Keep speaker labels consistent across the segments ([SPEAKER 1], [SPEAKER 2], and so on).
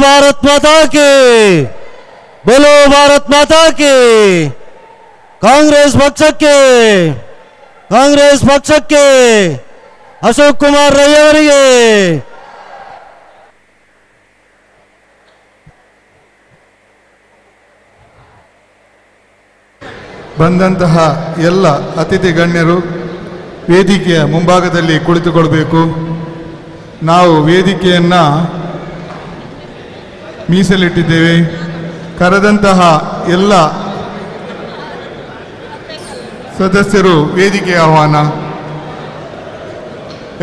[SPEAKER 1] ಭಾರತ್ ಮಾತಾ ಕಿ, ಬೋಲೋ ಭಾರತ್ ಮಾತಾ ಕಿ. ಕಾಂಗ್ರೆಸ್ ಪಕ್ಷಕ್ಕೆ, ಕಾಂಗ್ರೆಸ್ ಪಕ್ಷಕ್ಕೆ, ಅಶೋಕ್ ಕುಮಾರ್ ರೈ ಅವರಿಗೆ.
[SPEAKER 2] ಬಂದಂತಹ ಎಲ್ಲ ಅತಿಥಿ ಗಣ್ಯರು ವೇದಿಕೆಯ ಮುಂಭಾಗದಲ್ಲಿ ಕುಳಿತುಕೊಳ್ಬೇಕು. ನಾವು ವೇದಿಕೆಯನ್ನು ಮೀಸಲಿಟ್ಟಿದ್ದೇವೆ. ಕರೆದಂತಹ ಎಲ್ಲ ಸದಸ್ಯರು ವೇದಿಕೆ ಆಹ್ವಾನ.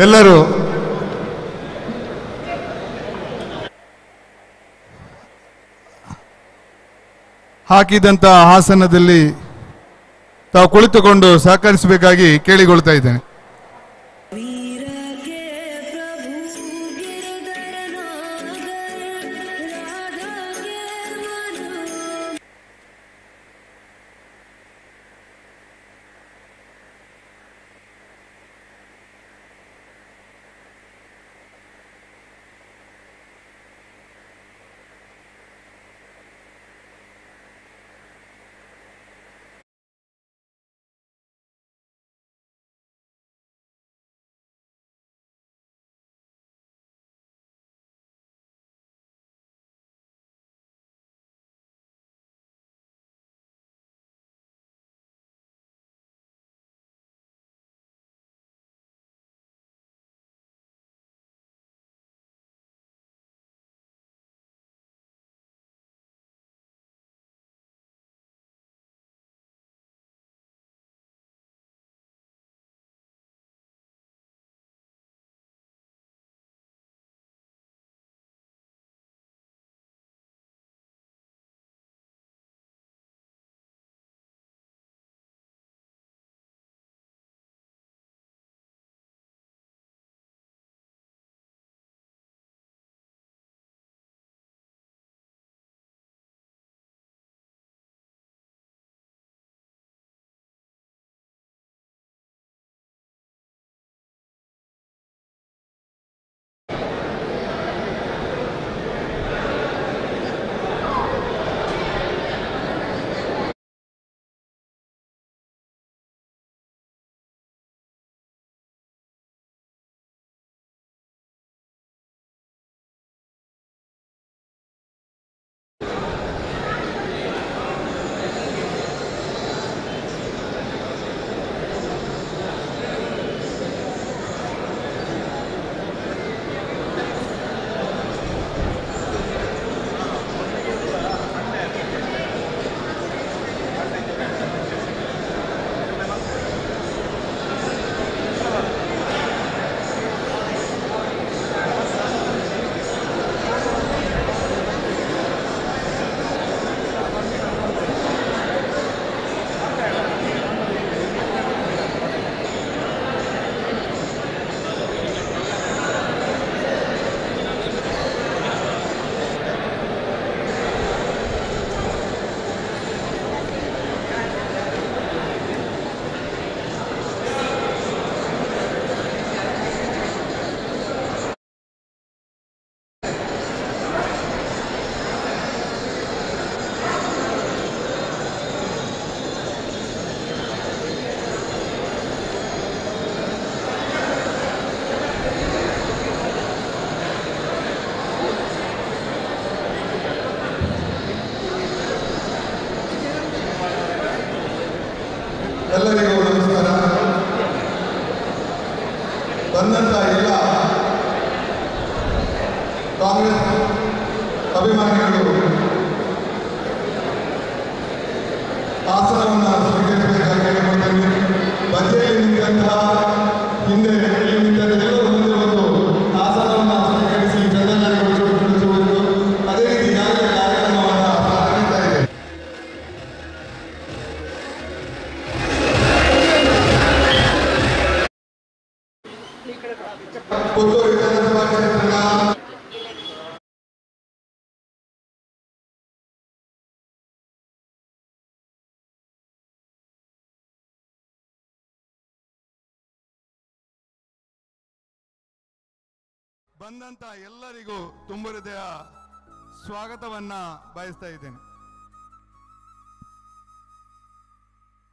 [SPEAKER 2] ಎಲ್ಲರೂ ಹಾಕಿದಂತಹ ಆಸನದಲ್ಲಿ ತಾವು ಕುಳಿತುಕೊಂಡು ಸಹಕರಿಸಬೇಕಾಗಿ ಕೇಳಿಕೊಳ್ತಾ ಇದ್ದೇನೆ. ಎಲ್ಲರಿಗೂ ನಮಸ್ಕಾರ. ಬಂದಂತ ಎಲ್ಲ ಕಾಂಗ್ರೆಸ್ ಅಭಿಮಾನಿಗಳು ಆಸನವನ್ನು ಸ್ವೀಕರಿಸಬೇಕಾಗಿ ಕೇಳಿಕೊಳ್ತೇನೆ. ಬದಿಯಲ್ಲಿ ನಿಂತಹ ಹಿಂದೆ ನಿಂತ ಎಲ್ಲರೂ ಮುಂದೆ ಬಂದು ಆಸನವನ್ನು ಸ್ವೀಕರಿಸಿ ಚಂದನಾಗಿ ಕುಳಿತುಕೊಂಡು ಅದೇ ರೀತಿ ಈಗಾಗಲೇ ಕಾರ್ಯಕ್ರಮವನ್ನು ಪ್ರಾರಂಭಿಸ್ತಾ ಇದೆ. ಪುತ್ತೂರು ವಿಧಾನಸಭಾ ಕ್ಷೇತ್ರದ ಬಂದಂತ ಎಲ್ಲರಿಗೂ ತುಂಬ ಹೃದಯ ಸ್ವಾಗತವನ್ನ ಬಯಸ್ತಾ ಇದ್ದೇನೆ.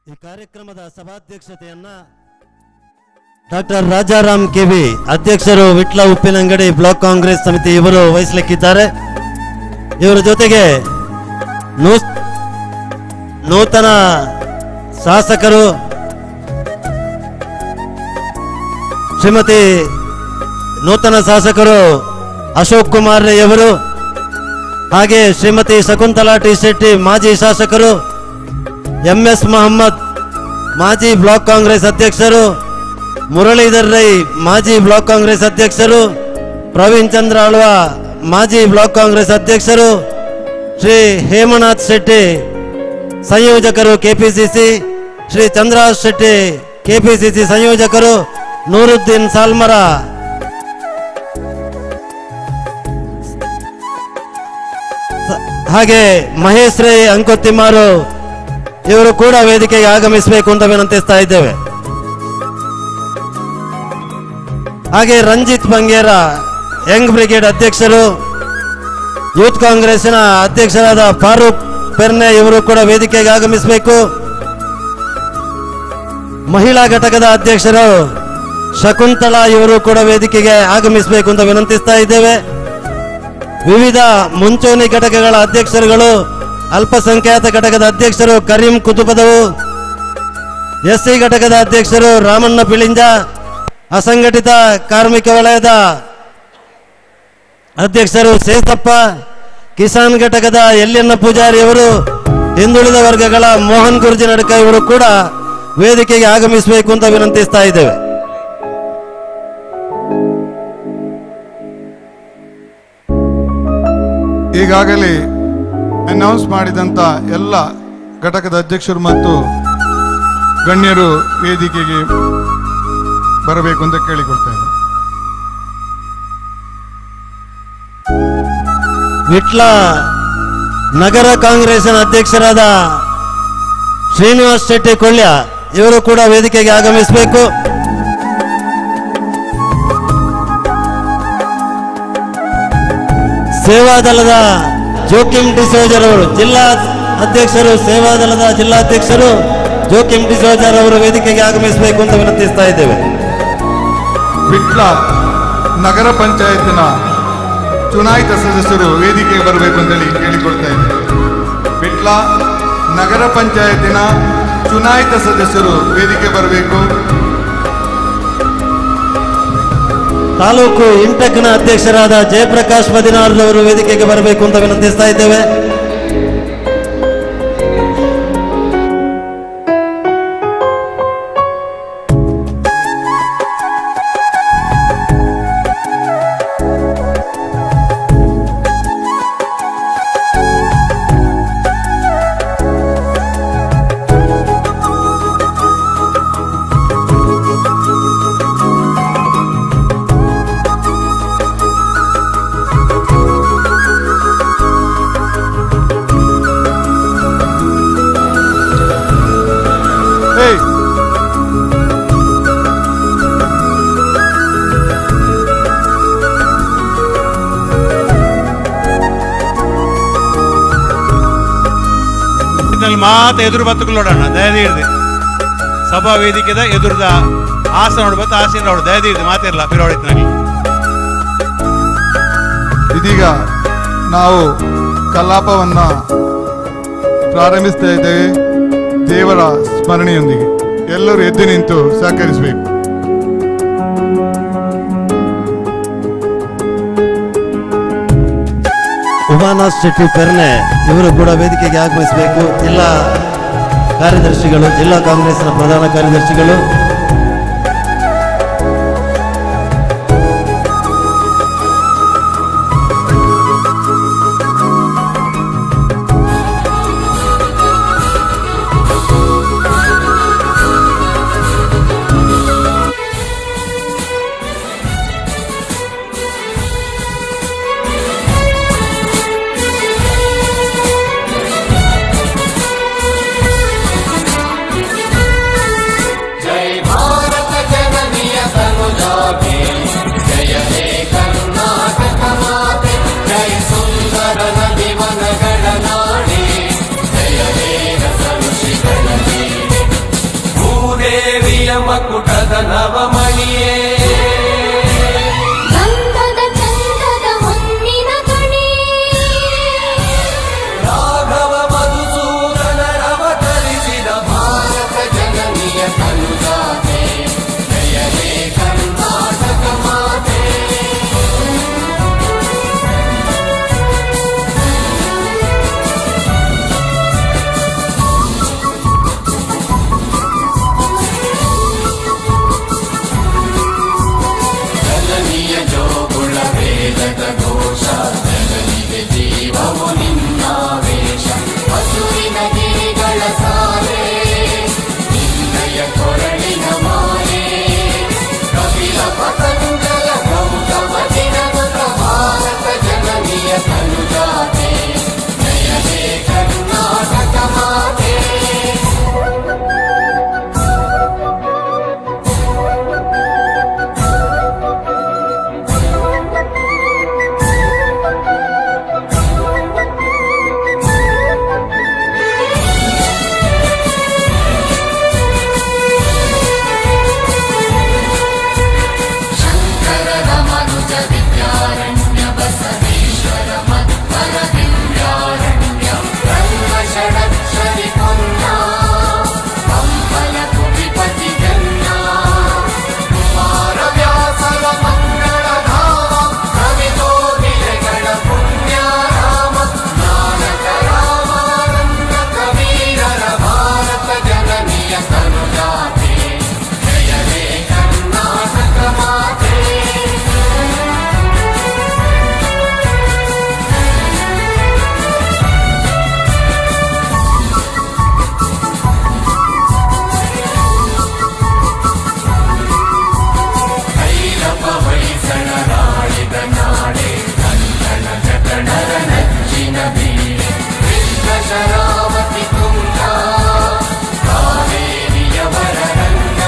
[SPEAKER 1] ಈ ಕಾರ್ಯಕ್ರಮದ ಸಭಾಧ್ಯಕ್ಷತೆಯನ್ನ ಡಾಕ್ಟರ್ ರಾಜಾರಾಮ್ ಕೆವಿ ಅಧ್ಯಕ್ಷರು ವಿಟ್ಲ ಉಪ್ಪಿನಂಗಡಿ ಬ್ಲಾಕ್ ಕಾಂಗ್ರೆಸ್ ಸಮಿತಿ ಇವರು ವಹಿಸಲಿಕ್ಕಿದ್ದಾರೆ. ಇವರ ಜೊತೆಗೆ ನೂತನ ಶಾಸಕರು ಶ್ರೀಮತಿ ನೂತನ ಶಾಸಕರು ಅಶೋಕ್ ಕುಮಾರ್ ರೈಯವರು, ಹಾಗೆ ಶ್ರೀಮತಿ ಶಕುಂತಲಾ ಟಿ ಶೆಟ್ಟಿ ಮಾಜಿ ಶಾಸಕರು, ಎಂ ಎಸ್ ಮೊಹಮ್ಮದ್ ಮಾಜಿ ಬ್ಲಾಕ್ ಕಾಂಗ್ರೆಸ್ ಅಧ್ಯಕ್ಷರು, ಮುರಳೀಧರ್ ರೈ ಮಾಜಿ ಬ್ಲಾಕ್ ಕಾಂಗ್ರೆಸ್ ಅಧ್ಯಕ್ಷರು, ಪ್ರವೀಣ್ ಚಂದ್ರ ಆಳ್ವ ಮಾಜಿ ಬ್ಲಾಕ್ ಕಾಂಗ್ರೆಸ್ ಅಧ್ಯಕ್ಷರು, ಶ್ರೀ ಹೇಮನಾಥ್ ಶೆಟ್ಟಿ ಸಂಯೋಜಕರು ಕೆಪಿಸಿಸಿ, ಶ್ರೀ ಚಂದ್ರಹಾಸ್ ಶೆಟ್ಟಿ ಕೆಪಿಸಿಸಿ ಸಂಯೋಜಕರು, ನೂರುದ್ದೀನ್ ಸಾಲ್ಮರ ಹಾಗೆ ಮಹೇಶ್ ರೈ ಅಂಕೊತ್ತಿಮಾರು ಇವರು ಕೂಡ ವೇದಿಕೆಗೆ ಆಗಮಿಸಬೇಕು ಅಂತ ವಿನಂತಿಸ್ತಾ ಇದ್ದೇವೆ. ಹಾಗೆ ರಂಜಿತ್ ಬಂಗೇರ ಯಂಗ್ ಬ್ರಿಗೇಡ್ ಅಧ್ಯಕ್ಷರು, ಯೂತ್ ಕಾಂಗ್ರೆಸ್ನ ಅಧ್ಯಕ್ಷರಾದ ಫಾರೂಕ್ ಪೆರ್ನೆ ಇವರು ಕೂಡ ವೇದಿಕೆಗೆ ಆಗಮಿಸಬೇಕು. ಮಹಿಳಾ ಘಟಕದ ಅಧ್ಯಕ್ಷರು ಶಕುಂತಲಾ ಇವರು ಕೂಡ ವೇದಿಕೆಗೆ ಆಗಮಿಸಬೇಕು ಅಂತ ವಿನಂತಿಸ್ತಾ ಇದ್ದೇವೆ. ವಿವಿಧ ಮುಂಚೂಣಿ ಘಟಕಗಳ ಅಧ್ಯಕ್ಷರುಗಳು, ಅಲ್ಪಸಂಖ್ಯಾತ ಘಟಕದ ಅಧ್ಯಕ್ಷರು ಕರೀಂ ಕುತುಬದವು, ಎಸ್ಸಿ ಘಟಕದ ಅಧ್ಯಕ್ಷರು ರಾಮಣ್ಣ ಪಿಳಿಂಜ, ಅಸಂಘಟಿತ ಕಾರ್ಮಿಕ ವಲಯದ ಅಧ್ಯಕ್ಷರು ಸೇತಪ್ಪ, ಕಿಸಾನ್ ಘಟಕದ ಯಲ್ಲಣ್ಣ ಪೂಜಾರಿಯವರು, ಹಿಂದುಳಿದ ವರ್ಗಗಳ ಮೋಹನ್ ಗುರ್ಜಿ ನಡ್ಕ ಇವರು ಕೂಡ ವೇದಿಕೆಗೆ ಆಗಮಿಸಬೇಕು ಅಂತ ವಿನಂತಿಸ್ತಾ ಇದ್ದೇವೆ.
[SPEAKER 2] ಈಗಾಗಲೇ ಅನೌನ್ಸ್ ಮಾಡಿದಂಥ ಎಲ್ಲ ಘಟಕದ ಅಧ್ಯಕ್ಷರು ಮತ್ತು ಗಣ್ಯರು ವೇದಿಕೆಗೆ ಬರಬೇಕು ಅಂತ ಕೇಳಿಕೊಳ್ತೇನೆ.
[SPEAKER 1] ವಿಟ್ಲ ನಗರ ಕಾಂಗ್ರೆಸ್ನ ಅಧ್ಯಕ್ಷರಾದ ಶ್ರೀನಿವಾಸ್ ಶೆಟ್ಟಿ ಕೊಳ್ಳ್ಯ ಇವರು ಕೂಡ ವೇದಿಕೆಗೆ ಆಗಮಿಸಬೇಕು. ಸೇವಾದಳದ ಜೋಕಿಮ್ ಡಿಸೋಜರ್ ಅವರು ಜಿಲ್ಲಾ ಅಧ್ಯಕ್ಷರು, ಸೇವಾದಳದ ಜಿಲ್ಲಾಧ್ಯಕ್ಷರು ಜೋಕಿಮ್ ಡಿಸೋಜರ್ ಅವರು ವೇದಿಕೆಗೆ ಆಗಮಿಸಬೇಕು ಅಂತ ವಿನಂತಿಸ್ತಾ ಇದ್ದೇವೆ.
[SPEAKER 2] ವಿಟ್ಲ ನಗರ ಪಂಚಾಯತ್ನ ಚುನಾಯಿತ ಸದಸ್ಯರು ವೇದಿಕೆಗೆ ಬರಬೇಕು ಅಂತೇಳಿ ಕೇಳಿಕೊಳ್ತಾ ಇದ್ದೇವೆ. ವಿಟ್ಲ ನಗರ ಪಂಚಾಯತಿನ ಚುನಾಯಿತ ಸದಸ್ಯರು ವೇದಿಕೆ ಬರಬೇಕು.
[SPEAKER 1] ತಾಲೂಕು ಇಂಟಕ್ನ ಅಧ್ಯಕ್ಷರಾದ ಜಯಪ್ರಕಾಶ್ ಬದಿನಾರ್ರವರು ವೇದಿಕೆಗೆ ಬರಬೇಕು ಅಂತ ವಿನಂತಿಸ್ತಾ ಇದ್ದೇವೆ.
[SPEAKER 3] ಮಾತ ಎದುರು ಬತ್ತುಕೊಳ್ಳೋಣ ದಯದೀರ್ದೆ ಸಭಾ ವೇದಿಕೆದ ಎದುರುದ ಆಸನ ನೋಡ್ಬತ್ತು ಆಸನ ನೋಡು ದಯದೀರ್ದೆ ಮಾತಿರಲ್ಲ ಪಿರೋಡಿತ್ನಾಗಿ.
[SPEAKER 2] ಇದೀಗ ನಾವು ಕಲಾಪವನ್ನು ಪ್ರಾರಂಭಿಸ್ತಾ ಇದ್ದೇವೆ ದೇವರ ಸ್ಮರಣೆಯೊಂದಿಗೆ. ಎಲ್ಲರೂ ಎದ್ದು ನಿಂತು ಸಹಕರಿಸಬೇಕು.
[SPEAKER 1] ಉಮಾನಾಥ್ ಶೆಟ್ಟಿ ಪೆರ್ನೆ ಇವರು ಕೂಡ ವೇದಿಕೆಗೆ ಆಗಮಿಸಬೇಕು. ಜಿಲ್ಲಾ ಕಾರ್ಯದರ್ಶಿಗಳು, ಜಿಲ್ಲಾ ಕಾಂಗ್ರೆಸ್ನ ಪ್ರಧಾನ ಕಾರ್ಯದರ್ಶಿಗಳು,
[SPEAKER 4] ಜೈ ಕನ್ನಡದ ನವಮಣಿಯೇ
[SPEAKER 5] ಗಂಧದ ಚಂದದ ಹೊನ್ನಿನ ಕಣಿಯೇ
[SPEAKER 4] ರಾಘವ ಮಧುಸೂದನರವತರಿಸಿದ ಭಾರತ ಜನನಿಯ ತನುಜಾತೆ ಜಯ ಹೇ ಕರ್ನಾಟಕ ಮಾತೆ. ಜನನಿಯ ಜೋಗುಳ ವೇದದ ಘೋಷ, ಜನನಿಗೆ ಜೀವವು ನಿನ್ನಾವೇಶ. ಹಸುರಿನ ಗಿರಿಗಳ ಸಾಲೆ, ನಿನ್ನಯ ಕೊರಳಿನ ಮಾಲೆ. ಕಪಿಲ ಪತಂಜಲ ಗೌತಮ ಜಿನನುತ ಭಾರತ ಜನನಿಯ ತನುಜಾತೆ ಜಯ ಹೇ ಕರ್ನಾಟಕ ಮಾತೆ. ಶಂಕರ ರಮನುಜ ವಿದ್ಯಾರಣ್ಯ ಬಸವೇಶ್ವರ ಮಧ್ವರ ದಿವ್ಯಾರಣ್ಯ ಬ್ರಹ್ಮ ಷಡಕ್ಷರಿ ಪೊನ್ನ ಪಂಪನ ಕುವಿಪತಿ ಜನ್ನ ಕುಮಾರ ವ್ಯಾಸರ ಮಂಗಳ ಧಾಮ ಕವಿಕೋಗಿಲೆಗಳ ಪುಣ್ಯ ರಾಮ ನಾನಕ ರಾಮಾನಂದ ಕಬೀರರ ಭಾರತ ಜನನಿಯ ತನುಜಾತೆ ಜಯ ಹೇ ಕರ್ನಾಟಕ ಮಾತೆ. ಭೈರವ ಹೊಯ್ಸಳರಾಳಿದ ನಾಡೆ ಕನ್ನಡ ಜಟಣರ ನಚ್ಚಿನ ಬೀಡೆ ಕೃಷ್ಣ ಶರಾವತಿ ತುಂಗ ಕಾವೇರಿಯವರ ರಂಗ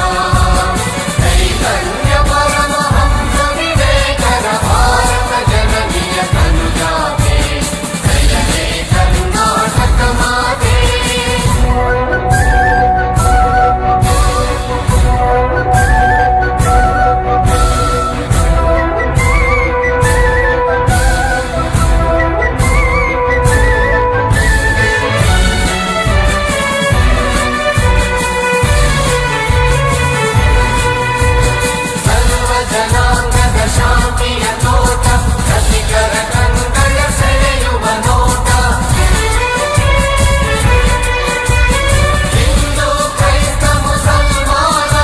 [SPEAKER 4] ಚೈತನ್ಯ ಪರಮಹಂಸ ವಿವೇಕರ ಭಾರತ ಜನನಿಯ ತನುಜಾತೆ ಜಯ ಹೇ ಕರ್ನಾಟಕ ಮಾತೆ. ಸರ್ವ ಜನಾಂಗದ ಶಾಂತಿಯ ತೋಟ, ರಸಿಕರ ಕಂಗಳ ಸೆಳೆಯುವ ನೋಟ. ಹಿಂದೂ ಕ್ರೈಸ್ತ ಮುಸಲ್ಮಾನ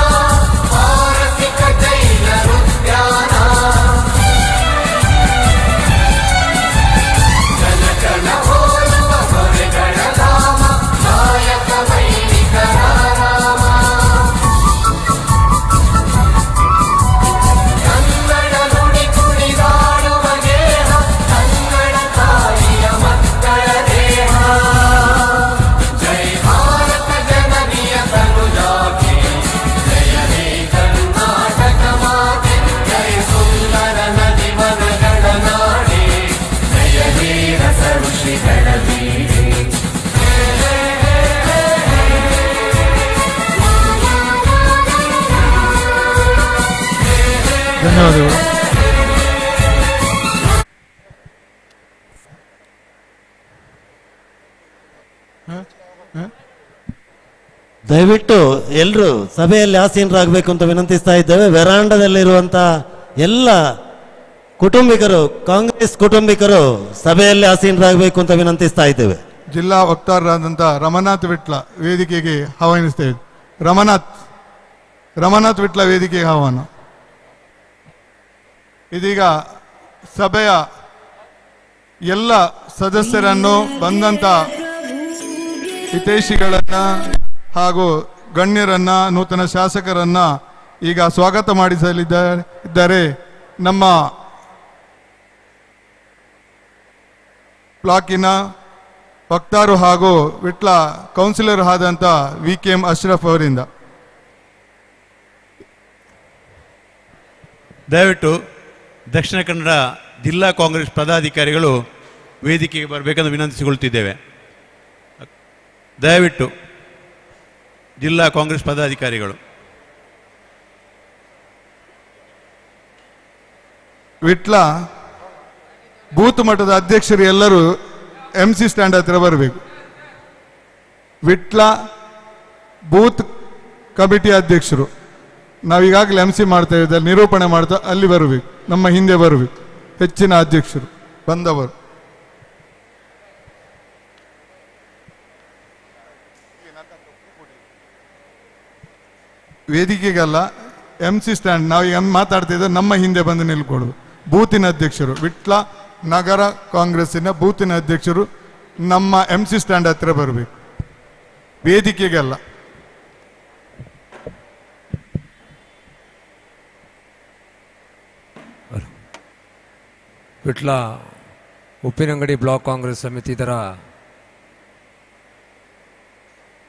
[SPEAKER 4] ಪಾರಸಿಕ ಜೈನರುದ್ಯಾನ ಜನಗಣ ಹೋಲುವ ದೊರೆಗಳ ಧಾಮ ನಾಯಕ ವೈದಿಕರ ರಾಮ. ಕನ್ನಡ ನುಡಿ ಕುಣಿದಾಡುವ ಗೇಹ, ಕನ್ನಡ ತಾಯಿಯ ಮಕ್ಕಳ ದೇಹ. ಜೈ ಭಾರತ ಜನನಿಯ ತನುಜಾತೆ ಜಯ ಹೇ ಕರ್ನಾಟಕ ಮಾತೆ. ಜಯ ಸುಂದರ ನದಿ ವನಗಳ ನಾಡೆ, ಜಯ ಹೇ ರಸ ಋಷಿಗಳ ಬೀಡೆ.
[SPEAKER 2] ಧನ್ಯವಾದಗಳು.
[SPEAKER 1] ದಯವಿಟ್ಟು ಎಲ್ಲರೂ ಸಭೆಯಲ್ಲಿ ಆಸೀನರಾಗಬೇಕು ಅಂತ ವಿನಂತಿಸ್ತಾ ಇದ್ದೇವೆ. ವೆರಾಂಡದಲ್ಲಿರುವಂಥ ಎಲ್ಲ ಕುಟುಂಬಿಕರು, ಕಾಂಗ್ರೆಸ್ ಕುಟುಂಬಿಕರು ಸಭೆಯಲ್ಲಿ ಆಸೀನರಾಗಬೇಕು ಅಂತ ವಿನಂತಿಸ್ತಾ ಇದ್ದೇವೆ.
[SPEAKER 2] ಜಿಲ್ಲಾ ವಕ್ತಾರರಾದಂಥ ರಮನಾಥ್ ವಿಟ್ಲ ವೇದಿಕೆಗೆ ಆಹ್ವಾನಿಸ್ತೇವೆ. ರಮನಾಥ್ ವಿಟ್ಲ ವೇದಿಕೆಗೆ ಆಹ್ವಾನ. ಇದೀಗ ಸಭೆಯ ಎಲ್ಲ ಸದಸ್ಯರನ್ನು, ಬಂದಂಥ ಹಿತೈಷಿಗಳನ್ನು ಹಾಗೂ ಗಣ್ಯರನ್ನು, ನೂತನ ಶಾಸಕರನ್ನು ಈಗ ಸ್ವಾಗತ ಮಾಡಿಸಲಿದ್ದಾರೆ ನಮ್ಮ ಬ್ಲಾಕಿನ ವಕ್ತಾರು ಹಾಗೂ ವಿಟ್ಲ ಕೌನ್ಸಿಲರ್ ಆದಂಥ VKM Ashraf ಅವರಿಂದ.
[SPEAKER 3] ದಯವಿಟ್ಟು ದಕ್ಷಿಣ ಕನ್ನಡ ಜಿಲ್ಲಾ ಕಾಂಗ್ರೆಸ್ ಪದಾಧಿಕಾರಿಗಳು ವೇದಿಕೆಗೆ ಬರಬೇಕೆಂದು ವಿನಂತಿಸಿಕೊಳ್ತಿದ್ದೇವೆ. ದಯವಿಟ್ಟು ಜಿಲ್ಲಾ ಕಾಂಗ್ರೆಸ್ ಪದಾಧಿಕಾರಿಗಳು.
[SPEAKER 2] Vitla booth ಮಟ್ಟದ ಅಧ್ಯಕ್ಷರು ಎಲ್ಲರೂ M C stand ಹತ್ತಿರ ಬರಬೇಕು. ವಿಟ್ಲ ಬೂತ್ ಕಮಿಟಿ ಅಧ್ಯಕ್ಷರು, ನಾವೀಗಾಗಲೇ ಎಂ ಸಿ ಮಾಡ್ತಾ ಇದ್ದಲ್ಲಿ ನಿರೂಪಣೆ ಮಾಡ್ತಾ ಅಲ್ಲಿ ಬರಬೇಕು, ನಮ್ಮ ಹಿಂದೆ ಬರಬೇಕು ಹೆಚ್ಚಿನ ಅಧ್ಯಕ್ಷರು ಬಂದವರು. ವೇದಿಕೆಗಲ್ಲ, M C stand ನಾವು ಮಾತಾಡ್ತಿದ್ದೆ ನಮ್ಮ ಹಿಂದೆ ಬಂದು ನಿಲ್ಕೊಡೋದು. ಬೂತಿನ ಅಧ್ಯಕ್ಷರು, ವಿಟ್ಲ ನಗರ ಕಾಂಗ್ರೆಸ್ಸಿನ ಬೂತಿನ ಅಧ್ಯಕ್ಷರು ನಮ್ಮ M C stand ಹತ್ತಿರ ಬರಬೇಕು, ವೇದಿಕೆಗಲ್ಲ.
[SPEAKER 6] ವಿಟ್ಲ ಉಪ್ಪಿನಂಗಡಿ ಬ್ಲಾಕ್ ಕಾಂಗ್ರೆಸ್ ಸಮಿತಿ ಇದರ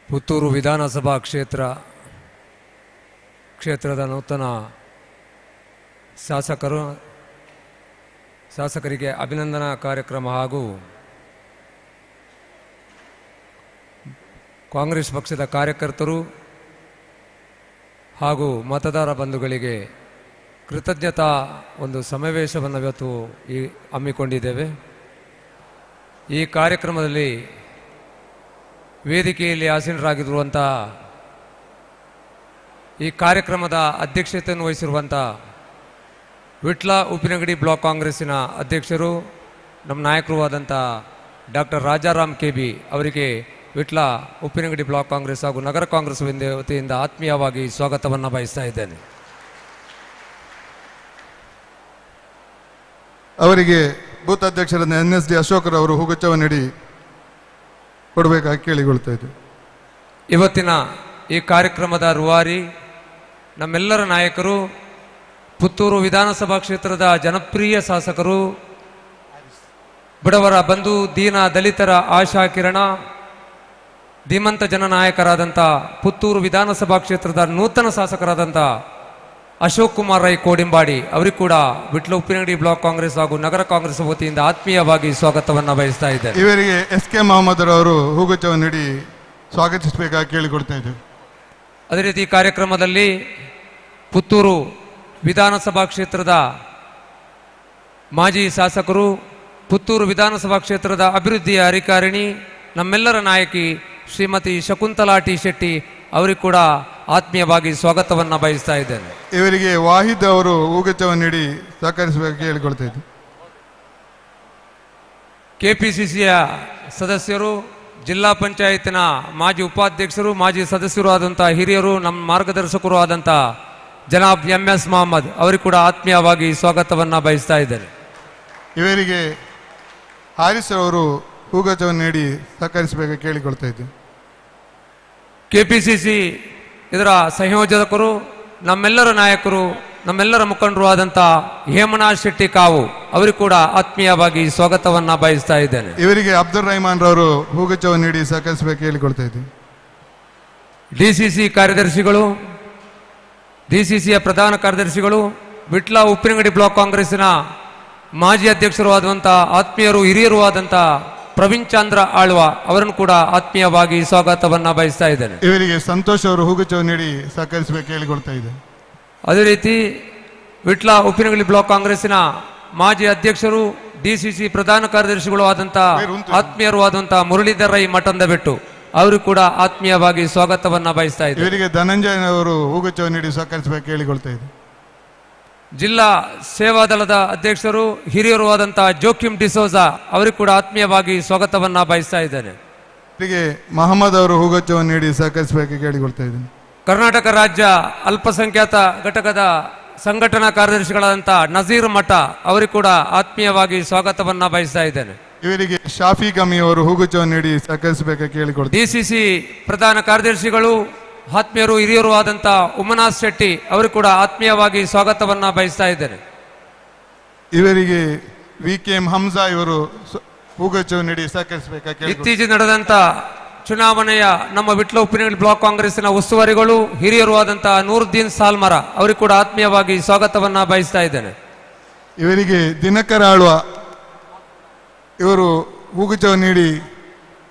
[SPEAKER 6] ಪುತ್ತೂರು ವಿಧಾನಸಭಾ ಕ್ಷೇತ್ರದ ನೂತನ ಶಾಸಕರಿಗೆ ಅಭಿನಂದನಾ ಕಾರ್ಯಕ್ರಮ ಹಾಗೂ ಕಾಂಗ್ರೆಸ್ ಪಕ್ಷದ ಕಾರ್ಯಕರ್ತರು ಹಾಗೂ ಮತದಾರ ಬಂಧುಗಳಿಗೆ ಕೃತಜ್ಞತಾ ಒಂದು ಸಮಾವೇಶವನ್ನು ಇವತ್ತು ಈ ಹಮ್ಮಿಕೊಂಡಿದ್ದೇವೆ. ಈ ಕಾರ್ಯಕ್ರಮದಲ್ಲಿ ವೇದಿಕೆಯಲ್ಲಿ ಆಸೀನರಾಗಿರುವಂಥ ಈ ಕಾರ್ಯಕ್ರಮದ ಅಧ್ಯಕ್ಷತೆಯನ್ನು ವಹಿಸಿರುವಂಥ ವಿಟ್ಲ ಉಪ್ಪಿನಂಗಡಿ ಬ್ಲಾಕ್ ಕಾಂಗ್ರೆಸ್ಸಿನ ಅಧ್ಯಕ್ಷರು ನಮ್ಮ ನಾಯಕರು ಆದಂಥ doctor Rajaram K B ಅವರಿಗೆ ವಿಟ್ಲ ಉಪ್ಪಿನಂಗಡಿ ಬ್ಲಾಕ್ ಕಾಂಗ್ರೆಸ್ ಹಾಗೂ ನಗರ ಕಾಂಗ್ರೆಸ್ ವತಿಯಿಂದ ಆತ್ಮೀಯವಾಗಿ ಸ್ವಾಗತವನ್ನು ಬಯಸ್ತಾ ಇದ್ದೇನೆ.
[SPEAKER 2] ಅವರಿಗೆ ಬೂತ್ ಅಧ್ಯಕ್ಷರಾದ N S D ಅಶೋಕರವರು ಹೂಗುಚ್ಛವನ್ನು ನೀಡಿ ಕೊಡಬೇಕಾಗಿ ಕೇಳಿಕೊಳ್ತಾ ಇದ್ದೇವೆ.
[SPEAKER 6] ಇವತ್ತಿನ ಈ ಕಾರ್ಯಕ್ರಮದ ರೂವಾರಿ ನಮ್ಮೆಲ್ಲರ ನಾಯಕರು, ಪುತ್ತೂರು ವಿಧಾನಸಭಾ ಕ್ಷೇತ್ರದ ಜನಪ್ರಿಯ ಶಾಸಕರು, ಬಡವರ ಬಂಧು, ದೀನ ದಲಿತರ ಆಶಾ ಕಿರಣ, ಧೀಮಂತ ಜನನಾಯಕರಾದಂಥ ಪುತ್ತೂರು ವಿಧಾನಸಭಾ ಕ್ಷೇತ್ರದ ನೂತನ ಶಾಸಕರಾದಂಥ ಅಶೋಕ್ ಕುಮಾರ್ ರೈ ಕೋಡಿಂಬಾಡಿ ಅವರಿಗೂ ಕೂಡ ವಿಟ್ಲ ಉಪ್ಪಿನಂಗಡಿ ಬ್ಲಾಕ್ ಕಾಂಗ್ರೆಸ್ ಹಾಗೂ ನಗರ ಕಾಂಗ್ರೆಸ್ ವತಿಯಿಂದ ಆತ್ಮೀಯವಾಗಿ ಸ್ವಾಗತವನ್ನು ಬಯಸ್ತಾ ಇದ್ದೇನೆ.
[SPEAKER 2] ಇವರಿಗೆ ಎಸ್ ಕೆ ಮಹಮ್ಮದ್ ಅವರು ಹೂಗುಚ್ಛವನ್ನು ನೀಡಿ ಸ್ವಾಗತಿಸಬೇಕಾಗಿ ಕೇಳಿಕೊಳ್ತಾ ಇದ್ದೇವೆ.
[SPEAKER 6] ಅದೇ ರೀತಿ ಈ ಕಾರ್ಯಕ್ರಮದಲ್ಲಿ ಪುತ್ತೂರು ವಿಧಾನಸಭಾ ಕ್ಷೇತ್ರದ ಮಾಜಿ ಶಾಸಕರು, ಪುತ್ತೂರು ವಿಧಾನಸಭಾ ಕ್ಷೇತ್ರದ ಅಭಿವೃದ್ಧಿಯ ಅಧಿಕಾರಿಣಿ, ನಮ್ಮೆಲ್ಲರ ನಾಯಕಿ ಶ್ರೀಮತಿ ಶಕುಂತಲಾ ಟಿ ಶೆಟ್ಟಿ ಅವರಿಗೂ ಕೂಡ ಆತ್ಮೀಯವಾಗಿ ಸ್ವಾಗತವನ್ನು ಬಯಸ್ತಾ ಇದ್ದೇನೆ.
[SPEAKER 2] ಇವರಿಗೆ ವಾಹಿದ್ ಅವರು ಹೂಗುಚ್ಛವನ್ನು ನೀಡಿ ಸಹಕರಿಸಬೇಕು ಕೇಳಿಕೊಳ್ತಾ ಇದ್ದೇನೆ.
[SPEAKER 6] ಕೆಪಿಸಿಸಿಯ ಸದಸ್ಯರು, ಜಿಲ್ಲಾ ಪಂಚಾಯತಿನ ಮಾಜಿ ಉಪಾಧ್ಯಕ್ಷರು, ಮಾಜಿ ಸದಸ್ಯರು ಆದಂಥ ಹಿರಿಯರು, ನಮ್ಮ ಮಾರ್ಗದರ್ಶಕರು ಆದಂಥ ಜನಾಬ್ ಎಂ ಎಸ್ ಮೊಹಮ್ಮದ್ ಅವರಿಗೂ ಕೂಡ ಆತ್ಮೀಯವಾಗಿ ಸ್ವಾಗತವನ್ನು ಬಯಸ್ತಾ ಇದ್ದೇನೆ.
[SPEAKER 2] ಇವರಿಗೆ ಹಾರಿಸ್ ಅವರು ಹೂಗುಚ್ಛವನ್ನು ನೀಡಿ ಸಹಕರಿಸಬೇಕು ಕೇಳಿಕೊಳ್ತಾ ಇದ್ದೇನೆ.
[SPEAKER 6] ಕೆಪಿಸಿಸಿ ಇದರ ಸಂಯೋಜಕರು, ನಮ್ಮೆಲ್ಲರ ನಾಯಕರು, ನಮ್ಮೆಲ್ಲರ ಮುಖಂಡರು ಆದಂಥ ಹೇಮನಾಥ್ ಶೆಟ್ಟಿ ಕಾವು ಅವರಿಗೂ ಕೂಡ ಆತ್ಮೀಯವಾಗಿ ಸ್ವಾಗತವನ್ನು ಬಯಸ್ತಾ ಇದ್ದೇನೆ.
[SPEAKER 2] ಇವರಿಗೆ ಅಬ್ದುಲ್ ರಹಮಾನ್ ರವರು ಹೂಗುಚ್ಛವನ್ನು ನೀಡಿ ಸಹಕರಿಸಬೇಕು ಕೇಳಿಕೊಳ್ತಾ ಇದ್ದೇನೆ.
[SPEAKER 6] ಡಿಸಿಸಿ ಕಾರ್ಯದರ್ಶಿಗಳು, ಡಿಸಿಸಿಯ ಪ್ರಧಾನ ಕಾರ್ಯದರ್ಶಿಗಳು, ವಿಟ್ಲ ಉಪ್ಪಿನಂಗಡಿ ಬ್ಲಾಕ್ ಕಾಂಗ್ರೆಸ್ಸಿನ ಮಾಜಿ ಅಧ್ಯಕ್ಷರು ಆದಂಥ ಆತ್ಮೀಯರು, ಹಿರಿಯರು ಆದಂಥ ಪ್ರವೀಣ್ ಚಂದ್ರ ಆಳ್ವ ಅವರನ್ನು ಕೂಡ ಆತ್ಮೀಯವಾಗಿ ಸ್ವಾಗತವನ್ನು ಬಯಸ್ತಾ ಇದ್ದೇನೆ.
[SPEAKER 2] ಇವರಿಗೆ ಸಂತೋಷ್ ಅವರು ಹೂಗುಚ್ಛವನ್ನು ನೀಡಿ ಸಹಕರಿಸಬೇಕು ಕೇಳಿಕೊಳ್ತಾ ಇದ್ದೇನೆ.
[SPEAKER 6] ಅದೇ ರೀತಿ ವಿಟ್ಲ ಉಪ್ಪಿನಂಗಡಿ ಬ್ಲಾಕ್ ಕಾಂಗ್ರೆಸ್ಸಿನ ಮಾಜಿ ಅಧ್ಯಕ್ಷರು, ಡಿಸಿಸಿ ಪ್ರಧಾನ ಕಾರ್ಯದರ್ಶಿಗಳು ಆದಂಥ ಆತ್ಮೀಯರು ಆದಂಥ ಮುರಳೀಧರ್ ರೈ ಮಠಂದಬೆಟ್ಟು ಅವರು ಕೂಡ ಆತ್ಮೀಯವಾಗಿ ಸ್ವಾಗತವನ್ನು ಬಯಸ್ತಾ ಇದ್ದಾರೆ.
[SPEAKER 2] ಇವರಿಗೆ ಧನಂಜಯ್ ಅವರು ಹೂಗುಚ್ಛವನ್ನು ನೀಡಿ ಸಹಕರಿಸಬೇಕು ಕೇಳಿಕೊಳ್ತಾ ಇದ್ದೇನೆ.
[SPEAKER 6] ಜಿಲ್ಲಾ ಸೇವಾದಳದ ಅಧ್ಯಕ್ಷರು, ಹಿರಿಯರು ಆದಂಥ ಜೋಕಿಮ್ ಡಿಸೋಜಾ ಅವರಿಗೂ ಕೂಡ ಆತ್ಮೀಯವಾಗಿ ಸ್ವಾಗತವನ್ನು ಬಯಸ್ತಾ ಇದ್ದೇನೆ.
[SPEAKER 2] ಇವರಿಗೆ ಮಹಮ್ಮದ್ ಅವರು ಹೂಗುಚ್ಛವನ್ನು ನೀಡಿ ಸಹಕರಿಸಬೇಕು ಕೇಳಿಕೊಳ್ತಾ ಇದ್ದೇನೆ.
[SPEAKER 6] ಕರ್ನಾಟಕ ರಾಜ್ಯ ಅಲ್ಪಸಂಖ್ಯಾತ ಘಟಕದ ಸಂಘಟನಾ ಕಾರ್ಯದರ್ಶಿಗಳಾದಂಥ ನಜೀರ್ ಮಠ ಅವರಿಗೂ ಕೂಡ ಆತ್ಮೀಯವಾಗಿ ಸ್ವಾಗತವನ್ನು ಬಯಸ್ತಾ ಇದ್ದೇನೆ.
[SPEAKER 2] ಇವರಿಗೆ ಶಾಫಿ ಗಮಿ ಅವರು ಹೂಗುಚ್ಛವನ್ನು ನೀಡಿ ಸಹಕರಿಸಬೇಕು ಕೇಳಿಕೊಳ್ತಾರೆ.
[SPEAKER 6] ಡಿಸಿಸಿ ಪ್ರಧಾನ ಕಾರ್ಯದರ್ಶಿಗಳು, ಆತ್ಮೀಯರು, ಹಿರಿಯರು ಆದಂಥ ಉಮನಾಥ್ ಶೆಟ್ಟಿ ಅವರು ಕೂಡ ಆತ್ಮೀಯವಾಗಿ ಸ್ವಾಗತವನ್ನು ಬಯಸ್ತಾ ಇದ್ದೇನೆ.
[SPEAKER 2] ಇವರಿಗೆ V K M Hamza ಇವರು ಹೂಗುಚ್ಛವನ್ನು ನೀಡಿ ಸಹಕರಿಸಬೇಕು.
[SPEAKER 6] ಇತ್ತೀಚೆಗೆ ನಡೆದಂಥ ಚುನಾವಣೆಯ ನಮ್ಮ ವಿಟ್ಲ ಉಪ್ಪಿನಂಗಡಿ ಬ್ಲಾಕ್ ಕಾಂಗ್ರೆಸ್ಸಿನ ಉಸ್ತುವಾರಿಗಳು, ಹಿರಿಯರು ಆದಂಥ ನೂರುದ್ದೀನ್ ಸಾಲ್ಮರ ಅವರಿಗೂ ಕೂಡ ಆತ್ಮೀಯವಾಗಿ ಸ್ವಾಗತವನ್ನು ಬಯಸ್ತಾ ಇದ್ದೇನೆ.
[SPEAKER 2] ಇವರಿಗೆ ದಿನಕರ ಆಳ್ವ ಇವರು ಹೂಗುಚ್ಛವನ್ನು ನೀಡಿ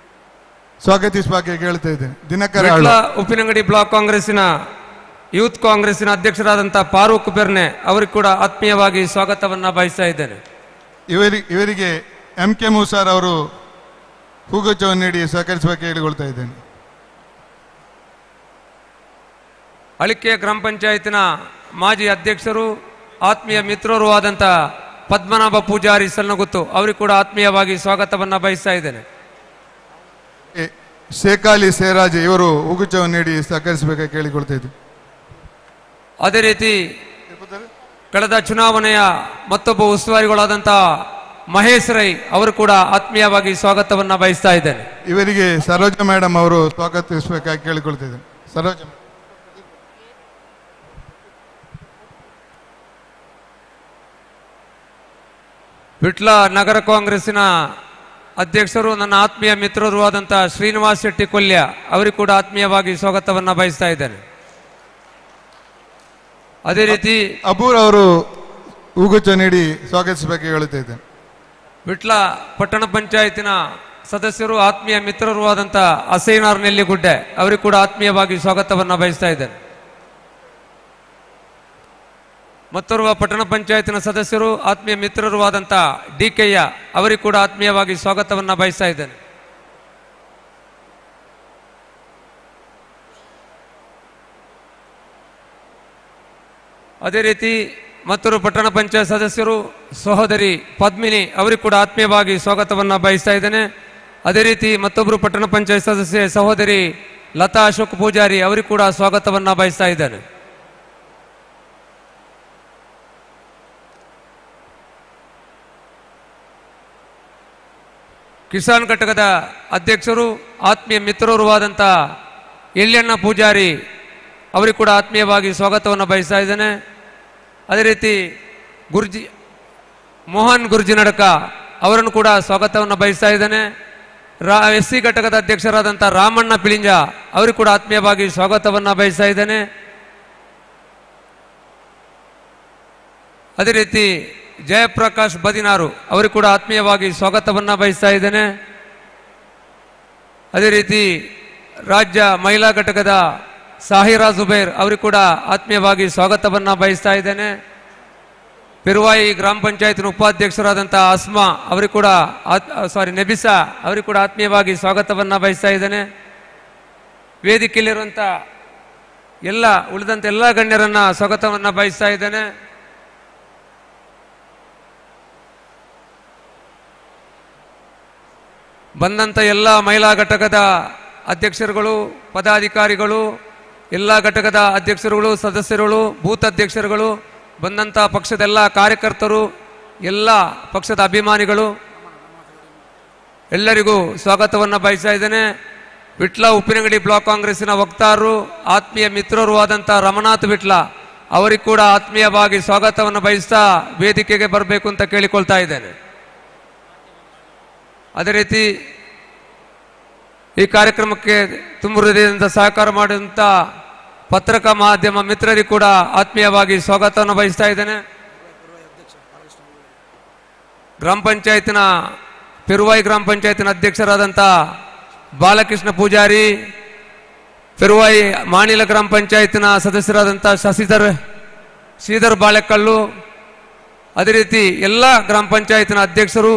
[SPEAKER 2] ಸ್ವಾಗತಿಸಬೇಕು ಕೇಳ್ತಾ ಇದ್ದೇನೆ. ದಿನಕರ
[SPEAKER 6] ವಿಟ್ಲ ಉಪ್ಪಿನಂಗಡಿ ಬ್ಲಾಕ್ ಕಾಂಗ್ರೆಸ್ಸಿನ Youth ಕಾಂಗ್ರೆಸ್ಸಿನ ಅಧ್ಯಕ್ಷರಾದಂಥ ಫಾರೂಕ್ ಬೆರ್ನೆ ಅವರಿಗೆ ಕೂಡ ಆತ್ಮೀಯವಾಗಿ ಸ್ವಾಗತವನ್ನು ಬಯಸ್ತಾ ಇದ್ದೇನೆ.
[SPEAKER 2] ಇವರಿಗೆ ಎಂ ಕೆ ಮೂಸಾರ್ ಅವರು ಹೂಗುಚ್ಛವನ್ನು ನೀಡಿ ಸಹಕರಿಸಬೇಕು ಹೇಳಿಕೊಳ್ತಾ ಇದ್ದೇನೆ.
[SPEAKER 6] ಅಳಿಕೆ ಗ್ರಾಮ ಪಂಚಾಯತಿನ ಮಾಜಿ ಅಧ್ಯಕ್ಷರು ಆತ್ಮೀಯ ಮಿತ್ರರು ಆದಂಥ ಪದ್ಮನಾಭ ಪೂಜಾರಿ ಸಲ್ಲಗುತ್ತು ಅವರಿಗೆ ಕೂಡ ಆತ್ಮೀಯವಾಗಿ ಸ್ವಾಗತವನ್ನು ಬಯಸ್ತಾ ಇದ್ದೇನೆ.
[SPEAKER 2] ಶೇಖಾಲಿ ಸೇರಾಜ್ ಇವರು ಹೂಗುಚ್ಛವನ್ನು ನೀಡಿ ಸಹಕರಿಸಬೇಕಾಗಿ ಕೇಳಿಕೊಳ್ತಾ ಇದ್ದೇನೆ.
[SPEAKER 6] ಅದೇ ರೀತಿ ಕಳೆದ ಚುನಾವಣೆಯ ಮತ್ತೊಬ್ಬ ಉಸ್ತುವಾರಿಗಳಾದಂಥ ಮಹೇಶ್ ರೈ ಅವರು ಕೂಡ ಆತ್ಮೀಯವಾಗಿ ಸ್ವಾಗತವನ್ನು ಬಯಸ್ತಾ ಇದ್ದೇನೆ.
[SPEAKER 2] ಇವರಿಗೆ ಸರೋಜ ಮೇಡಮ್ ಅವರು ಸ್ವಾಗತಿಸಬೇಕಾಗಿ ಕೇಳಿಕೊಳ್ತಾ ಇದ್ದೇನೆ. ಸರೋಜ
[SPEAKER 6] ವಿಟ್ಲ ನಗರ ಕಾಂಗ್ರೆಸ್ಸಿನ ಅಧ್ಯಕ್ಷರು ನನ್ನ ಆತ್ಮೀಯ ಮಿತ್ರರು ಆದಂಥ ಶ್ರೀನಿವಾಸ್ ಶೆಟ್ಟಿ ಕೊಲ್ಯ ಅವರಿಗೆ ಕೂಡ ಆತ್ಮೀಯವಾಗಿ ಸ್ವಾಗತವನ್ನು ಬಯಸ್ತಾ ಇದ್ದೇನೆ. ಅದೇ ರೀತಿ
[SPEAKER 2] ಅಬೂರ್ ಅವರು ಹೂಗುಚ್ಛ ನೀಡಿ ಸ್ವಾಗತಿಸಬೇಕು ಹೇಳುತ್ತಾ ಇದ್ದೇನೆ.
[SPEAKER 6] ವಿಟ್ಲ ಪಟ್ಟಣ ಪಂಚಾಯತಿನ ಸದಸ್ಯರು ಆತ್ಮೀಯ ಮಿತ್ರರು ಆದಂಥ ಅಸೈನಾರ್ ನೆಲ್ಲಿಗುಡ್ಡೆ ಅವರಿಗೆ ಕೂಡ ಆತ್ಮೀಯವಾಗಿ ಸ್ವಾಗತವನ್ನು ಬಯಸ್ತಾ ಇದ್ದೇನೆ. ಮತ್ತೋರ್ವ ಪಟ್ಟಣ ಪಂಚಾಯತಿನ ಸದಸ್ಯರು ಆತ್ಮೀಯ ಮಿತ್ರರು ಆದಂಥ ಡಿ ಕೆಯ್ಯ ಅವರಿಗೆ ಕೂಡ ಆತ್ಮೀಯವಾಗಿ ಸ್ವಾಗತವನ್ನು ಬಯಸ್ತಾ ಇದ್ದೇನೆ. ಅದೇ ರೀತಿ ಮತ್ತೊರು ಪಟ್ಟಣ ಪಂಚಾಯತ್ ಸದಸ್ಯರು ಸಹೋದರಿ ಪದ್ಮಿನಿ ಅವರಿಗೆ ಕೂಡ ಆತ್ಮೀಯವಾಗಿ ಸ್ವಾಗತವನ್ನು ಬಯಸ್ತಾ ಇದ್ದೇನೆ. ಅದೇ ರೀತಿ ಮತ್ತೊಬ್ಬರು ಪಟ್ಟಣ ಪಂಚಾಯತ್ ಸದಸ್ಯೆ ಸಹೋದರಿ ಲತಾ ಅಶೋಕ್ ಪೂಜಾರಿ ಅವರಿಗೆ ಕೂಡ ಸ್ವಾಗತವನ್ನು ಬಯಸ್ತಾ ಇದ್ದೇನೆ. ಕಿಸಾನ್ ಘಟಕದ ಅಧ್ಯಕ್ಷರು ಆತ್ಮೀಯ ಮಿತ್ರರು ಆದಂಥ ಎಳ್ಯಣ್ಣ ಪೂಜಾರಿ ಅವರಿಗೆ ಕೂಡ ಆತ್ಮೀಯವಾಗಿ ಸ್ವಾಗತವನ್ನು ಬಯಸ್ತಾ ಇದ್ದೇನೆ. ಅದೇ ರೀತಿ ಗುರ್ಜಿ ಮೋಹನ್ ಗುರ್ಜಿ ನಡಕ ಅವರನ್ನು ಕೂಡ ಸ್ವಾಗತವನ್ನು ಬಯಸ್ತಾ ಇದ್ದೇನೆ. ಎಸ್ ಸಿ ಘಟಕದ ಅಧ್ಯಕ್ಷರಾದಂಥ ರಾಮಣ್ಣ ಪಿಳಿಂಜ ಅವರಿಗೆ ಕೂಡ ಆತ್ಮೀಯವಾಗಿ ಸ್ವಾಗತವನ್ನು ಬಯಸ್ತಾ ಇದ್ದೇನೆ. ಅದೇ ರೀತಿ ಜಯಪ್ರಕಾಶ್ ಬದಿನಾರು ಅವರಿಗೆ ಕೂಡ ಆತ್ಮೀಯವಾಗಿ ಸ್ವಾಗತವನ್ನು ಬಯಸ್ತಾ ಇದ್ದೇನೆ. ಅದೇ ರೀತಿ ರಾಜ್ಯ ಮಹಿಳಾ ಘಟಕದ ಸಾಹಿರಾ ಜುಬೇರ್ ಅವರಿಗೆ ಕೂಡ ಆತ್ಮೀಯವಾಗಿ ಸ್ವಾಗತವನ್ನು ಬಯಸ್ತಾ ಇದ್ದೇನೆ. ಪೆರುವಾಯಿ ಗ್ರಾಮ ಪಂಚಾಯತ್ನ ಉಪಾಧ್ಯಕ್ಷರಾದಂಥ ಅಸ್ಮಾ ಅವರಿಗೆ ಕೂಡ ನೆಬಿಸಾ ಅವರಿಗೆ ಕೂಡ ಆತ್ಮೀಯವಾಗಿ ಸ್ವಾಗತವನ್ನು ಬಯಸ್ತಾ ಇದ್ದೇನೆ. ವೇದಿಕೆಯಲ್ಲಿರುವಂಥ ಎಲ್ಲ ಉಳಿದಂಥ ಎಲ್ಲ ಗಣ್ಯರನ್ನು ಸ್ವಾಗತವನ್ನು ಬಯಸ್ತಾ ಇದ್ದೇನೆ. ಬಂದಂಥ ಎಲ್ಲ ಮಹಿಳಾ ಘಟಕದ ಅಧ್ಯಕ್ಷರುಗಳು, ಪದಾಧಿಕಾರಿಗಳು, ಎಲ್ಲ ಘಟಕದ ಅಧ್ಯಕ್ಷರುಗಳು, ಸದಸ್ಯರುಗಳು, ಬೂತ್ ಅಧ್ಯಕ್ಷರುಗಳು, ಬಂದಂಥ ಪಕ್ಷದ ಎಲ್ಲ ಕಾರ್ಯಕರ್ತರು, ಎಲ್ಲ ಪಕ್ಷದ ಅಭಿಮಾನಿಗಳು ಎಲ್ಲರಿಗೂ ಸ್ವಾಗತವನ್ನು ಬಯಸ್ತಾ ಇದ್ದೇನೆ. ವಿಟ್ಲ ಉಪ್ಪಿನಂಗಡಿ ಬ್ಲಾಕ್ ಕಾಂಗ್ರೆಸ್ಸಿನ ವಕ್ತಾರರು ಆತ್ಮೀಯ ಮಿತ್ರರು ಆದಂಥ ರಮನಾಥ್ ವಿಟ್ಲ ಅವರಿಗೆ ಕೂಡ ಆತ್ಮೀಯವಾಗಿ ಸ್ವಾಗತವನ್ನು ಬಯಸ್ತಾ ವೇದಿಕೆಗೆ ಬರಬೇಕು ಅಂತ ಕೇಳಿಕೊಳ್ತಾ ಇದ್ದೇನೆ. ಅದೇ ರೀತಿ ಈ ಕಾರ್ಯಕ್ರಮಕ್ಕೆ ತುಂಬ ಹೃದಯದಿಂದ ಸಹಕಾರ ಮಾಡಿದಂಥ ಪತ್ರಿಕಾ ಮಾಧ್ಯಮ ಮಿತ್ರರಿಗೆ ಕೂಡ ಆತ್ಮೀಯವಾಗಿ ಸ್ವಾಗತವನ್ನು ಬಯಸ್ತಾ ಇದ್ದೇನೆ. ಗ್ರಾಮ ಪಂಚಾಯತಿನ ಪೆರುವಾಯಿ ಗ್ರಾಮ ಪಂಚಾಯತಿನ ಅಧ್ಯಕ್ಷರಾದಂಥ ಬಾಲಕೃಷ್ಣ ಪೂಜಾರಿ, ಪೆರುವಾಯಿ ಮಾಣಿಲ ಗ್ರಾಮ ಪಂಚಾಯತಿನ ಸದಸ್ಯರಾದಂಥ ಶ್ರೀಧರ್ ಬಾಳೆಕಲ್ಲು, ಅದೇ ರೀತಿ ಎಲ್ಲ ಗ್ರಾಮ ಪಂಚಾಯತಿನ ಅಧ್ಯಕ್ಷರು,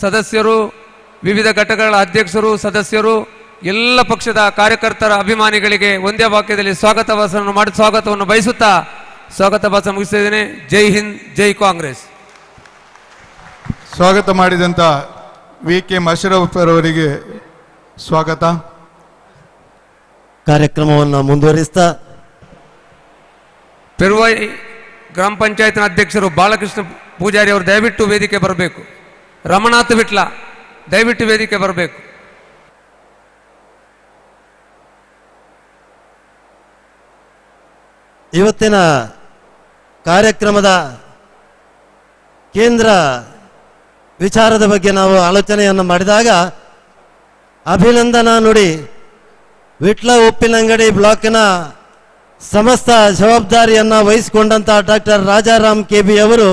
[SPEAKER 6] ಸದಸ್ಯರು, ವಿವಿಧ ಘಟಕಗಳ ಅಧ್ಯಕ್ಷರು, ಸದಸ್ಯರು, ಎಲ್ಲ ಪಕ್ಷದ ಕಾರ್ಯಕರ್ತರ ಅಭಿಮಾನಿಗಳಿಗೆ ಒಂದೇ ವಾಕ್ಯದಲ್ಲಿ ಸ್ವಾಗತ ಭಾಷಣ ಮಾಡಿ ಸ್ವಾಗತವನ್ನು ಬಯಸುತ್ತಾ ಸ್ವಾಗತ ಭಾಷಣ ಮುಗಿಸ್ತಿದ್ದೇನೆ. ಜೈ ಹಿಂದ್, ಜೈ ಕಾಂಗ್ರೆಸ್.
[SPEAKER 2] ಸ್ವಾಗತ ಮಾಡಿದಂಥ ವಿ ಕೆ ಮಶರಫ್ ಅವರಿಗೆ ಸ್ವಾಗತ.
[SPEAKER 1] ಕಾರ್ಯಕ್ರಮವನ್ನು ಮುಂದುವರಿಸ್ತಾ
[SPEAKER 6] ಪೆರುವಾಯಿ ಗ್ರಾಮ ಪಂಚಾಯತ್ನ ಅಧ್ಯಕ್ಷರು ಬಾಲಕೃಷ್ಣ ಪೂಜಾರಿ ಅವರು ದಯವಿಟ್ಟು ವೇದಿಕೆ ಬರಬೇಕು. ರಮನಾಥ್ ವಿಟ್ಲ ದಯವಿಟ್ಟು ವೇದಿಕೆ ಬರಬೇಕು.
[SPEAKER 1] ಇವತ್ತಿನ ಕಾರ್ಯಕ್ರಮದ ಕೇಂದ್ರ ವಿಚಾರದ ಬಗ್ಗೆ ನಾವು ಆಲೋಚನೆಯನ್ನು ಮಾಡಿದಾಗ ಅಭಿನಂದನಾ ನುಡಿ ವಿಟ್ಲ ಉಪ್ಪಿನಂಗಡಿ ಬ್ಲಾಕಿನ ಸಮಸ್ತ ಜವಾಬ್ದಾರಿಯನ್ನು ವಹಿಸಿಕೊಂಡಂಥ doctor Rajaram K B ಅವರು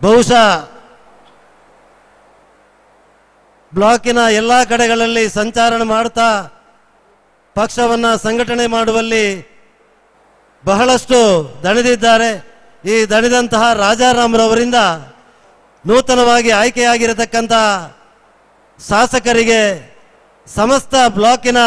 [SPEAKER 1] ಬಹುಶಃ ಬ್ಲಾಕಿನ ಎಲ್ಲ ಕಡೆಗಳಲ್ಲಿ ಸಂಚಾರ ಮಾಡ್ತಾ ಪಕ್ಷವನ್ನು ಸಂಘಟನೆ ಮಾಡುವಲ್ಲಿ ಬಹಳಷ್ಟು ದಣಿದಿದ್ದಾರೆ. ಈ ದಣಿದಂತಹ ರಾಜಾರಾಮ್ರವರಿಂದ ನೂತನವಾಗಿ ಆಯ್ಕೆಯಾಗಿರತಕ್ಕಂಥ ಶಾಸಕರಿಗೆ ಸಮಸ್ತ ಬ್ಲಾಕಿನ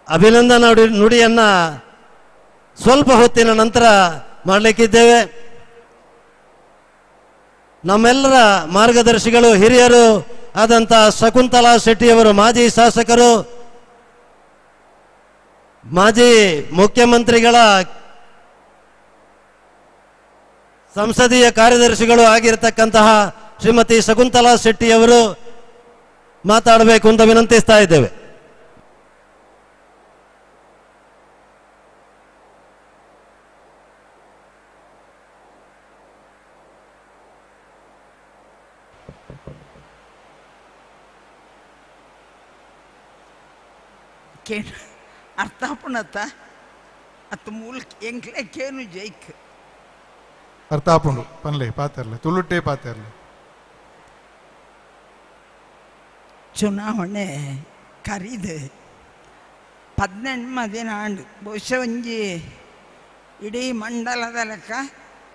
[SPEAKER 1] ಅಭಿನಂದನಾ ನುಡಿಯನ್ನ ಸ್ವಲ್ಪ ಹೊತ್ತಿನ ನಂತರ ಮಾಡಲಿಕ್ಕಿದ್ದೇವೆ. ನಮ್ಮೆಲ್ಲರ ಮಾರ್ಗದರ್ಶಿಗಳು ಹಿರಿಯರು ಆದಂಥ ಶಕುಂತಲಾ ಶೆಟ್ಟಿಯವರು, ಮಾಜಿ ಶಾಸಕರು, ಮಾಜಿ ಮುಖ್ಯಮಂತ್ರಿಗಳ ಸಂಸದೀಯ ಕಾರ್ಯದರ್ಶಿಗಳು ಆಗಿರತಕ್ಕಂತಹ ಶ್ರೀಮತಿ ಶಕುಂತಲಾ ಶೆಟ್ಟಿಯವರು ಮಾತಾಡಬೇಕು ಅಂತ ವಿನಂತಿಸ್ತಾ ಇದ್ದೇವೆ.
[SPEAKER 7] ಅರ್ಥ ಆಪುಣತ್ತ ಅತ್ತ ಮೂಲಕ ಎಂಕ್ಲೆ ಕೇನು ಜೈಕ್
[SPEAKER 2] ಅರ್ಥ ಆಪುಂಡು ಪನ್ಲೆ ಪಾತೆರ್ಲೆ ತುಳುಟೇ ಪಾತೆರ್ಲೆ.
[SPEAKER 7] ಚುನಾವಣೆ ಕರೀದು 18 ದಿನ ಆಂಡು, ಬಹುಶಃ ಒಂಜಿ ಇಡೀ ಮಂಡಲದ ಲೆಕ್ಕ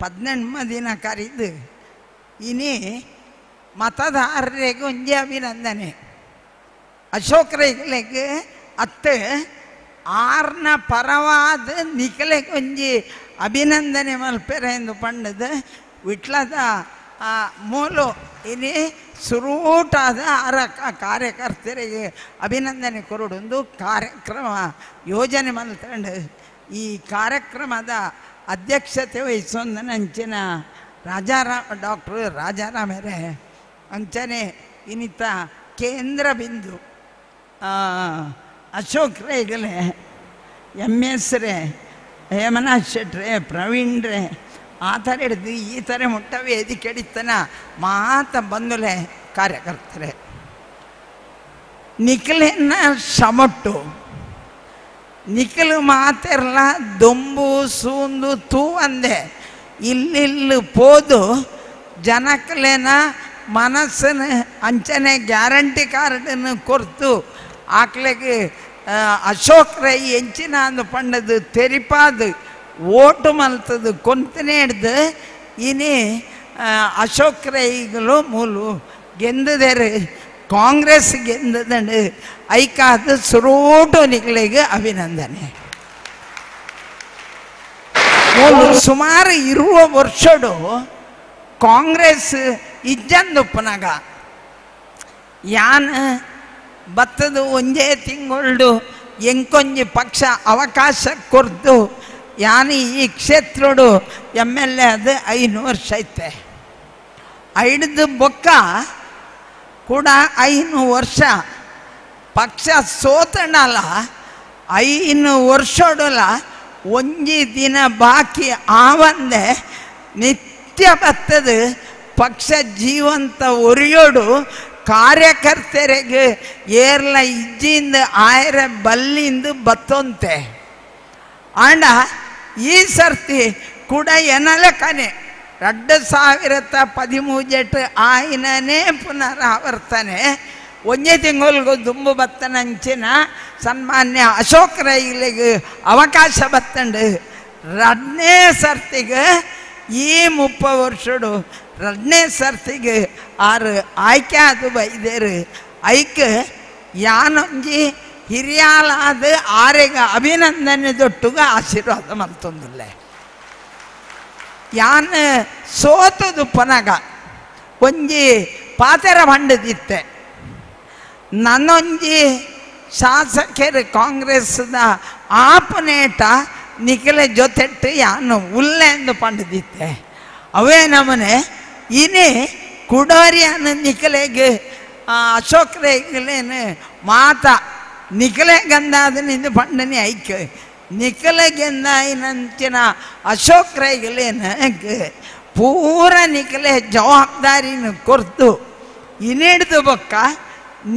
[SPEAKER 7] 18 ದಿನ ಕರೀದು ಇನಿ ಮತದಾರರಿಗೆ ಒಂಜಿ ಅಭಿನಂದನೆ. ಅಶೋಕ್ ರೈಗಳಿಗೆ ಅತ್ತೆ ಆರ್ನ ಪರವಾದ ನಿಕಲೆ ಒಂಜಿ ಅಭಿನಂದನೆ ಮಲ್ಪೆರೆ ಎಂದು ಪಂಡದ ವಿಟ್ಲದ ಮೂಲು ಇನಿ ಸುರೂಟಾದ ಆರ ಕಾರ್ಯಕರ್ತರಿಗೆ ಅಭಿನಂದನೆ ಕೊರಡೊಂದು ಕಾರ್ಯಕ್ರಮ ಯೋಜನೆ ಮಲ್ತಂಡು. ಈ ಕಾರ್ಯಕ್ರಮದ ಅಧ್ಯಕ್ಷತೆ ವಹಿಸೊಂದನಂಚಿನ ರಾಜಾರಾಮ್ ಡಾಕ್ಟ್ರು ರಾಜಾರಾಮರೇ ಅಂಚನೆ ಇನ್ನಿತ ಕೇಂದ್ರ ಬಿಂದು ಅಶೋಕ್ ರೈಗಲೆ, ಎಮ್ ಎಸ್ ರೇ, ಹೇಮನಾಥ್ ಶೆಟ್ರೆ, ಪ್ರವೀಣ್ ರೇ, ಆ ಥರ ಹಿಡಿದು ಈ ಥರ ಮುಟ್ಟ ವೇದಿಕೆ ಹಿಡಿತನ ಮಾತ ಬಂದುಲೆ ಕಾರ್ಯಕರ್ತರೆ ನಿಖಲೆನ್ನ ಶ್ರಮಟ್ಟು ನಿಖಲು ಮಾತಿರಲ್ಲ ದೊಂಬು ಸೂಂದು ತೂ ಅಂದೆ ಇಲ್ಲಿಲ್ಲು ಪೋದು ಜನಕ್ಲೇನ ಮನಸ್ಸನ್ನು ಅಂಚನೆ ಗ್ಯಾರಂಟಿ ಕಾರ್ಡನ್ನು ಕೊರ್ತು ಆಕ್ಲೆಗೆ ಅಶೋಕ್ ರೈ ಎಂಚಿನ ಅಂದು ಪಂಡದು ತೆರಿಪಾದು ಓಟು ಮಲ್ತದು ಕೊಂತನೇ ಹಿಡ್ದು ಇನಿ ಅಶೋಕ್ ರೈಗಳು ಮೂಲು ಗೆಂದದೇರು ಕಾಂಗ್ರೆಸ್ ಗೆಂದದಂಡು ಐಕಾದ ಸುರೋಟು ನಿಗಳಿಗೆ ಅಭಿನಂದನೆ. ಮೂಲು ಸುಮಾರು ಇರುವ ವರ್ಷಡು ಕಾಂಗ್ರೆಸ್ ಇಜ್ಜಂದುಪ್ಪನಾಗ ಯಾನ್ ಬತ್ತದು ಒಂಜೇ ತಿಂಗಳು ಎಂಕೊಂಜಿ ಪಕ್ಷ ಅವಕಾಶ ಕೊರ್ದು ಯಾನು ಈ ಕ್ಷೇತ್ರಡು M L A ಅದು 5 ವರ್ಷ ಐತೆ. ಐದು ಬೊಕ್ಕ ಕೂಡ 5 ವರ್ಷ ಪಕ್ಷ ಸೋತಣಲ್ಲ 5 ವರ್ಷಡಲ್ಲ ಒಂಜಿ ದಿನ ಬಾಕಿ ಆವಂದೆ ನಿತ್ಯ ಬತ್ತದು ಪಕ್ಷ ಜೀವಂತ ಒರಿಯೋಡು ಕಾರ್ಯಕರ್ತರಿಗೆ ಏರ್ಲ ಇಜ್ಜಿಂದ ಆಯರ ಬಲ್ಲಿಂದ ಬತ್ತೊಂತೆ. ಆಂಡ ಈ ಸರ್ತಿ ಕೂಡ ಎನಲಕನೆ 2013 ಆಯ್ನೇ ಪುನರಾವರ್ತನೆ ಒಂದೇ ತಿಂಗಳಿಗೂ ದುಂಬು ಬತ್ತನಂಚಿನ ಸನ್ಮಾನ್ಯ ಅಶೋಕ್ ರೈಲಿಗೆ ಅವಕಾಶ ಬತ್ತಂಡು 2ನೇ ಸರ್ತಿಗೆ ಈ 30 ವರ್ಷಡು 2ನೇ ಸರ್ತಿಗೆ ಆರು ಆಯ್ಕೆ ಅದು ಬೈದೇರು ಐಕ್ ಯಾನೊಂಜಿ ಹಿರಿಯಾಲಾದ ಆರೆಗ ಅಭಿನಂದನೆ ದೊಟ್ಟುಗ ಆಶೀರ್ವಾದ ಮಲ್ತೊಂದುಲ್ಲೆ. ಯಾನ್ ಸೋತದು ಪನಗ ಒಂಜಿ ಪಾತೆರ ಬಂಡದಿತ್ತೆ ನನ್ನೊಂಜಿ ಶಾಸಕರು ಕಾಂಗ್ರೆಸ್ದ ಆಪನೇಟ ನಿಖಲೆ ಜೊತೆಟ್ಟು ಯಾನು ಉಲ್ಲೆ ಎಂದು ಪಂಡದಿತ್ತೆ. ಅವೇ ನಮನೆ ಇನಿ ಕುಡೋರಿಯಾನ ನಿಖಲೆಗೆ ಅಶೋಕ್ ರೈಗಲೇನು ಮಾತ ನಿಖಲೆ ಗಂಧಾದ ನಿಂದು ಪಂಡನಿ ಐಕ್ ನಿಖಲೆ ಗೆಂದಾಯಿನಂಚಿನ ಅಶೋಕ್ ರೈಗಲೇನು ಪೂರ ನಿಖಲೆ ಜವಾಬ್ದಾರಿನ ಕೊರ್ತು ಇನ್ನಿಡ್ದು ಬೊಕ್ಕ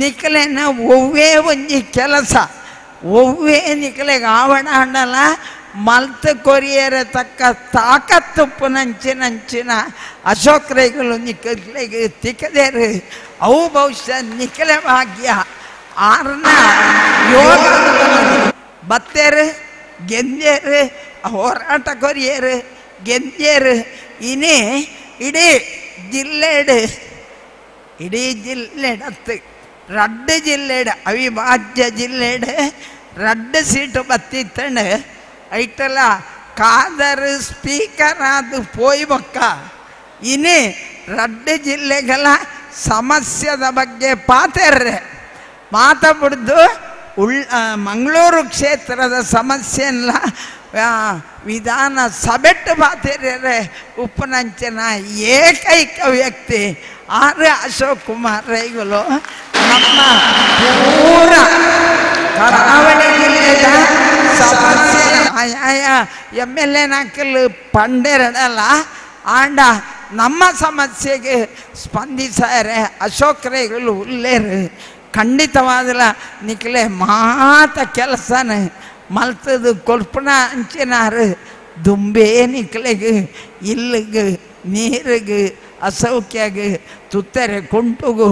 [SPEAKER 7] ನಿಖಲೆನ ಒವ್ವೇ ಒಂಜಿ ಕೆಲಸ ಒವ್ವೇ ನಿಖಲೆಗೆ ಆವಣ ಹಣ್ಣಲ್ಲ ಮಲ್ತ್ ಕೊರಿಯರ ತಕ್ಕ ತಾಕತ್ತುಪ್ಪು ನಂಚಿನಂಚಿನ ಅಶೋಕ್ ರೈಗಳು ನಿಕ್ಕಲೆಗೆ ತಿಕ್ಕದೇರು ಅವು ಬಹುಶಃ ನಿಖಲೆ ಭಾಗ್ಯ ಆರ್ನ ಯೋಗ ಬತ್ತೇರು ಗೆಂದೇರು ಹೋರಾಟ ಕೊರಿಯರು ಗೆಂದೇರು ಇನಿ ಇಡೀ ಜಿಲ್ಲೆಡು ಇಡೀ ಜಿಲ್ಲೆಡತ್ತು ರಡ್ಡು ಜಿಲ್ಲೆಡು ಅವಿಭಾಜ್ಯ ಜಿಲ್ಲೆಡು ರಡ್ಡು ಸೀಟು ಬತ್ತಿತ್ತಂಡು ಐಟಲ ಖಾದರ್ ಸ್ಪೀಕರ್ ಅದು ಪೋಯ್ ಬೊಕ್ಕ ಇನಿ ರಡ್ಡು ಜಿಲ್ಲೆಗಳ ಸಮಸ್ಯೆದ ಬಗ್ಗೆ ಪಾತೆರ್ರೆ ಮಾತಾಬಿಡ್ದು ಮಂಗಳೂರು ಕ್ಷೇತ್ರದ ಸಮಸ್ಯೆಲ್ಲ ವಿಧಾನ ಸಭೆಟ್ಟು ಪಾತೆರ್ರೆ ಉಪ್ಪನಂಚಿನ ಏಕೈಕ ವ್ಯಕ್ತಿ ಆರ್ ಅಶೋಕ್ ಕುಮಾರ್ ರೈಗಳು ನಮ್ಮ ಪೂರ ಕರಾವಳಿ ಜಿಲ್ಲೆದ ಸಮಸ್ಯೆ ಆಯಾಯ M L A ನಾಕಲ್ ಪಂಡೆರಡಲ್ಲ ಆಂಡ ನಮ್ಮ ಸಮಸ್ಯೆಗೆ ಸ್ಪಂದಿಸಾರೆ ಅಶೋಕ್ ರೈಗಳು ಉಲ್ಲೇರು ಖಂಡಿತವಾದಲ ನಿಖಲೆ ಮಾತ ಕೆಲಸನ ಮಲ್ತದು ಕೊಲ್ಪನ ಅಂಚಿನಾರು ದುಂಬೇ ನಿಖಲೆಗೆ ಇಲ್ಲಿಗೆ ನೀರಿಗೆ ಅಸೌಖ್ಯಗೆ ತುತ್ತರೆ ಕುಂಟುಗು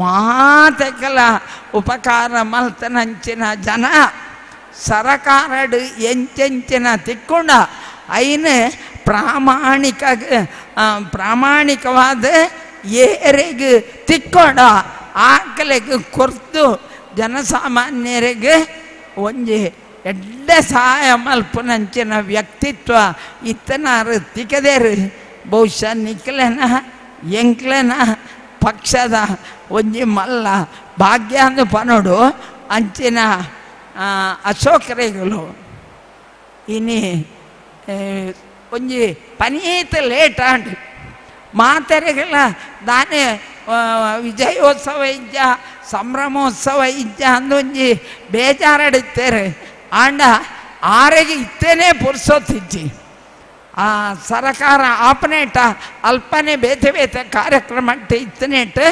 [SPEAKER 7] ಮಾತಕಲ ಉಪಕಾರ ಮಲ್ತನಂಚಿನ ಜನ ಸರಕಾರಡು ಎಂಚೆಂಚಿನ ತಿಕ್ಕೊಂಡ ಐನು ಪ್ರಾಮಾಣಿಕ ಪ್ರಾಮಾಣಿಕವಾದ ಏರಿಗೆ ತಿಕ್ಕೊಂಡ ಆಕಲೆಗೆ ಕೊರ್ತು ಜನಸಾಮಾನ್ಯರಿಗೆ ಒಂಜಿ ಎಡ್ಡೆ ಸಹಾಯ ಮಲ್ಪುನಂಚಿನ ವ್ಯಕ್ತಿತ್ವ ಇತ್ತನಾರು ತಿಕ್ಕದೇರು ಬಹುಶಃ ನಿಕ್ಲೆನ ಎಂಕ್ಲೆನ ಪಕ್ಷದ ಒಂಜಿ ಮಲ್ಲ ಭಾಗ್ಯ ಅಂದು ಪನೋಡು ಅಂಚಿನ ಅಶೋಕ್ ರೈಗಳು ಇನಿ ಒಂಜಿ ಪನೀತ ಲೇಟ್ ಆಂಡ್ ಮಾತೆರೆಗಳ ದಾನೆ ವಿಜಯೋತ್ಸವ ಇಜ್ಜ ಸಂಭ್ರಮೋತ್ಸವ ಇಜ್ಜ ಅಂದೊಂಜಿ ಬೇಜಾರಡಿತ್ತೇರೆ ಆಂಡ ಆರೆಗೆ ಇತ್ತೇನೆ ಪುರ್ಸೊತ್ತಿಜ್ಜಿ ಆ ಸರಕಾರ ಆಪನೇಟ ಅಲ್ಪನೆ ಬೇತೆ ಬೇತೆ ಕಾರ್ಯಕ್ರಮ ಇತ್ತನೇಟ್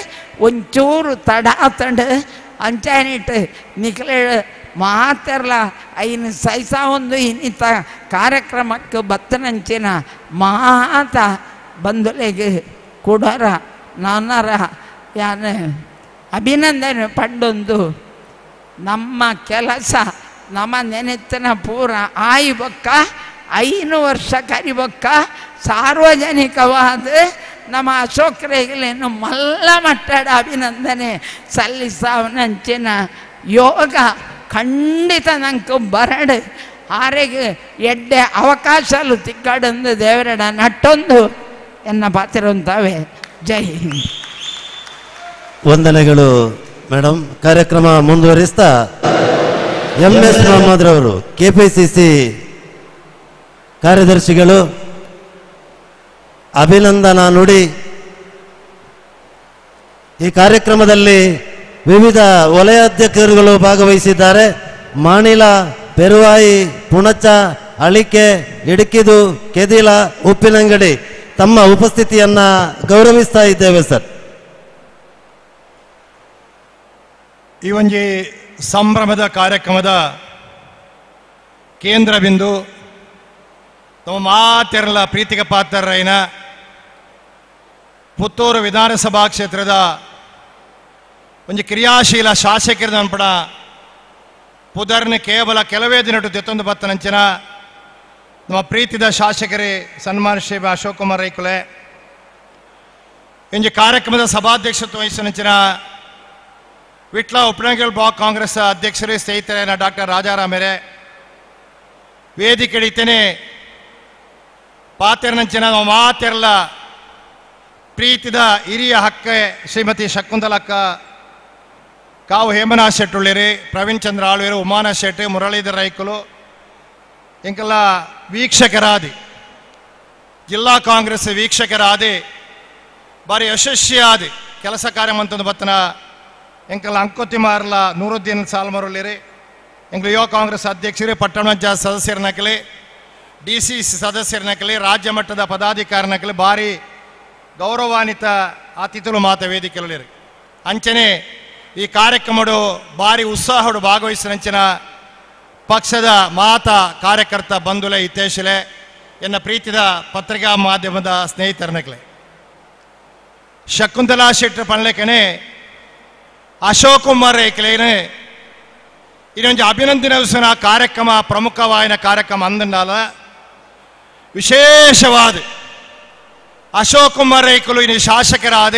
[SPEAKER 7] ಒಂಚೂರು ತಡ ತಂಡು ಅಂಚಾನಿಟ್ಟು ನಿಖಲೆ ಮಾತೆರ್ಲ ಐನು ಸೈಸ ಒಂದು ಇನ್ನಿತ ಕಾರ್ಯಕ್ರಮಕ್ಕೆ ಬತ್ತನಂಚಿನ ಮಾತ ಬಂಧುಲೆಗೆ ಕೊಡರ ನಾನರ ಯಾನ ಅಭಿನಂದನೆ ಪಂಡೊಂದು ನಮ್ಮ ಕೆಲಸ ನಮ್ಮ ನೆನೆತ್ತನ ಪೂರ ಆಯಿ ಬೊಕ್ಕ 5 ವರ್ಷ ಕರಿಬೊಕ್ಕ ಸಾರ್ವಜನಿಕವಾದ ನಮ್ಮ ಅಶೋಕ್ ರೈಗಳೇನು ಮಲ್ಲ ಮಟ್ಟದ ಅಭಿನಂದನೆ ಸಲ್ಲಿಸವನಂಚಿನ ಯೋಗ ಖಂಡಿತ ನಂಗೆ ಬರಡು ಆರೆಗೆ ಎಡ್ಡೆ ಅವಕಾಶಲು ತಿಕ್ಕಾಡೊಂದು ದೇವರಡ ನಟ್ಟೊಂದು ಎನ್ನ ಪಾತಿರುವಂತಾವೆ. ಜೈ ಹಿಂದ್.
[SPEAKER 1] ವಂದನೆಗಳು ಮೇಡಮ್. ಕಾರ್ಯಕ್ರಮ ಮುಂದುವರಿಸ್ತಾ ಎಂ ಎಸ್ ಮೊಹಮ್ಮದ್ ರವರು, ಕೆಪಿಸಿಸಿ ಕಾರ್ಯದರ್ಶಿಗಳು, ಅಭಿನಂದನಾ ನುಡಿ. ಈ ಕಾರ್ಯಕ್ರಮದಲ್ಲಿ ವಿವಿಧ ವಲಯಾಧ್ಯಕ್ಷರುಗಳು ಭಾಗವಹಿಸಿದ್ದಾರೆ. ಮಾಣಿಲ, ಪೆರುವಾಯಿ, ಪುಣಚ, ಅಳಿಕೆ, ಇಡುಕಿದು, ಕೆದಿಲ, ಉಪ್ಪಿನಂಗಡಿ ತಮ್ಮ ಉಪಸ್ಥಿತಿಯನ್ನು ಗೌರವಿಸ್ತಾ ಇದ್ದೇವೆ ಸರ್.
[SPEAKER 8] ಈ ಒಂಜಿ ಸಂಭ್ರಮದ ಕಾರ್ಯಕ್ರಮದ ಕೇಂದ್ರ ಬಿಂದು ತಮ್ಮ ಮಾತೆರಲ ಪ್ರೀತಿಗೆ ಪಾತ್ರರೈನ ಪುತ್ತೂರು ವಿಧಾನಸಭಾ ಕ್ಷೇತ್ರದ ಒಂಜಿ ಕ್ರಿಯಾಶೀಲ ಶಾಸಕರ ನನ್ಪಡ ಪುದರ್ನ ಕೇವಲ ಕೆಲವೇ ದಿನಟು ತೆತ್ತೊಂದು ಬತ್ತನಂಚಿನ ನಮ್ಮ ಪ್ರೀತಿದ ಶಾಸಕರೇ ಸನ್ಮಾನ ಶ್ರೀ ಅಶೋಕ್ ಕುಮಾರ್ ರೈಕುಲೆ, ಇಂಜಿ ಕಾರ್ಯಕ್ರಮದ ಸಭಾಧ್ಯಕ್ಷತ್ವ ವಹಿಸಿನಂಚಿನ ವಿಟ್ಲ ಉಪ್ನಗಲ್ ಬ್ಲಾಕ್ ಕಾಂಗ್ರೆಸ್ ಅಧ್ಯಕ್ಷರೇ ಸ್ನೇಹಿತರೇನ ಡಾಕ್ಟರ್ ರಾಜಾರಾಮರೇ, ವೇದಿಕೆ ಹಿಡಿತೇನೆ ಪಾತೆರನಂಚಿನ ಮಾತೆರಲ ಪ್ರೀತಿದ ಹಿರಿಯ ಹಕ್ಕೆ ಶ್ರೀಮತಿ ಶಕುಂತಲಕ್ಕ ಕಾವು ಹೇಮನಾಥ್ ಶೆಟ್ಟುಳ್ಳಿರಿ, ಪ್ರವೀಣ್ ಚಂದ್ರ ಆಳ್ವೇರು, ಉಮಾನಾಥ್ ಶೆಟ್ಟಿ, ಮುರಳೀಧರ್ ರೈಕುಲು, ಇಂಕೆಲ್ಲ ವೀಕ್ಷಕರಾದಿ ಜಿಲ್ಲಾ ಕಾಂಗ್ರೆಸ್ ವೀಕ್ಷಕರಾದಿ ಭಾರಿ ಯಶಸ್ವಿಯಾದಿ ಕೆಲಸ ಕಾರ್ಯ ಮಂತಂದು ಬತ್ತನ ಎಂಕೆಲ್ಲ ಅಂಕೋತಿಮಾರ್ಲ ನೂರುದ್ದೀನ್ ಸಾಲ್ಮರುಳ್ಳಿರಿ, ಎಂಗ್ಲ ಯುವ ಕಾಂಗ್ರೆಸ್ ಅಧ್ಯಕ್ಷರೇ, ಪಟ್ಟಣ ಪಂಚಾಯತ್ ಸದಸ್ಯರನಕಲಿ, D C C ಸದಸ್ಯರನಕಲಿ, ರಾಜ್ಯ ಮಟ್ಟದ ಪದಾಧಿಕಾರಿನಕಲಿ ಭಾರಿ ಗೌರವಾನ್ವಿತ ಅತಿಥುಲು ಮಾತ ವೇದಿಕೆಯಲ್ಲಿ ಅಂಚನೆ ಈ ಕಾರ್ಯಕ್ರಮಡು ಭಾರಿ ಉತ್ಸಾಹಡು ಭಾಗವಹಿಸಿನಂಚಿನ ಪಕ್ಷದ ಮಾತಾ ಕಾರ್ಯಕರ್ತ ಬಂಧುಲೆ ಹಿತೈಷಿಲೆ ಎನ್ನ ಪ್ರೀತಿದ ಪತ್ರಿಕಾ ಮಾಧ್ಯಮದ ಸ್ನೇಹಿತರನಕ್ಲೆ ಶಕುಂತಲಾ ಶೆಟ್ಟರ್ ಪನ್ಲೆಕನೆ ಅಶೋಕ್ ಕುಮಾರ್ ರೇಕ್ಲೇನೆ ಇನ್ನೊಂದು ಅಭಿನಂದನೆ ಕಾರ್ಯಕ್ರಮ ಪ್ರಮುಖವಾದ ಕಾರ್ಯಕ್ರಮ ಅಂದಂಡಾಲ ವಿಶೇಷವಾದ ಅಶೋಕ್ ಕುಮಾರ್ ರೈಕುಲು ಇನ್ನು ಶಾಸಕರಾದ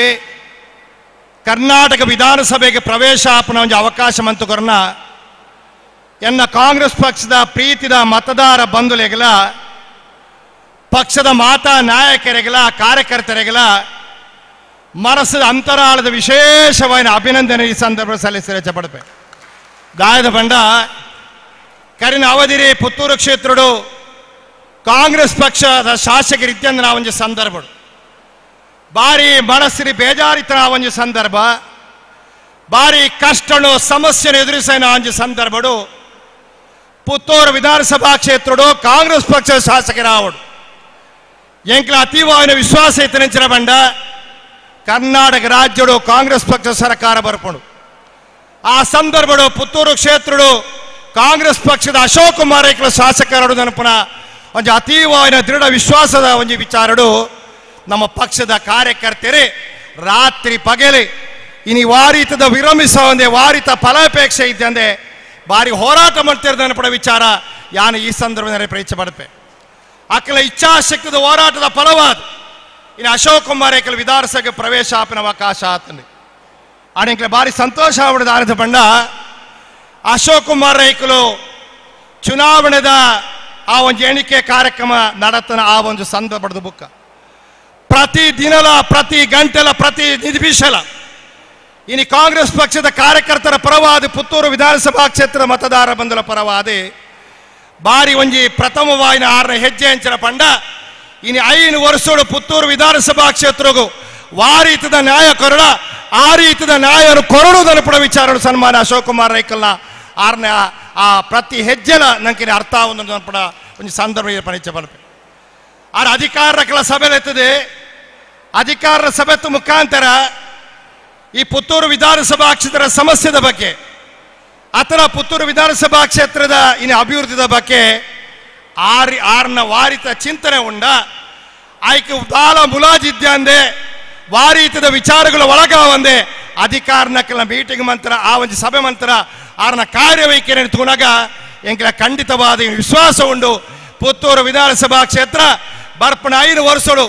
[SPEAKER 8] ಕರ್ನಾಟಕ ವಿಧಾನಸಭೆಗೆ ಪ್ರವೇಶ ಆಪನ ಒಂದು ಅವಕಾಶ ಮಂತುಕೊರ್ನ ಎನ್ನ ಕಾಂಗ್ರೆಸ್ ಪಕ್ಷದ ಪ್ರೀತಿದ ಮತದಾರ ಬಂಧುಲೆಗಲ ಪಕ್ಷದ ಮಾತಾ ನಾಯಕರಿಗಲ ಕಾರ್ಯಕರ್ತರಿಗಲ ಮನಸ್ಸದ ಅಂತರಾಳದ ವಿಶೇಷವಾದ ಅಭಿನಂದನೆ ಈ ಸಂದರ್ಭ ಸಲ್ಲಿಸಲು ಇಚ್ಛಪಡಪೆ. ದಾಯದ ಬಂಡ ಕರಿನ ಅವಧಿರಿ ಪುತ್ತೂರು ಕ್ಷೇತ್ರಡು ಕಾಂಗ್ರೆಸ್ ಪಕ್ಷದ ಶಾಸಕರಿದ್ದಂದ್ರೆ ನಾವೊಂದು ಸಂದರ್ಭ ಭಾರಿ ಮನಸ್ಸಿನ ಬೇಜಾರಿತ ಒಂದು ಸಂದರ್ಭ ಭಾರಿ ಕಷ್ಟನು ಸಮಸ್ಯೆಯನ್ನು ಎದುರಿಸಿದ ಒಂದು ಸಂದರ್ಭಡು ಪುತ್ತೂರು ವಿಧಾನಸಭಾ ಕ್ಷೇತ್ರಡು ಕಾಂಗ್ರೆಸ್ ಪಕ್ಷದ ಶಾಸಕರಾವಡು ಎಂಕ್ಲ ಅತೀವವಾದ ವಿಶ್ವಾಸ ಇತ್ತನೆಂಚಿನ ಬಂಡ ಕರ್ನಾಟಕ ರಾಜ್ಯಡು ಕಾಂಗ್ರೆಸ್ ಪಕ್ಷ ಸರ್ಕಾರ ಬರ್ಪಡು ಆ ಸಂದರ್ಭಡು ಪುತ್ತೂರು ಕ್ಷೇತ್ರಡು ಕಾಂಗ್ರೆಸ್ ಪಕ್ಷದ ಅಶೋಕ್ ಕುಮಾರ್ ರೈಕುಲು ಶಾಸಕರಡು ನೆನಪುನ ಒಂದು ಅತೀವವಾದ ದೃಢ ವಿಶ್ವಾಸದ ಒಂದು ವಿಚಾರಡು ನಮ್ಮ ಪಕ್ಷದ ಕಾರ್ಯಕರ್ತರೇ ರಾತ್ರಿ ಪಗಲಿ ಇನಿ ವಾರಿತದ ವಿರಮಿಸ ಒಂದೇ ವಾರಿತ ಫಲಾಪೇಕ್ಷೆ ಇದ್ದಂದೆ ಭಾರಿ ಹೋರಾಟ ಮಾಡ್ತಿರೋದು ನೆನಪಡ ವಿಚಾರ ಯಾನು ಈ ಸಂದರ್ಭದಲ್ಲಿ ಪ್ರಯತ್ನ ಪಡಪೆ. ಆಕಲ ಇಚ್ಛಾಶಕ್ತಿದ ಹೋರಾಟದ ಫಲವಾದ ಇನ್ನು ಅಶೋಕ್ ಕುಮಾರ್ ರೈಕುಲು ವಿಧಾನಸಭೆಗೆ ಪ್ರವೇಶ ಆಪಿನ ಅವಕಾಶ ಆತಂದೆ ಆನೆಂಕ್ಲೆ ಭಾರಿ ಸಂತೋಷ ಆಗ್ಬಿಡೋದು ಆನಂದ ಬಂಡ ಅಶೋಕ್ ಕುಮಾರ್ ರೈಕುಲು ಚುನಾವಣೆದ ಆ ಒಂದು ಎಣಿಕೆ ಕಾರ್ಯಕ್ರಮ ನಡತನ ಆ ಒಂದು ಸಂದರ್ಭದ ಬುಕ್ಕ ಪ್ರತಿ ದಿನಲ ಪ್ರತಿ ಗಂಟೆಲ ಪ್ರತಿ ನಿಮಿಷಲ ಇನ್ನು ಕಾಂಗ್ರೆಸ್ ಪಕ್ಷದ ಕಾರ್ಯಕರ್ತರ ಪರವಾದ ಪುತ್ತೂರು ವಿಧಾನಸಭಾ ಕ್ಷೇತ್ರದ ಮತದಾರ ಬಂಧುಲ ಪರವಾದ ಬಾರಿ ಒಂಜಿ ಪ್ರಥಮವಾಯಿನ ಆರನೇ ಹೆಜ್ಜೆ ಅಂಚಿನ ಪಂಡ ಇನ್ನು 5 ವರ್ಷಗಳು ಪುತ್ತೂರು ವಿಧಾನಸಭಾ ಕ್ಷೇತ್ರಗೂ ವಾರೀತದ ನ್ಯಾಯ ಕೊರಡ ಆ ರೀತಿಯ ನ್ಯಾಯರು ಕೊರಡುವುದನ್ನು ಕೂಡ ವಿಚಾರ ಸನ್ಮಾನ ಅಶೋಕ್ ಕುಮಾರ್ ರೈಕಲ್ನ ಆರನೇ ಆ ಪ್ರತಿ ಹೆಜ್ಜೆಲ ನಂಗೆ ಅರ್ಥ ಒಂದು ಕೂಡ ಒಂದು ಸಂದರ್ಭ ಪರಿಚಯ ಬಲಪೆ. ಆರ ಅಧಿಕಾರಗಳ ಸಭೆ ಎತ್ತದೆ ಅಧಿಕಾರರ ಸಭೆ ಮುಖಾಂತರ ಈ ಪುತ್ತೂರು ವಿಧಾನಸಭಾ ಕ್ಷೇತ್ರದ ಸಮಸ್ಯೆದ ಬಗ್ಗೆ ಅಥವಾ ಪುತ್ತೂರು ವಿಧಾನಸಭಾ ಕ್ಷೇತ್ರದ ಇನ್ನು ಅಭಿವೃದ್ಧಿದ ಬಗ್ಗೆ ಆರ್ನ ವಾರಿತ ಚಿಂತನೆ ಉಂಡ ಆಯ್ಕೆ ಬಾಲ ಮುಲಾಜಿದ್ಯಾಂದೆ ವಾರೀತದ ವಿಚಾರಗಳ ಒಳಗ ಒಂದೇ ಅಧಿಕಾರನ ಕೆಲ ಮೀಟಿಂಗ್ ಮಂತ್ರ ಆ ಒಂದು ಸಭೆ ಮಂತ್ರ ಆರ್ನ ಕಾರ್ಯವೈಖರಿ ತೂನಾಗ ಎಂಕೆಲ ಖಂಡಿತವಾದ ವಿಶ್ವಾಸ ಉಂಡು ಪುತ್ತೂರು ವಿಧಾನಸಭಾ ಕ್ಷೇತ್ರ ಬರ್ಪಣ 5 ವರ್ಷಗಳು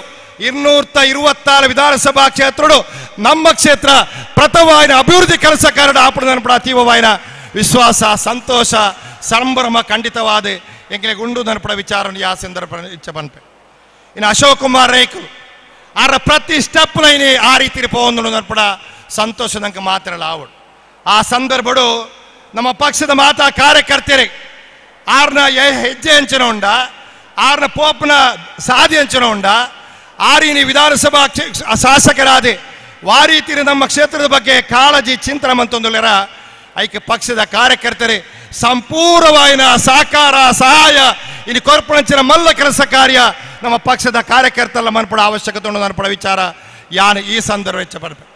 [SPEAKER 8] 226 ವಿಧಾನಸಭಾ ಕ್ಷೇತ್ರಡು ನಮ್ಮ ಕ್ಷೇತ್ರ ಪ್ರಥಮವಾಯಿನ ಅಭಿವೃದ್ಧಿ ಕೆಲಸ ಕಾರ್ಯ ಆಪಣ ಅತೀವವಾಯಿನ ವಿಶ್ವಾಸ ಸಂತೋಷ ಸಂಭ್ರಮ ಖಂಡಿತವಾದ ಎಂಕೆಲೆ ಗುಂಡು ನನ್ಪಡ ವಿಚಾರ ಯಾ ಸಂದರ್ಭ ಇಚ್ಛೆ ಬನ್ಪೆ. ಇನ್ನು ಅಶೋಕ್ ಕುಮಾರ್ ರೈಕುಲು ಆರ ಪ್ರತಿ ಸ್ಟೆಪ್ ಲೈನ್ ಆ ರೀತಿ ಪೋಂದು ನನ್ಪಡ ಸಂತೋಷದಂಕ ಮಾತ್ರ ಆವಡು ಆ ಸಂದರ್ಭಡು ನಮ್ಮ ಪಕ್ಷದ ಮಾತಾ ಕಾರ್ಯಕರ್ತರಿಗೆ ಆರ್ನ ಹೆಜ್ಜೆ ಅಂಚನ ಉಂಡ ಆರ್ನ ಪೋಪ್ನ ಸಾಧಿ ಅಂಚನ ಉಂಡ ಆರಿನಿ ವಿಧಾನಸಭಾ ಶಾಸಕರಾದೆ ವಾರೀತಿರ ನಮ್ಮ ಕ್ಷೇತ್ರದ ಬಗ್ಗೆ ಕಾಳಜಿ ಚಿಂತನೆ ಮಂತೊಂದುಲೆರ ಐಕೆ ಪಕ್ಷದ ಕಾರ್ಯಕರ್ತರೇ ಸಂಪೂರ್ಣವಾಯಿನ ಸಹಕಾರ ಸಹಾಯ ಇಲ್ಲಿ ಕೊರ್ಪಣಂಚಿನ ಮಲ್ಲ ಕೆಲಸ ಕಾರ್ಯ ನಮ್ಮ ಪಕ್ಷದ ಕಾರ್ಯಕರ್ತರ ಮನ್ಪಡ ಅವಶ್ಯಕತೆ ಉಂಡು ನನ್ಪಡ ವಿಚಾರ ಯಾನು ಈ ಸಂದರ್ಭ ಹೆಚ್ಚ ಬರ್ಬೇಕು.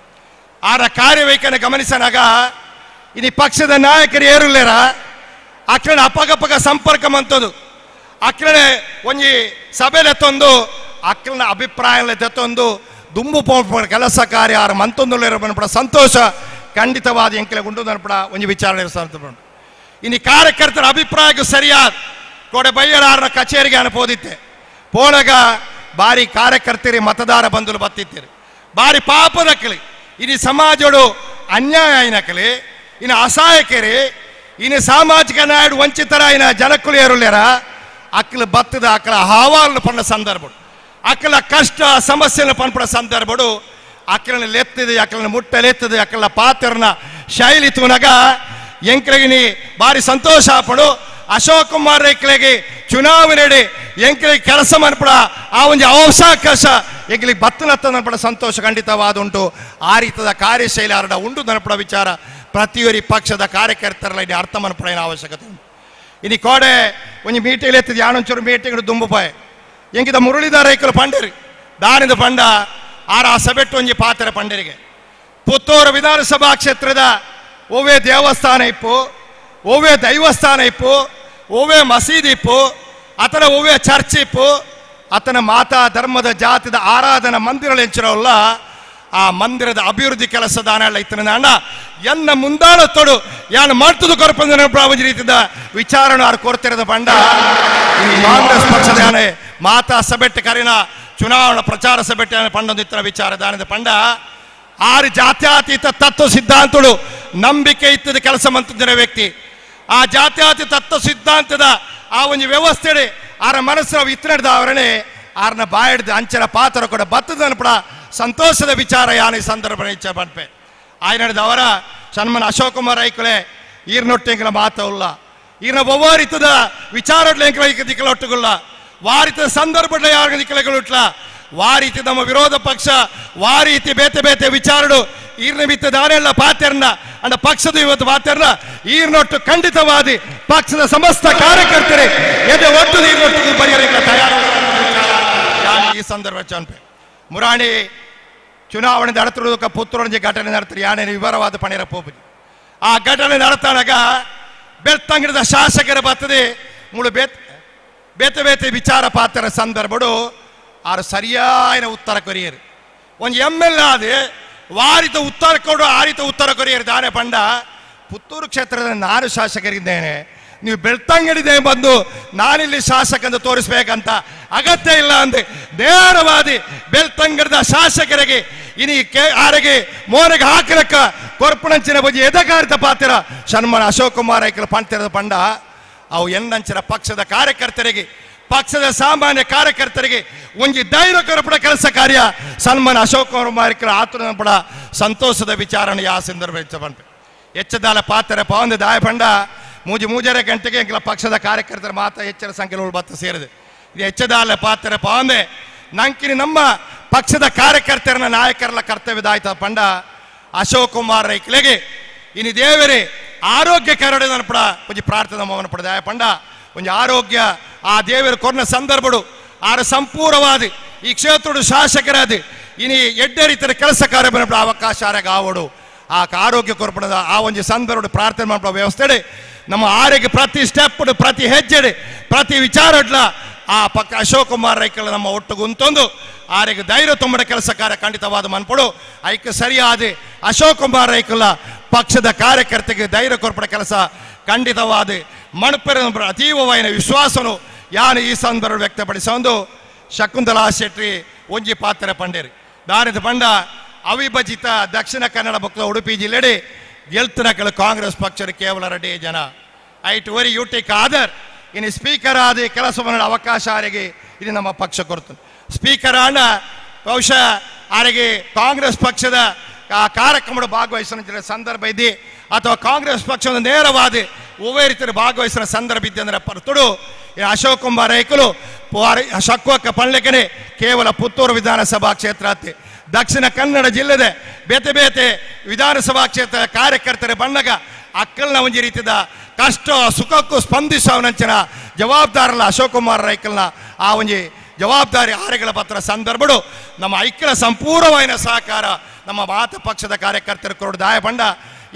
[SPEAKER 8] ಆರ ಕಾರ್ಯವೈಖರಿ ಗಮನಿಸನಾಗ ಇನಿ ಪಕ್ಷದ ನಾಯಕರು ಏರುಲ್ಲೇರ ಅಕ್ರಣ ಅಪಗಪಗ ಸಂಪರ್ಕ ಮಂತದು ಅಕ್ರಣ ಒಂಜಿ ಸಭೆಲೆ ತಂದು ಅಕ್ರಣ ಅಭಿಪ್ರಾಯ ತಂದು ದುಂಬು ಪೋಪ ಕೆಲಸ ಕಾರ್ಯ ಆರ ಮಂತೊಂದುಲ್ಲೇರ ಮನ್ಪಡ ಸಂತೋಷ ಖಂಡಿತವಾದ ಎಂಕೆಲೆ ಉಂಡು ನನ್ಪಡ ಒಂಜಿ ವಿಚಾರಣೆ ಸಂದರ್ಭ. ಇನ್ನು ಕಾರ್ಯಕರ್ತರ ಅಭಿಪ್ರಾಯಕ್ಕೂ ಸರಿಯಾದ ಕೋಡೆ ಬೈಯರಾರನ ಕಚೇರಿಗೆ ಅನುಪೋದಿತ್ತೆ ಪೋಣಗ ಬಾರಿ ಕಾರ್ಯಕರ್ತರಿ ಮತದಾರ ಬಂಧುಲು ಬತ್ತಿತ್ತೀರಿ ಬಾರಿ ಪಾಪದಕ್ಕಲಿ ಇನ್ನು ಸಮಾಜಡು ಅನ್ಯಾಯ అయినಕಲಿ ಇನ್ನು ಅಸಹಾಯಕರಿ ಇನ್ನು ಸಾಮಾಜಿಕ ನಾయుడు ವಂಚಿತರಾಯಿನ ಜನಕ್ಕಲು ಏರುಲೇರ ಅಕ್ಕಲು ಬತ್ತದ ಅಕ್ಕಲ ಹವಾలను ಪಂಡ ಸಂದರ್ಭಡು ಅಕ್ಕಲ ಕಷ್ಟ ಸಮಸ್ಯೆಯನ್ನು ಪನ್ಪಡ ಸಂದರ್ಭಡು ಅಕ್ಕಲನ್ನು ಲೆತ್ತದೆ ಅಕ್ಕಲನ್ನು ಮುಟ್ಟಲೆತ್ತದೆ ಅಕ್ಕಲ ಪಾತ್ರನ ಶೈಲಿ ತೂನಗ ಎಂಕ್ಲೆಗಿನಿ ಭಾರಿ ಸಂತೋಷ ಪಡು ಅಶೋಕ್ ಕುಮಾರ್ ರೈಕ್ಲೆಗೆ ಚುನಾವಣೆ ಎಂಕ್ಲೆಗೆ ಕೆಲಸ ಮನ್ಪಡ ಆ ಒಂದು ಅವಕಾಶ ಎಂಕ್ಲಿಗೆ ಬತ್ತನತ್ತ ನನ್ಪಡ ಸಂತೋಷ ಖಂಡಿತವಾದ ಉಂಟು. ಆ ರೀತಿಯ ಕಾರ್ಯಶೈಲಿ ಆರಡ ಉಂಟು ನನ್ಪಡ ವಿಚಾರ ಪ್ರತಿಯೊರಿ ಪಕ್ಷದ ಕಾರ್ಯಕರ್ತರಲ್ಲ ಇಲ್ಲಿ ಅರ್ಥ ಮನ್ಪಡ ಅವಶ್ಯಕತೆ ಉಂಟು. ಇನ್ನು ಕೋಡೆ ಒಂದು ಮೀಟಿಂಗ್ ಎತ್ತಿದ್ ಯಾನೊಂಚೂರು ಮೀಟಿಂಗ್ ದುಂಬುಪಾಯ ಎಂಕಿದ ಮುರಳೀಧರ ರೈಕಲು ಪಂಡೇರಿ ದಾನಿದ ಪಂಡ ಆರ ಆ ಸಬೆಟ್ಟು ಒಂಜಿ ಪಾತ್ರ ಪಂಡರಿಗೆ ಪುತ್ತೂರು ವಿಧಾನಸಭಾ ಕ್ಷೇತ್ರದ ಒವ್ವೇ ದೇವಸ್ಥಾನ ಇಪ್ಪು ಒವ್ವೇ ದೈವಸ್ಥಾನ ಇಪ್ಪು ಒವ್ವೇ ಮಸೀದಿಪ್ಪು ಅತನ ಒವ್ವೇ ಚರ್ಚ್ ಇಪ್ಪು ಆತನ ಮಾತಾ ಧರ್ಮದ ಜಾತಿದ ಆರಾಧನಾ ಮಂದಿರಗಳು ಎಂಚಿರವಲ್ಲ ಆ ಮಂದಿರದ ಅಭಿವೃದ್ಧಿ ಕೆಲಸ ದಾನ ಇತ್ತನ ಅಣ್ಣ ಎನ್ನ ಮುಂದಾಳ ತೊಡು ಯಾನು ಮಾಡ್ತದು ಕೊರಪಂದ ಒಂಜಿ ರೀತಿದ ವಿಚಾರಣೆ ಆರು ಕೊರ್ತಿರದ ಪಂಡ ಕಾಂಗ್ರೆಸ್ ಪಕ್ಷದ ಯಾನೆ ಮಾತಾ ಸಭೆಟ್ಟ ಕರಿನ ಚುನಾವಣಾ ಪ್ರಚಾರ ಸಭೆಟ್ಟ ಪಂಡೊಂದಿತ್ತಿನ ವಿಚಾರ ದಾನದ ಪಂಡ ಆರು ಜಾತ್ಯಾತೀತ ತತ್ವ ಸಿದ್ಧಾಂತಗಳು ನಂಬಿಕೆ ಇತ್ತದ ಕೆಲಸ ಮಂತಿದ್ದ ವ್ಯಕ್ತಿ ಆ ಜಾತ್ಯಾತೀತ ತತ್ವ ಸಿದ್ಧಾಂತದ ಆ ಒಂದು ವ್ಯವಸ್ಥೆ ಆರ ಮನಸ್ಸು ಇತ್ತನಡ್ದ ಅವರೇ ಆರನ ಬಾಯಿಡ್ದ ಅಂಚನ ಪಾತ್ರ ಕೂಡ ಬತ್ತದ ಅನ್ಪಡ ಸಂತೋಷದ ವಿಚಾರ ಯಾನ ಈ ಸಂದರ್ಭ ಇಚ್ಛೆ ಪನ್ಪೆ ಆಯ್ನಡ್ದ ಅವರ ಸನ್ಮಾನ ಅಶೋಕ್ ಕುಮಾರ್ ಐಕುಲೆ ಈರ್ನೊಟ್ಟೆಂಕಲ ಮಾತವುಲ್ಲ ಈರ್ನ ಒವ್ವಾರಿತದ ವಿಚಾರಡ್ಲ ಎಂಕಲ ದಿಕ್ಕಲ ಒಟ್ಟುಗುಲ್ಲ ವಾರಿತದ ಸಂದರ್ಭಡ್ಲ ಯಾರ ದಿಕ್ಕಲೆಗಳು ವಾರೀತಿ ನಮ್ಮ ವಿರೋಧ ಪಕ್ಷ ವಾರೀತಿ ಬೇತೆ ಬೇತೆ ವಿಚಾರಡು ಈರ್ನ ಬಿತ್ತ ದಾನೆಲ್ಲ ಪಾತೆರ್ನ ಅಂಡ ಪಕ್ಷದ ಇವತ್ತು ಪಾತೆರ್ನ ಈರ್ನೊಟ್ಟು ಖಂಡಿತವಾದಿ ಪಕ್ಷದ ಸಮಸ್ತ ಕಾರ್ಯಕರ್ತರೇ ಎದೆ ಒಟ್ಟು ಈರ್ನೊಟ್ಟು ಪರಿಹರಿಕ ತಯಾರು ಈ ಸಂದರ್ಭ ಚಾನ್ಪೆ ಮುರಾಣಿ ಚುನಾವಣೆ ನಡತಿರುವುದಕ್ಕೆ ಪುತ್ರೊಂಜಿ ಘಟನೆ ನಡತ್ರಿ ಯಾನೇ ವಿವರವಾದ ಪಣಿರ ಪೋಪುಜಿ ಆ ಘಟನೆ ನಡತಾನಾಗ ಬೆಳ್ತಂಗಡದ ಶಾಸಕರ ಬರ್ತದೆ ಮುಳು ಬೇತೆ ಬೇತೆ ವಿಚಾರ ಪಾತ್ರ ಸಂದರ್ಭಡು ಆರು ಸರಿಯಾದ ಉತ್ತರ ಕೊರಿಯರು ಒಂದು ಎಮ್ ಎಲ್ ಆದ ವಾರಿತ ಉತ್ತರ ಕೊಡು ಆ ರೀತಿ ಉತ್ತರ ಕೊರಿಯರು ದಾನೆ ಪಂಡ ಪುತ್ತೂರು ಕ್ಷೇತ್ರದ ನಾನು ಶಾಸಕರಿದ್ದೇನೆ ನೀವು ಬೆಳ್ತಂಗಡಿದೆ ಬಂದು ನಾನಿಲ್ಲಿ ಶಾಸಕ ಅಂತ ತೋರಿಸ್ಬೇಕಂತ ಅಗತ್ಯ ಇಲ್ಲ ಅಂದೆ ನೇರವಾದಿ ಬೆಳ್ತಂಗಡದ ಶಾಸಕರಿಗೆ ಇನಿ ಕೆ ಆರಿಗೆ ಮೋನೆಗೆ ಹಾಕಲಕ್ಕ ಕೊರ್ಪಣಂಚಿನ ಬಗ್ಗೆ ಎದಕಾರಿತ ಪಾತ್ರ ಸನ್ಮಾನ ಅಶೋಕ್ ಕುಮಾರ್ ಐಕಲ್ ಪಂತಿರದ ಪಂಡ ಅವು ಎನ್ನಂಚಿನ ಪಕ್ಷದ ಕಾರ್ಯಕರ್ತರಿಗೆ ಪಕ್ಷದ ಸಾಮಾನ್ಯ ಕಾರ್ಯಕರ್ತರಿಗೆ ಒಂಜಿ ಧೈರ್ಯ ಕೊರಪಡ ಕೆಲಸ ಕಾರ್ಯ ಸನ್ಮಾನ ಅಶೋಕ್ ಕುಮಾರ್ ಆತುರ ಪಡ ಸಂತೋಷದ ವಿಚಾರಣೆ ಆ ಸಂದರ್ಭ ಹೆಚ್ಚ ಹೆಚ್ಚದಾಲ ಪಾತ್ರ ಪವಂದ ದಾಯ ಪಂಡ ಮೂಜಿ ಮೂಜರೆ ಗಂಟೆಗೆ ಎಂಕಲ ಪಕ್ಷದ ಕಾರ್ಯಕರ್ತರ ಮಾತ್ರ ಹೆಚ್ಚಿನ ಸಂಖ್ಯೆಗಳು ಬತ್ತ ಸೇರಿದೆ ಇದು ಹೆಚ್ಚದಾಲ ಪಾತ್ರ ಪವಂದೆ ನಂಕಿನಿ ನಮ್ಮ ಪಕ್ಷದ ಕಾರ್ಯಕರ್ತರನ್ನ ನಾಯಕರಲ್ಲ ಕರ್ತವ್ಯದಾಯ್ತ ಪಂಡ ಅಶೋಕ್ ಕುಮಾರ್ ರೈಕ್ಲೆಗೆ ಇನಿ ದೇವರೇ ಆರೋಗ್ಯ ಕರಡೆ ಪಡ ಒಂಜಿ ಪ್ರಾರ್ಥನೆ ಮೌನ ಪಡ ದಾಯ ಪಂಡ ಒಂಜಿ ಆರೋಗ್ಯ ಆ ದೇವರ ಕೊರ್ನ ಸಂದರ್ಭಡು ಆರ ಸಂಪೂರ್ಣವಾದ ಈ ಕ್ಷೇತ್ರದ ಶಾಸಕರಾದ ಇನಿ ಎಡ್ಡೆ ರೀತಿಯ ಕೆಲಸ ಕಾರ್ಯ ಬರಪಡ ಅವಕಾಶ ಆರೋಗ ಆ ಆರೋಗ್ಯ ಕೊರಪಡದ ಆ ಒಂಜಿ ಸಂದರ್ಭ ಪ್ರಾರ್ಥನೆ ಮಾಡೋ ವ್ಯವಸ್ಥೆ ನಮ್ಮ ಆರೋಗ್ಯ ಪ್ರತಿ ಸ್ಟೆಪ್ ಪ್ರತಿ ಹೆಜ್ಜೆ ಪ್ರತಿ ವಿಚಾರಡ್ಲ ಆ ಪಕ್ಕ ಅಶೋಕ್ ಕುಮಾರ್ ರೈಕಲ್ ನಮ್ಮ ಒಟ್ಟುಗುಂತೊಂದು ಆರಿಗೆ ಧೈರ್ಯ ತುಂಬಡ ಕೆಲಸ ಕಾರ್ಯ ಖಂಡಿತವಾದ ಮನ್ಪಡು ಐಕ್ಕೆ ಸರಿಯಾದ ಅಶೋಕ್ ಕುಮಾರ್ ರೈಕುಲ ಪಕ್ಷದ ಕಾರ್ಯಕರ್ತೆಗೆ ಧೈರ್ಯ ಕೊರಪಡ ಕೆಲಸ ಖಂಡಿತವಾದ ಮಣಪೆರ ಅತೀವವಾದ ವಿಶ್ವಾಸನು ಯಾನು ಈ ಸಂದರ್ಭ ವ್ಯಕ್ತಪಡಿಸೊಂದು ಶಕುಂತಲಾ ಶೆಟ್ಟಿ ಒಂಜಿ ಪಾತ್ರ ಪಂಡೇರಿ ದಾರಿದ ಪಂಡ ಅವಿಭಜಿತ ದಕ್ಷಿಣ ಕನ್ನಡ ಬೊಕ್ಕ ಉಡುಪಿ ಜಿಲ್ಲೆಡೆ ಗೆಲ್ತನಕಲು ಕಾಂಗ್ರೆಸ್ ಪಕ್ಷದ ಕೇವಲ ರೆಡ್ಡಿ ಜನ ಐಟ್ ವರಿ ಯುಟಿ ಖಾದರ್ ಇನ್ನು ಸ್ಪೀಕರ್ ಆದ ಕೆಲಸ ಮಾಡೋ ಅವಕಾಶ ಆರಿಗೆ ಇದು ನಮ್ಮ ಪಕ್ಷ ಕೊಡ್ತು ಸ್ಪೀಕರ್ ಆಣ ಬಹುಶಃ ಆರಿಗೆ ಕಾಂಗ್ರೆಸ್ ಪಕ್ಷದ ಆ ಕಾರ್ಯಕ್ರಮದ ಭಾಗವಹಿಸಿದ ಸಂದರ್ಭ ಇದೆ ಅಥವಾ ಕಾಂಗ್ರೆಸ್ ಪಕ್ಷದ ನೇರವಾದ ಒವ್ವೇ ರೀತಿಯ ಭಾಗವಹಿಸಿದ ಸಂದರ್ಭ ಇದ್ದೆ ಅಂದರೆ ಪರ್ತುಡು ಅಶೋಕ್ ಕುಮಾರ್ ರೈಕಲು ಶಕ್ವಕ್ಕ ಪಳ್ಳೆಕನೆ ಕೇವಲ ಪುತ್ತೂರು ವಿಧಾನಸಭಾ ಕ್ಷೇತ್ರ ಅತ್ತೆ ದಕ್ಷಿಣ ಕನ್ನಡ ಜಿಲ್ಲೆದೆ ಬೇತೆ ಬೇತೆ ವಿಧಾನಸಭಾ ಕ್ಷೇತ್ರ ಕಾರ್ಯಕರ್ತರ ಬಣ್ಣಗ ಅಕ್ಕಲ್ನ ಒಂಜಿ ರೀತಿಯ ಕಷ್ಟ ಸುಖಕ್ಕೂ ಸ್ಪಂದಿಸವನಂಚಿನ ಜವಾಬ್ದಾರಲ್ಲ ಅಶೋಕ್ ಕುಮಾರ್ ರೈಕಲ್ನ ಆ ಒಂಜಿ ಜವಾಬ್ದಾರಿ ಆರೆಗಳ ಪತ್ರ ಸಂದರ್ಭಡು ನಮ್ಮ ಐಕ್ಯರ ಸಂಪೂರ್ಣವಾದ ಸಹಕಾರ ನಮ್ಮ ಮಾತ ಪಕ್ಷದ ಕಾರ್ಯಕರ್ತರ ಕೊರಡು ದಾಯ ಪಂಡ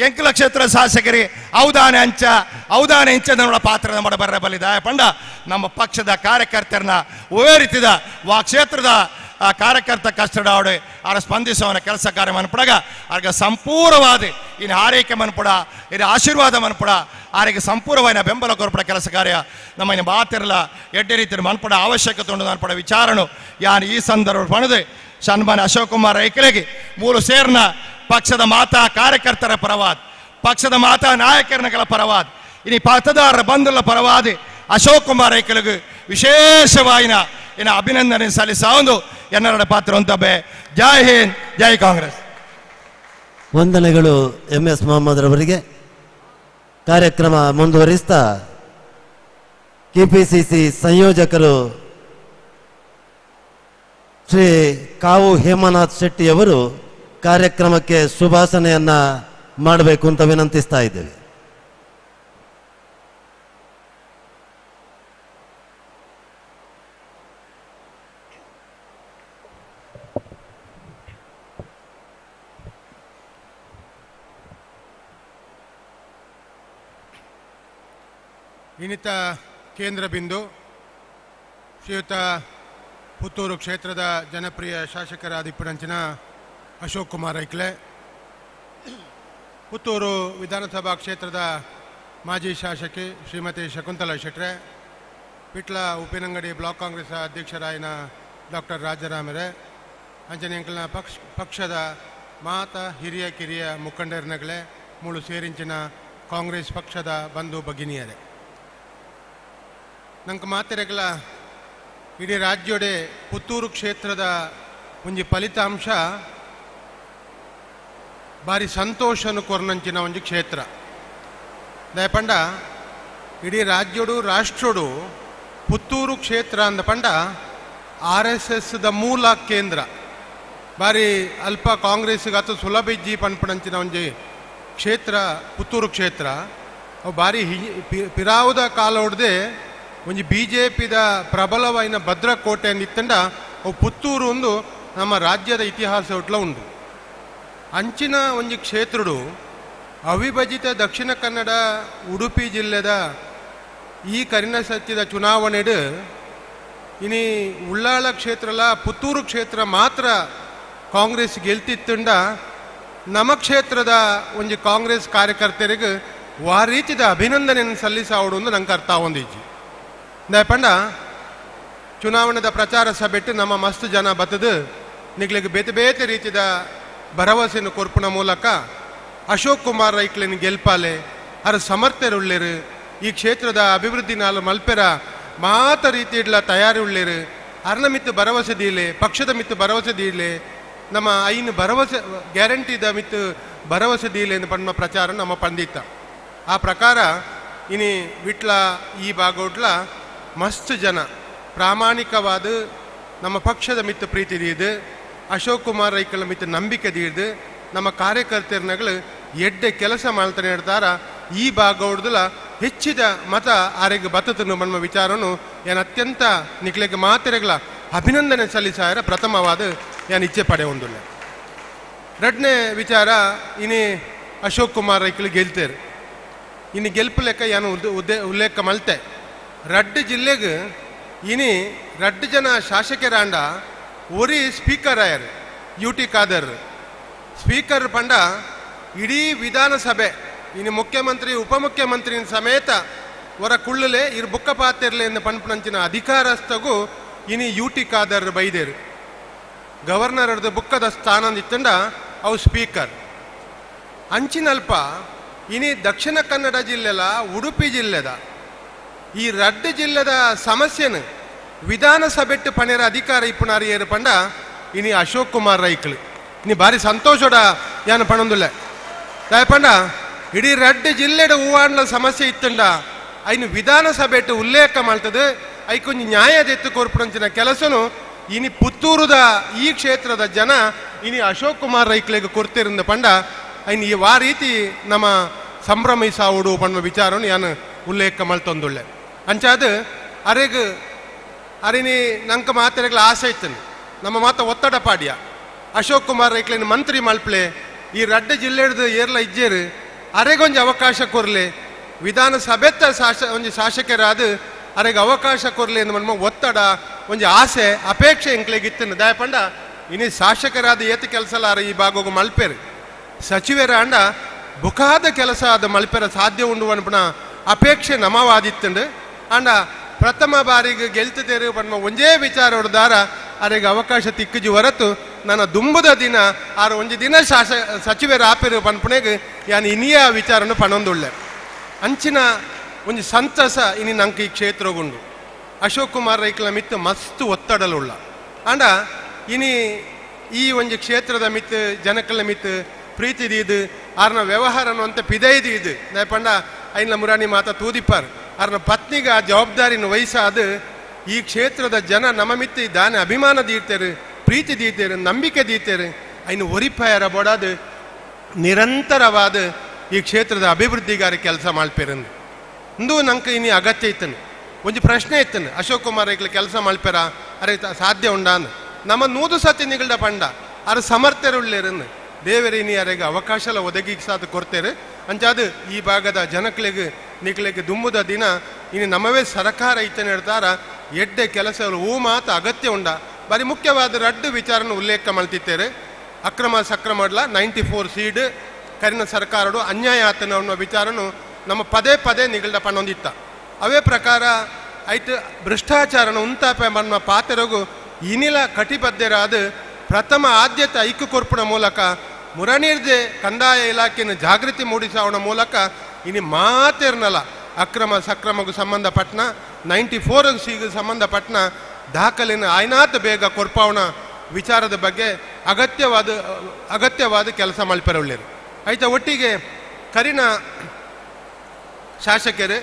[SPEAKER 8] ಎಂಕಲ ಕ್ಷೇತ್ರ ಶಾಸಕರಿ ಔದಾನೆ ಅಂಚ ಔದಾನೆ ಇಂಚ ನಮ್ಮ ಪಾತ್ರ ನಮ್ಮ ಬರ್ರ ಬಲಿ ದಾಯ ಪಂಡ ನಮ್ಮ ಪಕ್ಷದ ಕಾರ್ಯಕರ್ತರನ್ನ ಒಳ್ಳೆ ರೀತಿಯ ವಾ ಕ್ಷೇತ್ರದ ಆ ಕಾರ್ಯಕರ್ತ ಕಷ್ಟಡ ಅವಡೆ ಆರ ಸ್ಪಂದಿಸುವವನ ಕೆಲಸ ಕಾರ್ಯ ಮನ್ಪಡಗ ಆರ್ಗ ಸಂಪೂರ್ಣವಾದ ಇನ್ನು ಆರೈಕೆ ಮನ್ಪಡ ಇನ್ನು ಆಶೀರ್ವಾದ ಮನ್ಪಡ ಆರಿಗೆ ಸಂಪೂರ್ಣವಾದ ಬೆಂಬಲ ಕೊರಪಡ ಕೆಲಸ ಕಾರ್ಯ ನಮ್ಮ ಇನ್ನು ಮಾತಿರಲ್ಲ ಎಡ್ಡೆ ರೀತಿಯ ಮನ್ಪಡ ಅವಶ್ಯಕತೆ ಉಂಟು ಮನ್ಪಡ ವಿಚಾರಣು ಯಾನು ಈ ಸಂದರ್ಭ ಪಣದೆ ಸನ್ಮಾನ್ಯ ಅಶೋಕ್ ಕುಮಾರ್ ರೈಕಲೆಗೆ ಮೂರು ಸೇರ್ನ ಪಕ್ಷದ ಮಾತಾ ಕಾರ್ಯಕರ್ತರ ಪರವಾದ ಪಕ್ಷದ ಮಾತಾ ನಾಯಕರನಗಳ ಪರವಾದ ಇನ್ನು ಪತದಾರರ ಬಂಧುಗಳ ಪರವಾದ ಅಶೋಕ್ ಕುಮಾರ್ ರೈಕಲಿಗೆ ವಿಶೇಷವಾಯಿನ ಇನ್ನು ಅಭಿನಂದನೆ ಸಲ್ಲಿಸೋದು ಎನ್ನರಡ ಪಾತ್ರ ಅಂತಬೆ. ಜೈ ಹಿಂದ್, ಜೈ ಕಾಂಗ್ರೆಸ್.
[SPEAKER 1] ವಂದನೆಗಳು ಎಂ ಎಸ್ ಮೊಹಮ್ಮದ್ ರವರಿಗೆ. ಕಾರ್ಯಕ್ರಮ ಮುಂದುವರಿಸ್ತಾ ಕೆಪಿಸಿಸಿ ಸಂಯೋಜಕರು ಶ್ರೀ ಕಾವು ಹೇಮನಾಥ್ ಶೆಟ್ಟಿಯವರು ಕಾರ್ಯಕ್ರಮಕ್ಕೆ ಶುಭಾಶನೆಯನ್ನ ಮಾಡಬೇಕು ಅಂತ ವಿನಂತಿಸ್ತಾ ಇದ್ದೇವೆ.
[SPEAKER 9] ಇನ್ನಿತ ಕೇಂದ್ರ ಬಿಂದು ಶ್ರೀಯುತ ಪುತ್ತೂರು ಕ್ಷೇತ್ರದ ಜನಪ್ರಿಯ ಶಾಸಕರಾದ ಇಪ್ಪುನಂಚಿನ ಅಶೋಕ್ ಕುಮಾರ್ ಐಕ್ಲೆ, ಪುತ್ತೂರು ವಿಧಾನಸಭಾ ಕ್ಷೇತ್ರದ ಮಾಜಿ ಶಾಸಕಿ ಶ್ರೀಮತಿ ಶಕುಂತಲಾ ಶೆಟ್ರೆ, ವಿಟ್ಲ ಉಪ್ಪಿನಂಗಡಿ ಬ್ಲಾಕ್ ಕಾಂಗ್ರೆಸ್ ಅಧ್ಯಕ್ಷರಾಯಿನ ಡಾಕ್ಟರ್ ರಾಜಾರಾಮರೇ, ಅಂಜನೇಂಕಲ್ನ ಪಕ್ಷದ ಮಾತ ಹಿರಿಯ ಕಿರಿಯ ಮುಖಂಡರ್ನಗಳೇ, ಮೂಳು ಸೇರಿಂಚಿನ ಕಾಂಗ್ರೆಸ್ ಪಕ್ಷದ ಬಂಧು ಭಗಿನಿಯರೇ, ನಂಗೆ ಮಾತೆರೆಗಳ ಇಡೀ ರಾಜ್ಯಡೆ ಪುತ್ತೂರು ಕ್ಷೇತ್ರದ ಒಂಜಿ ಫಲಿತಾಂಶ ಭಾರಿ ಸಂತೋಷನು ಕೊರ್ನಂಚಿನ ಒಂಜಿ ಕ್ಷೇತ್ರ. ದಯಪಂಡ ಇಡೀ ರಾಜ್ಯಡು ರಾಷ್ಟ್ರಡು ಪುತ್ತೂರು ಕ್ಷೇತ್ರ ಅಂದ ಪಂಡ R S S the ಮೂಲ ಕೇಂದ್ರ. ಭಾರಿ ಅಲ್ಪ ಕಾಂಗ್ರೆಸ್ಗೆ ಅತು ಸುಲಭ ಇಜ್ಜಿ ಪನ್ಪಣಂಚಿನ ಒಂಜಿ ಕ್ಷೇತ್ರ ಪುತ್ತೂರು ಕ್ಷೇತ್ರ. ಅವು ಭಾರಿ ಪಿರಾವುದ ಕಾಲ ಹೊಡೆದೆ ಒಂಜಿ ಬಿ ಜೆ ಪಿದ ಪ್ರಬಲವಾಯಿನ ಭದ್ರಕೋಟೆ ಅಂದಿತ್ತಂಡ ಅವು ಪುತ್ತೂರು ಒಂದು ನಮ್ಮ ರಾಜ್ಯದ ಇತಿಹಾಸ ಒಟ್ಲ ಉಂಡು. ಅಂಚಿನ ಒಂಜಿ ಕ್ಷೇತ್ರಡು ಅವಿಭಜಿತ ದಕ್ಷಿಣ ಕನ್ನಡ ಉಡುಪಿ ಜಿಲ್ಲೆದ ಈ ಕರಿನ ಸತ್ಯದ ಚುನಾವಣೆಡು ಇನಿ ಉಳ್ಳಾಳ ಕ್ಷೇತ್ರಲ ಪುತ್ತೂರು ಕ್ಷೇತ್ರ ಮಾತ್ರ ಕಾಂಗ್ರೆಸ್ ಗೆಲ್ತಿತ್ತಂಡ ನಮ್ಮ ಕ್ಷೇತ್ರದ ಒಂಜಿ ಕಾಂಗ್ರೆಸ್ ಕಾರ್ಯಕರ್ತರಿಗೆ ವಾ ರೀತಿದ ಅಭಿನಂದನೆಯನ್ನು ಸಲ್ಲಿಸಾವಡು ಒಂದು ನಂಗೆ ಅರ್ಥ ಒಂದಿಜ್ಜಿ. ಪಂಡ ಚುನಾವಣೆದ ಪ್ರಚಾರ ಸಭೆಟ್ಟು ನಮ್ಮ ಮಸ್ತ್ ಜನ ಬತ್ತದು ನಿಗ್ಲಿಗೆ ಬೇತೆ ಬೇತೆ ರೀತಿದ ಭರವಸೆಯನ್ನು ಕೊರ್ಪುನ ಮೂಲಕ ಅಶೋಕ್ ಕುಮಾರ್ ರೈಕ್ಲಿನ ಗೆಲ್ಪಾಲೆ ಅರ ಸಮರ್ಥರುಳ್ಳೇರು, ಈ ಕ್ಷೇತ್ರದ ಅಭಿವೃದ್ಧಿ ನಾಲು ಮಲ್ಪೆರ ಮಾತ ರೀತಿ ಇಡ್ಲ ತಯಾರಿ ಉಳ್ಳೇರು, ಅರ್ನ ಮಿತ್ತು ಭರವಸೆ ದೀಲೆ, ಪಕ್ಷದ ಮಿತ್ತು ಭರವಸೆ ದೀಲೆ, ನಮ್ಮ ಐನು ಭರವಸೆ ಗ್ಯಾರಂಟಿದ ಮಿತ್ತು ಭರವಸೆ ದೀಲೆ ಎಂದು ಪಣ್ಣ ಪ್ರಚಾರ ನಮ್ಮ ಪಂಡಿತ. ಆ ಪ್ರಕಾರ ಇನಿ ವಿಟ್ಲ ಈ ಭಾಗೋಟ್ಲ ಮಸ್ತ್ ಜನ ಪ್ರಾಮಾಣಿಕವಾದ ನಮ್ಮ ಪಕ್ಷದ ಮಿತ್ತು ಪ್ರೀತಿ ದೀದು, ಅಶೋಕ್ ಕುಮಾರ್ ರೈಕಳ ಮಿತ್ತು ನಂಬಿಕೆ ದೀದು, ನಮ್ಮ ಕಾರ್ಯಕರ್ತರನಗಳು ಎಡ್ಡೆ ಕೆಲಸ ಮಾಡ್ತಾನೆ ಹೇಳ್ತಾರ. ಈ ಭಾಗ ಹೊಡ್ದಲ ಹೆಚ್ಚಿದ ಮತ ಆರೆಗೆ ಬತ್ತತನು ನಮ್ಮ ವಿಚಾರನು ಏನು ಅತ್ಯಂತ ನಿಕ್ಲೆಗೆ ಮಾತೆರೆಗಳ ಅಭಿನಂದನೆ ಸಲ್ಲಿಸಾಯರ ಪ್ರಥಮವಾದ ಏನು ಇಚ್ಛೆ ಪಡೆ ಹೊಂದಿಲ್ಲ. ಎರಡನೇ ವಿಚಾರ, ಇನಿ ಅಶೋಕ್ ಕುಮಾರ್ ರೈಕಳು ಗೆಲ್ತೇರು. ಇನ್ನು ಗೆಲ್ಪು ಲೆಕ್ಕ ಏನು ಉಲ್ಲೇಖ ಮಲ್ತೆ ರಡ್ಡು ಜಿಲ್ಲೆಗೆ ಇನಿ ರಡ್ಡು ಜನ ಶಾಸಕರಾಂಡ ಒರಿ speaker ಆಯರು U T Khader. Speaker ಪಂಡ ಇಡೀ ವಿಧಾನಸಭೆ ಇನ್ನು ಮುಖ್ಯಮಂತ್ರಿ ಉಪಮುಖ್ಯಮಂತ್ರಿ ಸಮೇತ ಹೊರ ಕುಳ್ಳಲೆ ಇರು ಬುಕ್ಕ ಪಾತಿರ್ಲೆ ಎಂದು ಪನ್ಪನಂಚಿನ ಅಧಿಕಾರಸ್ಥಗೂ ಇನಿ ಯು ಟಿ ಖಾದರ್ ಬೈದೇರು. ಗವರ್ನರ್ದು ಬುಕ್ಕದ ಸ್ಥಾನ ಇತ್ತಂಡ ಅವು ಸ್ಪೀಕರ್. ಅಂಚಿನಲ್ಪ ಇನಿ ದಕ್ಷಿಣ ಕನ್ನಡ ಜಿಲ್ಲೆಲ ಉಡುಪಿ ಜಿಲ್ಲೆದ ಈ ರಡ್ಡು ಜಿಲ್ಲೆದ ಸಮಸ್ಯೆನು ವಿಧಾನಸಭೆಟ್ಟು ಪಣೆರ ಅಧಿಕಾರ ಇಪ್ಪುನಾರು ಏರು ಪಂಡ ಇನಿ ಅಶೋಕ್ ಕುಮಾರ್ ರೈಕ್ಳು. ಇನಿ ಭಾರಿ ಸಂತೋಷಡ ಯಾನು ಪಣೊಂದುಲ್ಲೆ ಪಂಡ ಇಡೀ ರಡ್ಡು ಜಿಲ್ಲೆಡ ಹೂವಾಂಡ್ಲ ಸಮಸ್ಯೆ ಇತ್ತಂಡ ಐನು ವಿಧಾನಸಭೆಟ್ಟು ಉಲ್ಲೇಖ ಮಾಡ್ತದೆ, ಐಕೊಂಜಿ ನ್ಯಾಯದೆತ್ತು ಕೊರ್ಪುಣಂಚಿನ ಕೆಲಸನು ಇನಿ ಪುತ್ತೂರುದ ಈ ಕ್ಷೇತ್ರದ ಜನ ಇನಿ ಅಶೋಕ್ ಕುಮಾರ್ ರೈಕ್ಲೆಗ್ ಕೊರ್ತಿರಂದ ಪಂಡ ಐನ್ ಈ ವಾ ರೀತಿ ನಮ್ಮ ಸಂಭ್ರಮಿಸಾವುಡು ಪಣ್ಣ ವಿಚಾರನು ಯಾನು ಉಲ್ಲೇಖ ಮಲ್ತೊಂದುಳ್ಳೆ. ಅಂಚಾದ ಅರೆಗ್ ಅರಿನಿ ನಂಕ ಮಾತೆರೆಗ್ಲ ಆಸೆ ಇತ್ತನು ನಮ್ಮ ಮಾತ ಒತ್ತಡ ಪಾಡ್ಯ ಅಶೋಕ್ ಕುಮಾರ್ ರೈಕ್ಲೆನ್ ಮಂತ್ರಿ ಮಲ್ಪ್ಲೆ, ಈ ರಡ್ಡು ಜಿಲ್ಲೆಡ್ದು ಏರ್ಲ ಇಜ್ಜೇರು ಅರೆಗೊಂಜಿ ಅವಕಾಶ ಕೊರ್ಲೆ, ವಿಧಾನಸಭೆತ್ತ ಒಂಜಿ ಶಾಸಕರಾದ ಅರೆಗೆ ಅವಕಾಶ ಕೊರ್ಲೆ ಎಂದು ನಮ್ಮ ಒತ್ತಡ ಒಂಜಿ ಆಸೆ ಅಪೇಕ್ಷೆ ಎಂಕ್ಲೆಗಿತ್ತನು. ದಯಪಂಡ ಇನಿ ಶಾಸಕರಾದ ಏತಿ ಕೆಲಸಲ ಅರ ಈ ಭಾಗಕ್ಕೆ ಮಲ್ಪೇರು, ಸಚಿವರ ಅಂಡ ಬುಖಾದ ಕೆಲಸ ಆದ ಮಲ್ಪೆರ ಸಾಧ್ಯ ಉಂಡು ಅನ್ಪುಣ ಅಪೇಕ್ಷೆ ನಮವಾದಿತ್ತಂಡು. ಅಂಡ ಪ್ರಥಮ ಬಾರಿಗೆ ಗೆಲ್ತದೇರು ಪಣ್ಮ ಒಂಜೇ ವಿಚಾರ ಹೊಡೆದಾರ ಅರೆಗೆ ಅವಕಾಶ ತಿಕ್ಕುಜಿ ಹೊರತು ನನ್ನ ದುಂಬುದ ದಿನ ಆರು ಒಂಜಿ ದಿನ ಸಚಿವರ ಆಪೇರು ಪನ್ಪುಣೆಗೆ ಯಾನ್ ಇನಿಯ ವಿಚಾರನು ಪಣೊಂದುಳ್ಳೆ. ಅಂಚಿನ ಒಂಜಿ ಸಂತಸ ಇನಿ ನಂಗೆ ಈ ಕ್ಷೇತ್ರಗುಂಡು. ಅಶೋಕ್ ಕುಮಾರ್ ರೈಕ್ಲ ಮಿತ್ತು ಮಸ್ತ್ ಒತ್ತಡಲುಳ್ಳ ಅಂಡ ಇನಿ ಈ ಒಂಜಿ ಕ್ಷೇತ್ರದ ಮಿತ್ತು ಜನಕಲ ಮಿತ್ತು ಪ್ರೀತಿ ದೀದು ಆರ್ನ ವ್ಯವಹಾರನು ಅಂತ ಪಿದೈದು ಇದು ಪಂಡ ಐನ ಮುರಾಣಿ ಮಾತಾ ತೂದಿಪ್ಪಾರ್ ಆರ್ನ ಪತ್ನಿಗೆ ಆ ಜವಾಬ್ದಾರಿನ ವಯಸ್ಸಾದ ಈ ಕ್ಷೇತ್ರದ ಜನ ನಮ್ಮ ಮಿತ್ತು ದಾನೆ ಅಭಿಮಾನ ದೀರ್ತಾರೆ, ಪ್ರೀತಿ ದೀತೇರು, ನಂಬಿಕೆ ದೀತೇರು, ಐನು ಒರಿಪಾಯರ ಬೊಡಾದು ನಿರಂತರವಾದ ಈ ಕ್ಷೇತ್ರದ ಅಭಿವೃದ್ಧಿಗಾರಿ ಕೆಲಸ ಮಾಡ್ಪೇರಂದು ಇಂದು ನಂಗೆ ಇನಿ ಅಗತ್ಯ ಇತ್ತನು. ಒಂಜಿ ಪ್ರಶ್ನೆ ಇತ್ತನು ಅಶೋಕ್ ಕುಮಾರ್ ರೈಕ್ಲ ಕೆಲಸ ಮಲ್ಪೆರ ಅರೆ ಸಾಧ್ಯ ಉಂಡಾನ್ ನಮ್ಮ ನೂದು ಸತಿ ನಿಗಳ್ದ ಪಂಡ ಅರ ಸಮರ್ಥರುಳ್ಳೇರನ್ನು ದೇವರೇ ಇನಿ ಅರೆಗೆ ಅವಕಾಶಲ ಒದಗಿಸಾದ ಕೊಡ್ತೇರು. ಅಂಚಾದ ಈ ಭಾಗದ ಜನಕ್ಲೆಗ್ ನಿಕ್ಲೆಗ್ ದುಂಬುದ ದಿನ ಇನಿ ನಮವೇ ಸರ್ಕಾರ ಇತ್ತನೆ ಹೇಳ್ತಾರ ಎಡ್ಡೆ ಕೆಲಸಗಳು ಹೂ ಮಾತ ಅಗತ್ಯ ಉಂಡ ಬಾರಿ ಮುಖ್ಯವಾದ ರಡ್ಡು ವಿಚಾರನ ಉಲ್ಲೇಖ ಮಲ್ತಿತ್ತೇರು ಅಕ್ರಮ ಸಕ್ರಮಡ್ಲ 94 ಸೀಡ್ ಕರಿನ ಸರ್ಕಾರಡು ಅನ್ಯಾಯ ಆತನ ಅನ್ನೋ ವಿಚಾರನು ನಮ್ಮ ಪದೇ ಪದೇ ನಿಗಲ್ದ ಪಣ್ಣೊಂದಿತ್ತ ಅವೇ ಪ್ರಕಾರ ಐತು ಭ್ರಷ್ಟಾಚಾರನ ಉಂತಾಪ ಮನ್ನ ಪಾತೆರಗು ಇನಿಲ ಕಟಿಬದ್ಧರಾದ ಪ್ರಥಮ ಆದ್ಯತೆ ಐಕ್ಯ ಕೊರ್ಪುಣ ಮೂಲಕ ಮುರನೀರ್ದೆ ಕಂದಾಯ ಇಲಾಖೆಯನ್ನು ಜಾಗೃತಿ ಮೂಡಿಸೋಣ ಮೂಲಕ ಇನಿ ಮಾತೇರ್ನಲ ಅಕ್ರಮ ಸಕ್ರಮಗೂ ಸಂಬಂಧಪಟ್ಟನ 94 ಸಿಗೂ ಸಂಬಂಧಪಟ್ಟನ ದಾಖಲಿನ ಆಯ್ನಾತ ಬೇಗ ಕೊರ್ಪಾವಣ ವಿಚಾರದ ಬಗ್ಗೆ ಅಗತ್ಯವಾದ ಕೆಲಸ ಮಲ್ಪೆರೊಳ್ಳೇರು ಆಯ್ತಾ. ಒಟ್ಟಿಗೆ ಕರಿನ ಶಾಸಕರು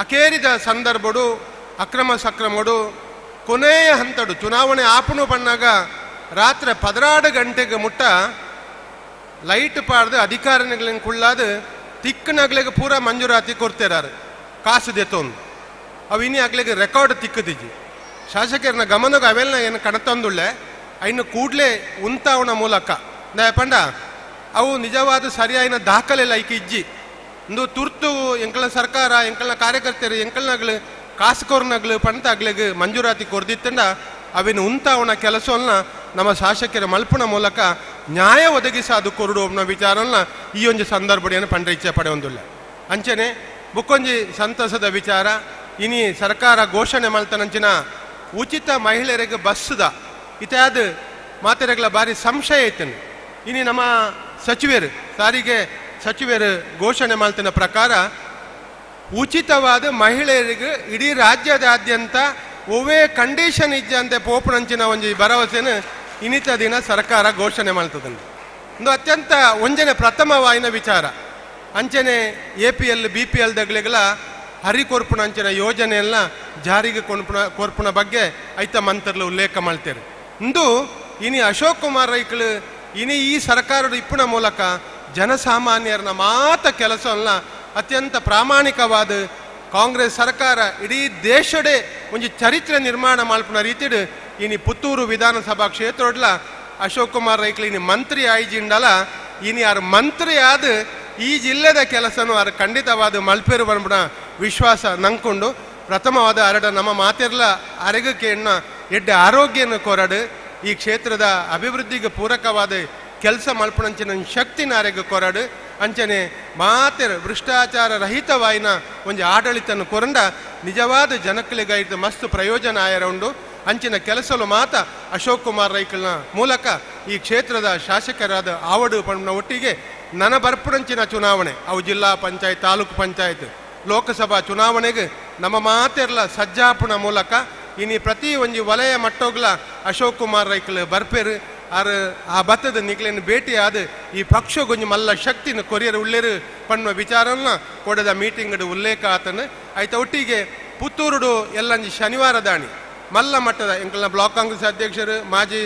[SPEAKER 9] ಅಕೇರಿದ ಸಂದರ್ಭಡು ಅಕ್ರಮ ಸಕ್ರಮಡು ಕೊನೆಯ ಹಂತಡು ಚುನಾವಣೆ ಆಪಣು ಬಣ್ಣಾಗ ರಾತ್ರಿ 12 ಗಂಟೆಗೆ ಮುಟ್ಟ ಲೈಟ್ ಪಾಡ್ದು ಅಧಿಕಾರಿಗಳನ್ನ ಕುಳ್ಳಾದ ತಿಕ್ಕನಗ್ಲಿಗೆ ಪೂರ ಮಂಜೂರಾತಿ ಕೊಡ್ತಿರಾರು ಕಾಸು ದೆತ್ತೊಂದು ಅವು ಇನಿ ಆಗ್ಲಿಗೆ ರೆಕಾರ್ಡ್ ತಿಕ್ಕದಿಜ್ಜಿ. ಶಾಸಕರನ್ನ ಗಮನಕ್ಕೆ ಅವೆಲ್ಲ ಏನು ಕಣತಂದುಳ್ಳೆ ಐನು ಕೂಡಲೇ ಉಂತಾವಣ ಮೂಲಕ ಪಂಡ ಅವು ನಿಜವಾದ ಸರಿಯಾಯಿನ ದಾಖಲೆಲ್ಲ ಐಕೆ ಇಜ್ಜಿ ಇಂದು ತುರ್ತು ಎಂಕಲ್ನ ಸರ್ಕಾರ ಎಂಕಲ್ನ ಕಾರ್ಯಕರ್ತರು ಎಂಕಲ್ನಾಗ್ಲು ಕಾಸುಕೋರ್ನಾಗ್ಲು ಪಂತಾಗ್ಲಿಗೆ ಮಂಜೂರಾತಿ ಕೊರ್ದಿತ್ತಂಡ ಅವಿನ ಉಂತಾವಣ ಕೆಲಸವನ್ನ ನಮ್ಮ ಶಾಸಕರ ಮಲ್ಪುಣ ಮೂಲಕ ನ್ಯಾಯ ಒದಗಿಸಾದು ಕೊರಡು ಅನ್ನೋ ವಿಚಾರವನ್ನ ಈ ಒಂದು ಸಂದರ್ಭಡಿಯನ್ನು ಪಂಡ್ರೆ ಇಚ್ಛೆ ಪಡೆಯೊಂದಿಲ್ಲ. ಅಂಚನೆ ಬುಕ್ಕೊಂಜಿ ಸಂತಸದ ವಿಚಾರ ಇನಿ ಸರ್ಕಾರ ಘೋಷಣೆ ಮಲ್ತನಂಚಿನ ಉಚಿತ ಮಹಿಳೆಯರಿಗೆ ಬಸ್ಸುದ ಇತ್ಯಾದ ಮಾತೆರೆಗಳ ಭಾರಿ ಸಂಶಯ ಐತನು. ಇನಿ ನಮ್ಮ ಸಚಿವರು ಸಾರಿಗೆ ಸಚಿವರು ಘೋಷಣೆ ಮಾಡ್ತಿನ ಪ್ರಕಾರ ಉಚಿತವಾದ ಮಹಿಳೆಯರಿಗೆ ಇಡೀ ರಾಜ್ಯದಾದ್ಯಂತ ಒವೇ ಕಂಡೀಷನ್ ಇಜ್ಜಂತೆ ಪೋಪುನಂಚಿನ ಒಂಜಿ ಭರವಸೆನ ಇನ್ನಿತ ದಿನ ಸರ್ಕಾರ ಘೋಷಣೆ ಮಾಡ್ತದಂತೆ. ಒಂದು ಅತ್ಯಂತ ಒಂಜನೆ ಪ್ರಥಮವಾಯಿನ ವಿಚಾರ. ಅಂಚನೆ A P L B P L ದಗ್ಲಿಗಳ ಹರಿಕೊರ್ಪುನಂಚಿನ ಯೋಜನೆಯನ್ನ ಜಾರಿಗೆ ಕೊರ್ಪುನ ಬಗ್ಗೆ ಐತ ಮಂತ್ರಲು ಉಲ್ಲೇಖ ಮಾಡ್ತೇವೆ. ಇಂದು ಇನಿ ಅಶೋಕ್ ಕುಮಾರ್ ರೈಕ್ಳು ಇನಿ ಈ ಸರ್ಕಾರದ ಇಪ್ಪುನ ಮೂಲಕ ಜನಸಾಮಾನ್ಯರನ್ನ ಮಾತ ಕೆಲಸವನ್ನ ಅತ್ಯಂತ ಪ್ರಾಮಾಣಿಕವಾದ ಕಾಂಗ್ರೆಸ್ ಸರ್ಕಾರ ಇಡೀ ದೇಶಡೆ ಒಂಜಿ ಚರಿತ್ರೆ ನಿರ್ಮಾಣ ಮಲ್ಪುನ ರೀತಿಡ್ ಇನಿ ಪುತ್ತೂರು ವಿಧಾನಸಭಾ ಕ್ಷೇತ್ರಡ್ಲ ಅಶೋಕ್ ಕುಮಾರ್ ರೈಕ್ಳು ಇನಿ ಮಂತ್ರಿ ಆಯ್ಜಿಂಡಲ ಇನಿ ಆರ್ ಮಂತ್ರಿ ಆದ ಈ ಜಿಲ್ಲೆದ ಕೆಲಸನು ಆರ್ ಖಂಡಿತವಾದ ಮಲ್ಪೇರು ಬಂದ್ಬಿಡ ವಿಶ್ವಾಸ ನಂಕೊಂಡು ಪ್ರಥಮವಾದ ಅರಡ ನಮ್ಮ ಮಾತಿರ್ಲ ಅರಗಕ್ಕೆ ಎಡ್ಡೆ ಆರೋಗ್ಯನ ಕೊರಡು ಈ ಕ್ಷೇತ್ರದ ಅಭಿವೃದ್ಧಿಗೆ ಪೂರಕವಾದ ಕೆಲಸ ಮಲ್ಪುನಂಚಿನ ಶಕ್ತಿನ ಅರೆಗೆ ಕೊರಡು ಅಂಚನೆ ಮಾತೆರ್ ಭ್ರಷ್ಟಾಚಾರ ರಹಿತವಾಯಿನ ಒಂಜಿ ಆಡಳಿತನ ಕೊರಂಡ ನಿಜವಾದ ಜನಕ್ಕಳಿಗೆ ಮಸ್ತ್ ಪ್ರಯೋಜನ ಆಯರ ಉಂಡು. ಅಂಚಿನ ಕೆಲಸಲು ಮಾತ ಅಶೋಕ್ ಕುಮಾರ್ ರೈಕಲ್ನ ಮೂಲಕ ಈ ಕ್ಷೇತ್ರದ ಶಾಸಕರಾದ ಆವಡು ಪಣ್ಣ ಒಟ್ಟಿಗೆ ನನ ಬರ್ಪುನಂಚಿನ ಚುನಾವಣೆ ಅವು ಜಿಲ್ಲಾ ಪಂಚಾಯತ್ ತಾಲೂಕು ಪಂಚಾಯತ್ ಲೋಕಸಭಾ ಚುನಾವಣೆಗೆ ನಮ್ಮ ಮಾತೆರ್ಲ ಸಜ್ಜಾಪುಣ ಮೂಲಕ ಇನಿ ಪ್ರತಿ ಒಂಜಿ ವಲಯ ಮಟ್ಟೋಗ್ಲ ಅಶೋಕ್ ಕುಮಾರ್ ರೈಕಲ್ ಬರ್ಪೇರು ಆರ್ ಆ ಬತ್ತದ ನಿಕ್ಲೇನು ಭೇಟಿ ಆದ ಈ ಪಕ್ಷಗೊಂಜಿ ಮಲ್ಲ ಶಕ್ತಿನ ಕೊರಿಯರ್ ಉಳ್ಳೇರು ಪಣ್ಣುವ ವಿಚಾರನ ಕೊಡದ ಮೀಟಿಂಗ್ ಉಲ್ಲೇಖ ಆತನ ಆಯ್ತ. ಒಟ್ಟಿಗೆ ಪುತ್ತೂರುಡು ಎಲ್ಲಂಜಿ ಶನಿವಾರ ದಾಣಿ ಮಲ್ಲ ಮಟ್ಟದ ಎಂಕಲ್ನ ಬ್ಲಾಕ್ ಕಾಂಗ್ರೆಸ್ ಅಧ್ಯಕ್ಷರು ಮಾಜಿ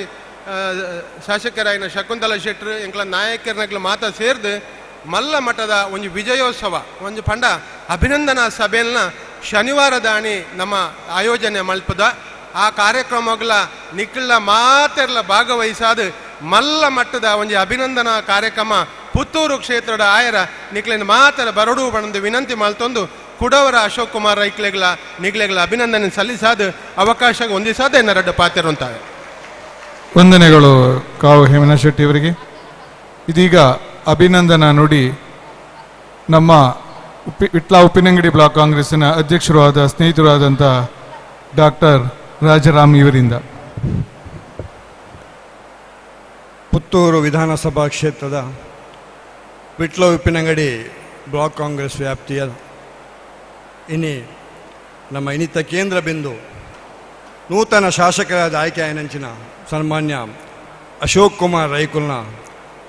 [SPEAKER 9] ಶಾಸಕರಾಯಿನ ಶಕುಂತಲಾ ಶೆಟ್ಟರು ಎಂಕಲ ನಾಯಕರನಗ್ಲ ಮಾತಾ ಸೇರ್ದು ಮಲ್ಲ ಮಟ್ಟದ ಒಂಜಿ ವಿಜಯೋತ್ಸವ ಒಂಜಿ ಪಂಡ ಅಭಿನಂದನಾ ಸಭೆಯನ್ನ ಶನಿವಾರ ದಾಣಿ ನಮ್ಮ ಆಯೋಜನೆ ಮಲ್ಪದ ಆ ಕಾರ್ಯಕ್ರಮಗಳ ನಿಕ್ಕಳ ಮಾತೆರ್ಲ ಭಾಗವಹಿಸಾದ ಮಲ್ಲ ಮಟ್ಟದ ಒಂಜಿ ಅಭಿನಂದನಾ ಕಾರ್ಯಕ್ರಮ ಪುತ್ತೂರು ಕ್ಷೇತ್ರದ ಆಯರ ನಿಕ್ಲಿನ ಮಾತರ ಬರಡು ಬಂದು ವಿನಂತಿ ಮಲ್ತೊಂದು ಕುಡವರ ಅಶೋಕ್ ಕುಮಾರ್ ರೈಕ್ಲೆಗಳ ನಿಗ್ಲೆಗಳ ಅಭಿನಂದನೆ ಸಲ್ಲಿಸಾದ ಅವಕಾಶ ಹೊಂದಿಸಾದ ಎನ್ನರಡ್ಡ ಪಾತ್ರರಂತಾರೆ.
[SPEAKER 2] ವಂದನೆಗಳು ಕಾವು ಹೇಮನಾಥ್ ಶೆಟ್ಟಿ ಅವರಿಗೆ. ಇದೀಗ ಅಭಿನಂದನಾ ನುಡಿ ನಮ್ಮ ವಿಟ್ಲ ಉಪ್ಪಿನಂಗಡಿ ಬ್ಲಾಕ್ ಕಾಂಗ್ರೆಸ್ಸಿನ ಅಧ್ಯಕ್ಷರು ಆದ ಸ್ನೇಹಿತರು ಆದಂಥ ಡಾಕ್ಟರ್ ರಾಜಾರಾಮ್ ಇವರಿಂದ.
[SPEAKER 10] ಪುತ್ತೂರು ವಿಧಾನಸಭಾ ಕ್ಷೇತ್ರದ ವಿಟ್ಲ ಉಪ್ಪಿನಂಗಡಿ ಬ್ಲಾಕ್ ಕಾಂಗ್ರೆಸ್ ವ್ಯಾಪ್ತಿಯ ಇನಿ ನಮ್ಮ ಇನ್ನಿತ ಕೇಂದ್ರ ಬಿಂದು ನೂತನ ಶಾಸಕರಾದ ಆಯ್ಕೆಯಾಯನಂಚಿನ ಸನ್ಮಾನ್ಯ ಅಶೋಕ್ ಕುಮಾರ್ ರೈಕುಲ್ನ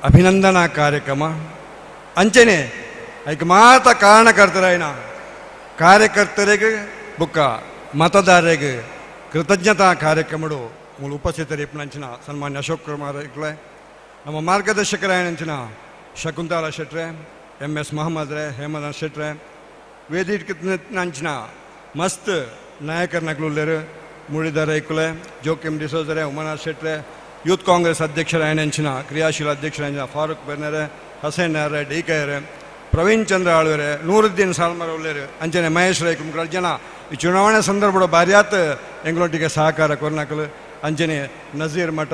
[SPEAKER 10] ಅಭಿನಂದನಾ ಕಾರ್ಯಕ್ರಮ ಅಂಚನೆ ಐಕೆ ಮಾತ ಕಾರಣಕರ್ತರಾಯಿನ ಕಾರ್ಯಕರ್ತರಿಗೆ ಬುಕ್ಕ ಮತದಾರರಿಗೆ ಕೃತಜ್ಞತಾ ಕಾರ್ಯಕ್ರಮಡು ಮೂಲ ಉಪಸ್ಥಿತರಿಪ್ಪನಂಚಿನ ಸನ್ಮಾನ್ಯ ಅಶೋಕ್ ಕುಮಾರ್ ರೈಕುಲೆ, ನಮ್ಮ ಮಾರ್ಗದರ್ಶಕರಾಯನಂಚಿನ ಶಕುಂತಲಾ ಶೆಟ್ರೆ, ಎಂ ಎಸ್ ಮಹಮ್ಮದ್ರೆ, ಹೇಮನಾಥ್ ಶೆಟ್ರೆ, ವೇದಿಕೆ ಮಸ್ತ್ ನಾಯಕರನಗ್ಲುಲ್ಲೇರು ಮುರಳೀಧರ ರೈಕುಲೆ, ಜೋಕಿಮ್ ಡಿಸೋಜರೆ, ಉಮಾನಾಥ್ ಶೆಟ್ರೆ, ಯೂತ್ ಕಾಂಗ್ರೆಸ್ ಅಧ್ಯಕ್ಷರಾಯನಂಚಿನ ಕ್ರಿಯಾಶೀಲ ಅಧ್ಯಕ್ಷರಾಯನ ಫಾರೂಕ್ ಬೆರ್ನರೆ, ಹಸೇನ್ ಡಿ ಕೆ ಪ್ರವೀಣ್ ಚಂದ್ರ ಆಳ್ವೆರೆ ನೂರುದ್ದೀನ್ ಸಾಲ್ಮರ ಉಲ್ಲೇರು ಅಂಚನೆ ಮಹೇಶ್ ರೈ ಕುಮ್ಕಲ್ ಜನ ಈ ಚುನಾವಣೆ ಸಂದರ್ಭದ ಬಾರ್ಯಾತ್ ಎಂಗ್ಲೊಟ್ಟಿಗೆ ಸಹಕಾರ ಕೊರ್ನಕಲು ಅಂಚನೆ ನಜೀರ್ ಮಠ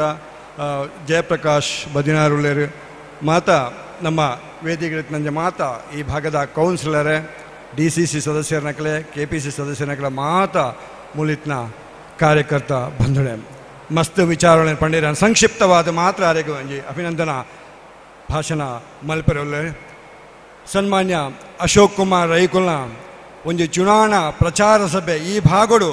[SPEAKER 10] ಜಯಪ್ರಕಾಶ್ ಬದಿನಾರ್ ಉಲ್ಲೇರು ಮಾತಾ ನಮ್ಮ ವೇದಿಕೆ ಮಾತಾ ಈ ಭಾಗದ ಕೌನ್ಸಿಲರೇ ಡಿ ಸಿ ಸಿ ಸದಸ್ಯರನಕಲೆ ಕೆ ಪಿ ಸಿ ಸದಸ್ಯರನಕಲೆ ಮಾತಾ ಮುಲಿತ್ನ ಕಾರ್ಯಕರ್ತ ಬಂಧುಳೆ ಮಸ್ತ್ ವಿಚಾರಣೆ ಪಂಡಿರ ಸಂಕ್ಷಿಪ್ತವಾದ ಮಾತ್ರ ಆರೆಗೆ ಒಂಜಿ ಅಭಿನಂದನಾ ಭಾಷಣ ಮಲ್ಪೆರೊಲ್ಲೆ ಸನ್ಮಾನ್ಯ ಅಶೋಕ್ ಕುಮಾರ್ ರೈಕುಲ್ನ ಒಂಜಿ ಚುನಾವಣಾ ಪ್ರಚಾರ ಸಭೆ ಈ ಭಾಗಡು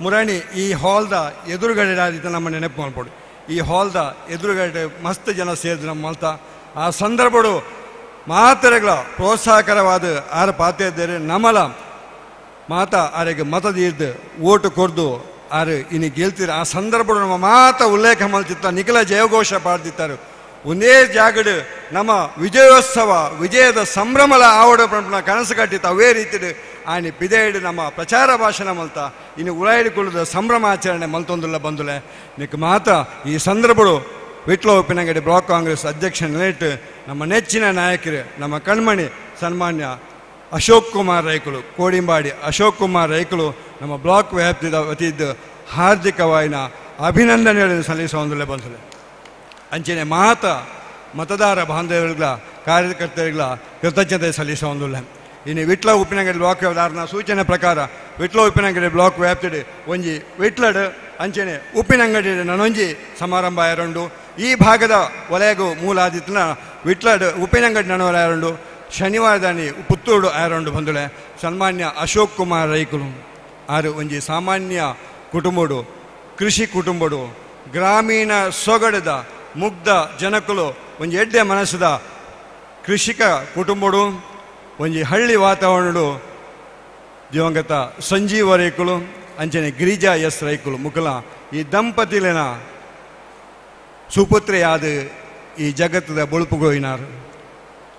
[SPEAKER 10] ಮುರಣಿ ಈ ಹಾಲ್ದ ಎದುರುಗಡೆ ಆದಿತ್ತ ನಮ್ಮ ನೆನಪು ಮಾಡ್ಬೋದು. ಈ ಹಾಲ್ದ ಎದುರುಗಡೆ ಮಸ್ತ್ ಜನ ಸೇರಿದ್ರು ನಮ್ಮ ಮಲ್ತ ಆ ಸಂದರ್ಭಡು ಮಾತೆರೆಗಳ ಪ್ರೋತ್ಸಾಹಕರವಾದ ಆರು ಪಾತೆ ನಮಲ ಮಾತಾ ಆರೆಗೆ ಮತದೀರ್ದು ಓಟು ಕೊರ್ದು ಆರು ಇನ್ನು ಗೆಲ್ತೀರ ಆ ಸಂದರ್ಭಡು ನಮ್ಮ ಮಾತ ಉಲ್ಲೇಖ ಮಲ್ತಿತ್ತ ನಿಖಿಲ ಜಯಘೋಷ ಪಾಡ್ದಿತ್ತಾರೆ. ಒಂದೇ ಜಾಗಡು ನಮ್ಮ ವಿಜಯೋತ್ಸವ ವಿಜಯದ ಸಂಭ್ರಮಲ ಆವಡ ಕನಸು ಕಟ್ಟಿತ್ತು. ಅವೇ ರೀತಿ ಆನಿ ಪಿದೇಡು ನಮ್ಮ ಪ್ರಚಾರ ಭಾಷಣ ಮಲ್ತ ಇನ್ನು ಉಳಾಯಿಡಿಕೊಳ್ಳದ ಸಂಭ್ರಮಾಚರಣೆ ಮಲ್ತೊಂದುಲ್ಲ ಬಂದುಲೆ ನಿಕ್ ಮಾತ್ರ ಈ ಸಂದರ್ಭಡು ವಿಟ್ಲ ಉಪ್ಪಿನಂಗಡಿ ಬ್ಲಾಕ್ ಕಾಂಗ್ರೆಸ್ ಅಧ್ಯಕ್ಷ ನೆಲೆಟ್ಟು ನಮ್ಮ ನೆಚ್ಚಿನ ನಾಯಕರು ನಮ್ಮ ಕಣ್ಮಣಿ ಸನ್ಮಾನ್ಯ ಅಶೋಕ್ ಕುಮಾರ್ ರೈಕುಲು ಕೋಡಿಂಬಾಡಿ ಅಶೋಕ್ ಕುಮಾರ್ ರೈಕುಲು ನಮ್ಮ ಬ್ಲಾಕ್ ವ್ಯಾಪ್ತಿದ ವತಿದ್ದು ಹಾರ್ದಿಕವಾಯಿನ ಅಭಿನಂದನೆಗಳನ್ನು ಸಲ್ಲಿಸುವಂದುಲೆ ಬಂದುಲೆ. ಅಂಚನೆ ಮಾತ ಮತದಾರ ಬಾಂಧವರಿಗಳ ಕಾರ್ಯಕರ್ತರಿಗಳ ಕೃತಜ್ಞತೆ ಸಲ್ಲಿಸುವಂದುಲ್ಲ. ಇನ್ನು ವಿಟ್ಲ ಉಪ್ಪಿನಂಗಡಿ ಬ್ಲಾಕ್ ದಾರನ ಸೂಚನೆ ಪ್ರಕಾರ ವಿಟ್ಲ ಉಪ್ಪಿನಂಗಡಿ ಬ್ಲಾಕ್ ವ್ಯಾಪ್ತಿಡು ಒಂಜಿ ವಿಟ್ಲಡ್ ಅಂಚನೆ ಉಪ್ಪಿನಂಗಡಿ ನನೊಂಜಿ ಸಮಾರಂಭ ಎರೊಂಡು ಈ ಭಾಗದ ವಲಯಗು ಮೂಲಾದಿತ್ತನ ವಿಟ್ಲಡ್ ಉಪ್ಪಿನಂಗಡಿ ನನವರ ಎರೊಂಡು ಶನಿವಾರದಾನಿ ಪುತ್ತೂರು ಆರೊಂಡು ಬಂದುಳೆ. ಸನ್ಮಾನ್ಯ ಅಶೋಕ್ ಕುಮಾರ್ ರೈಕುಲು ಆರು ಒಂಜಿ ಸಾಮಾನ್ಯ ಕುಟುಂಬಡು ಕೃಷಿ ಕುಟುಂಬಡು ಗ್ರಾಮೀಣ ಸೊಗಡದ ಮುಗ್ಧ ಜನಕುಲು ಒಂಜಿ ಎಡ್ಡೆ ಮನಸ್ಸದ ಕೃಷಿಕ ಕುಟುಂಬಡು ಒಂಜಿ ಹಳ್ಳಿ ವಾತಾವರಣಡು ದಿವಂಗತ ಸಂಜೀವ ರೈಕುಲು ಅಂಚನೆ ಗಿರಿಜಾ ಎಸ್ ರೈಕುಲು ಮುಕುಲ ಈ ದಂಪತಿಲಿನ ಸುಪುತ್ರೆಯಾದ ಈ ಜಗತ್ತದ ಬೊಳುಪುಗೋಯಿನಾರು.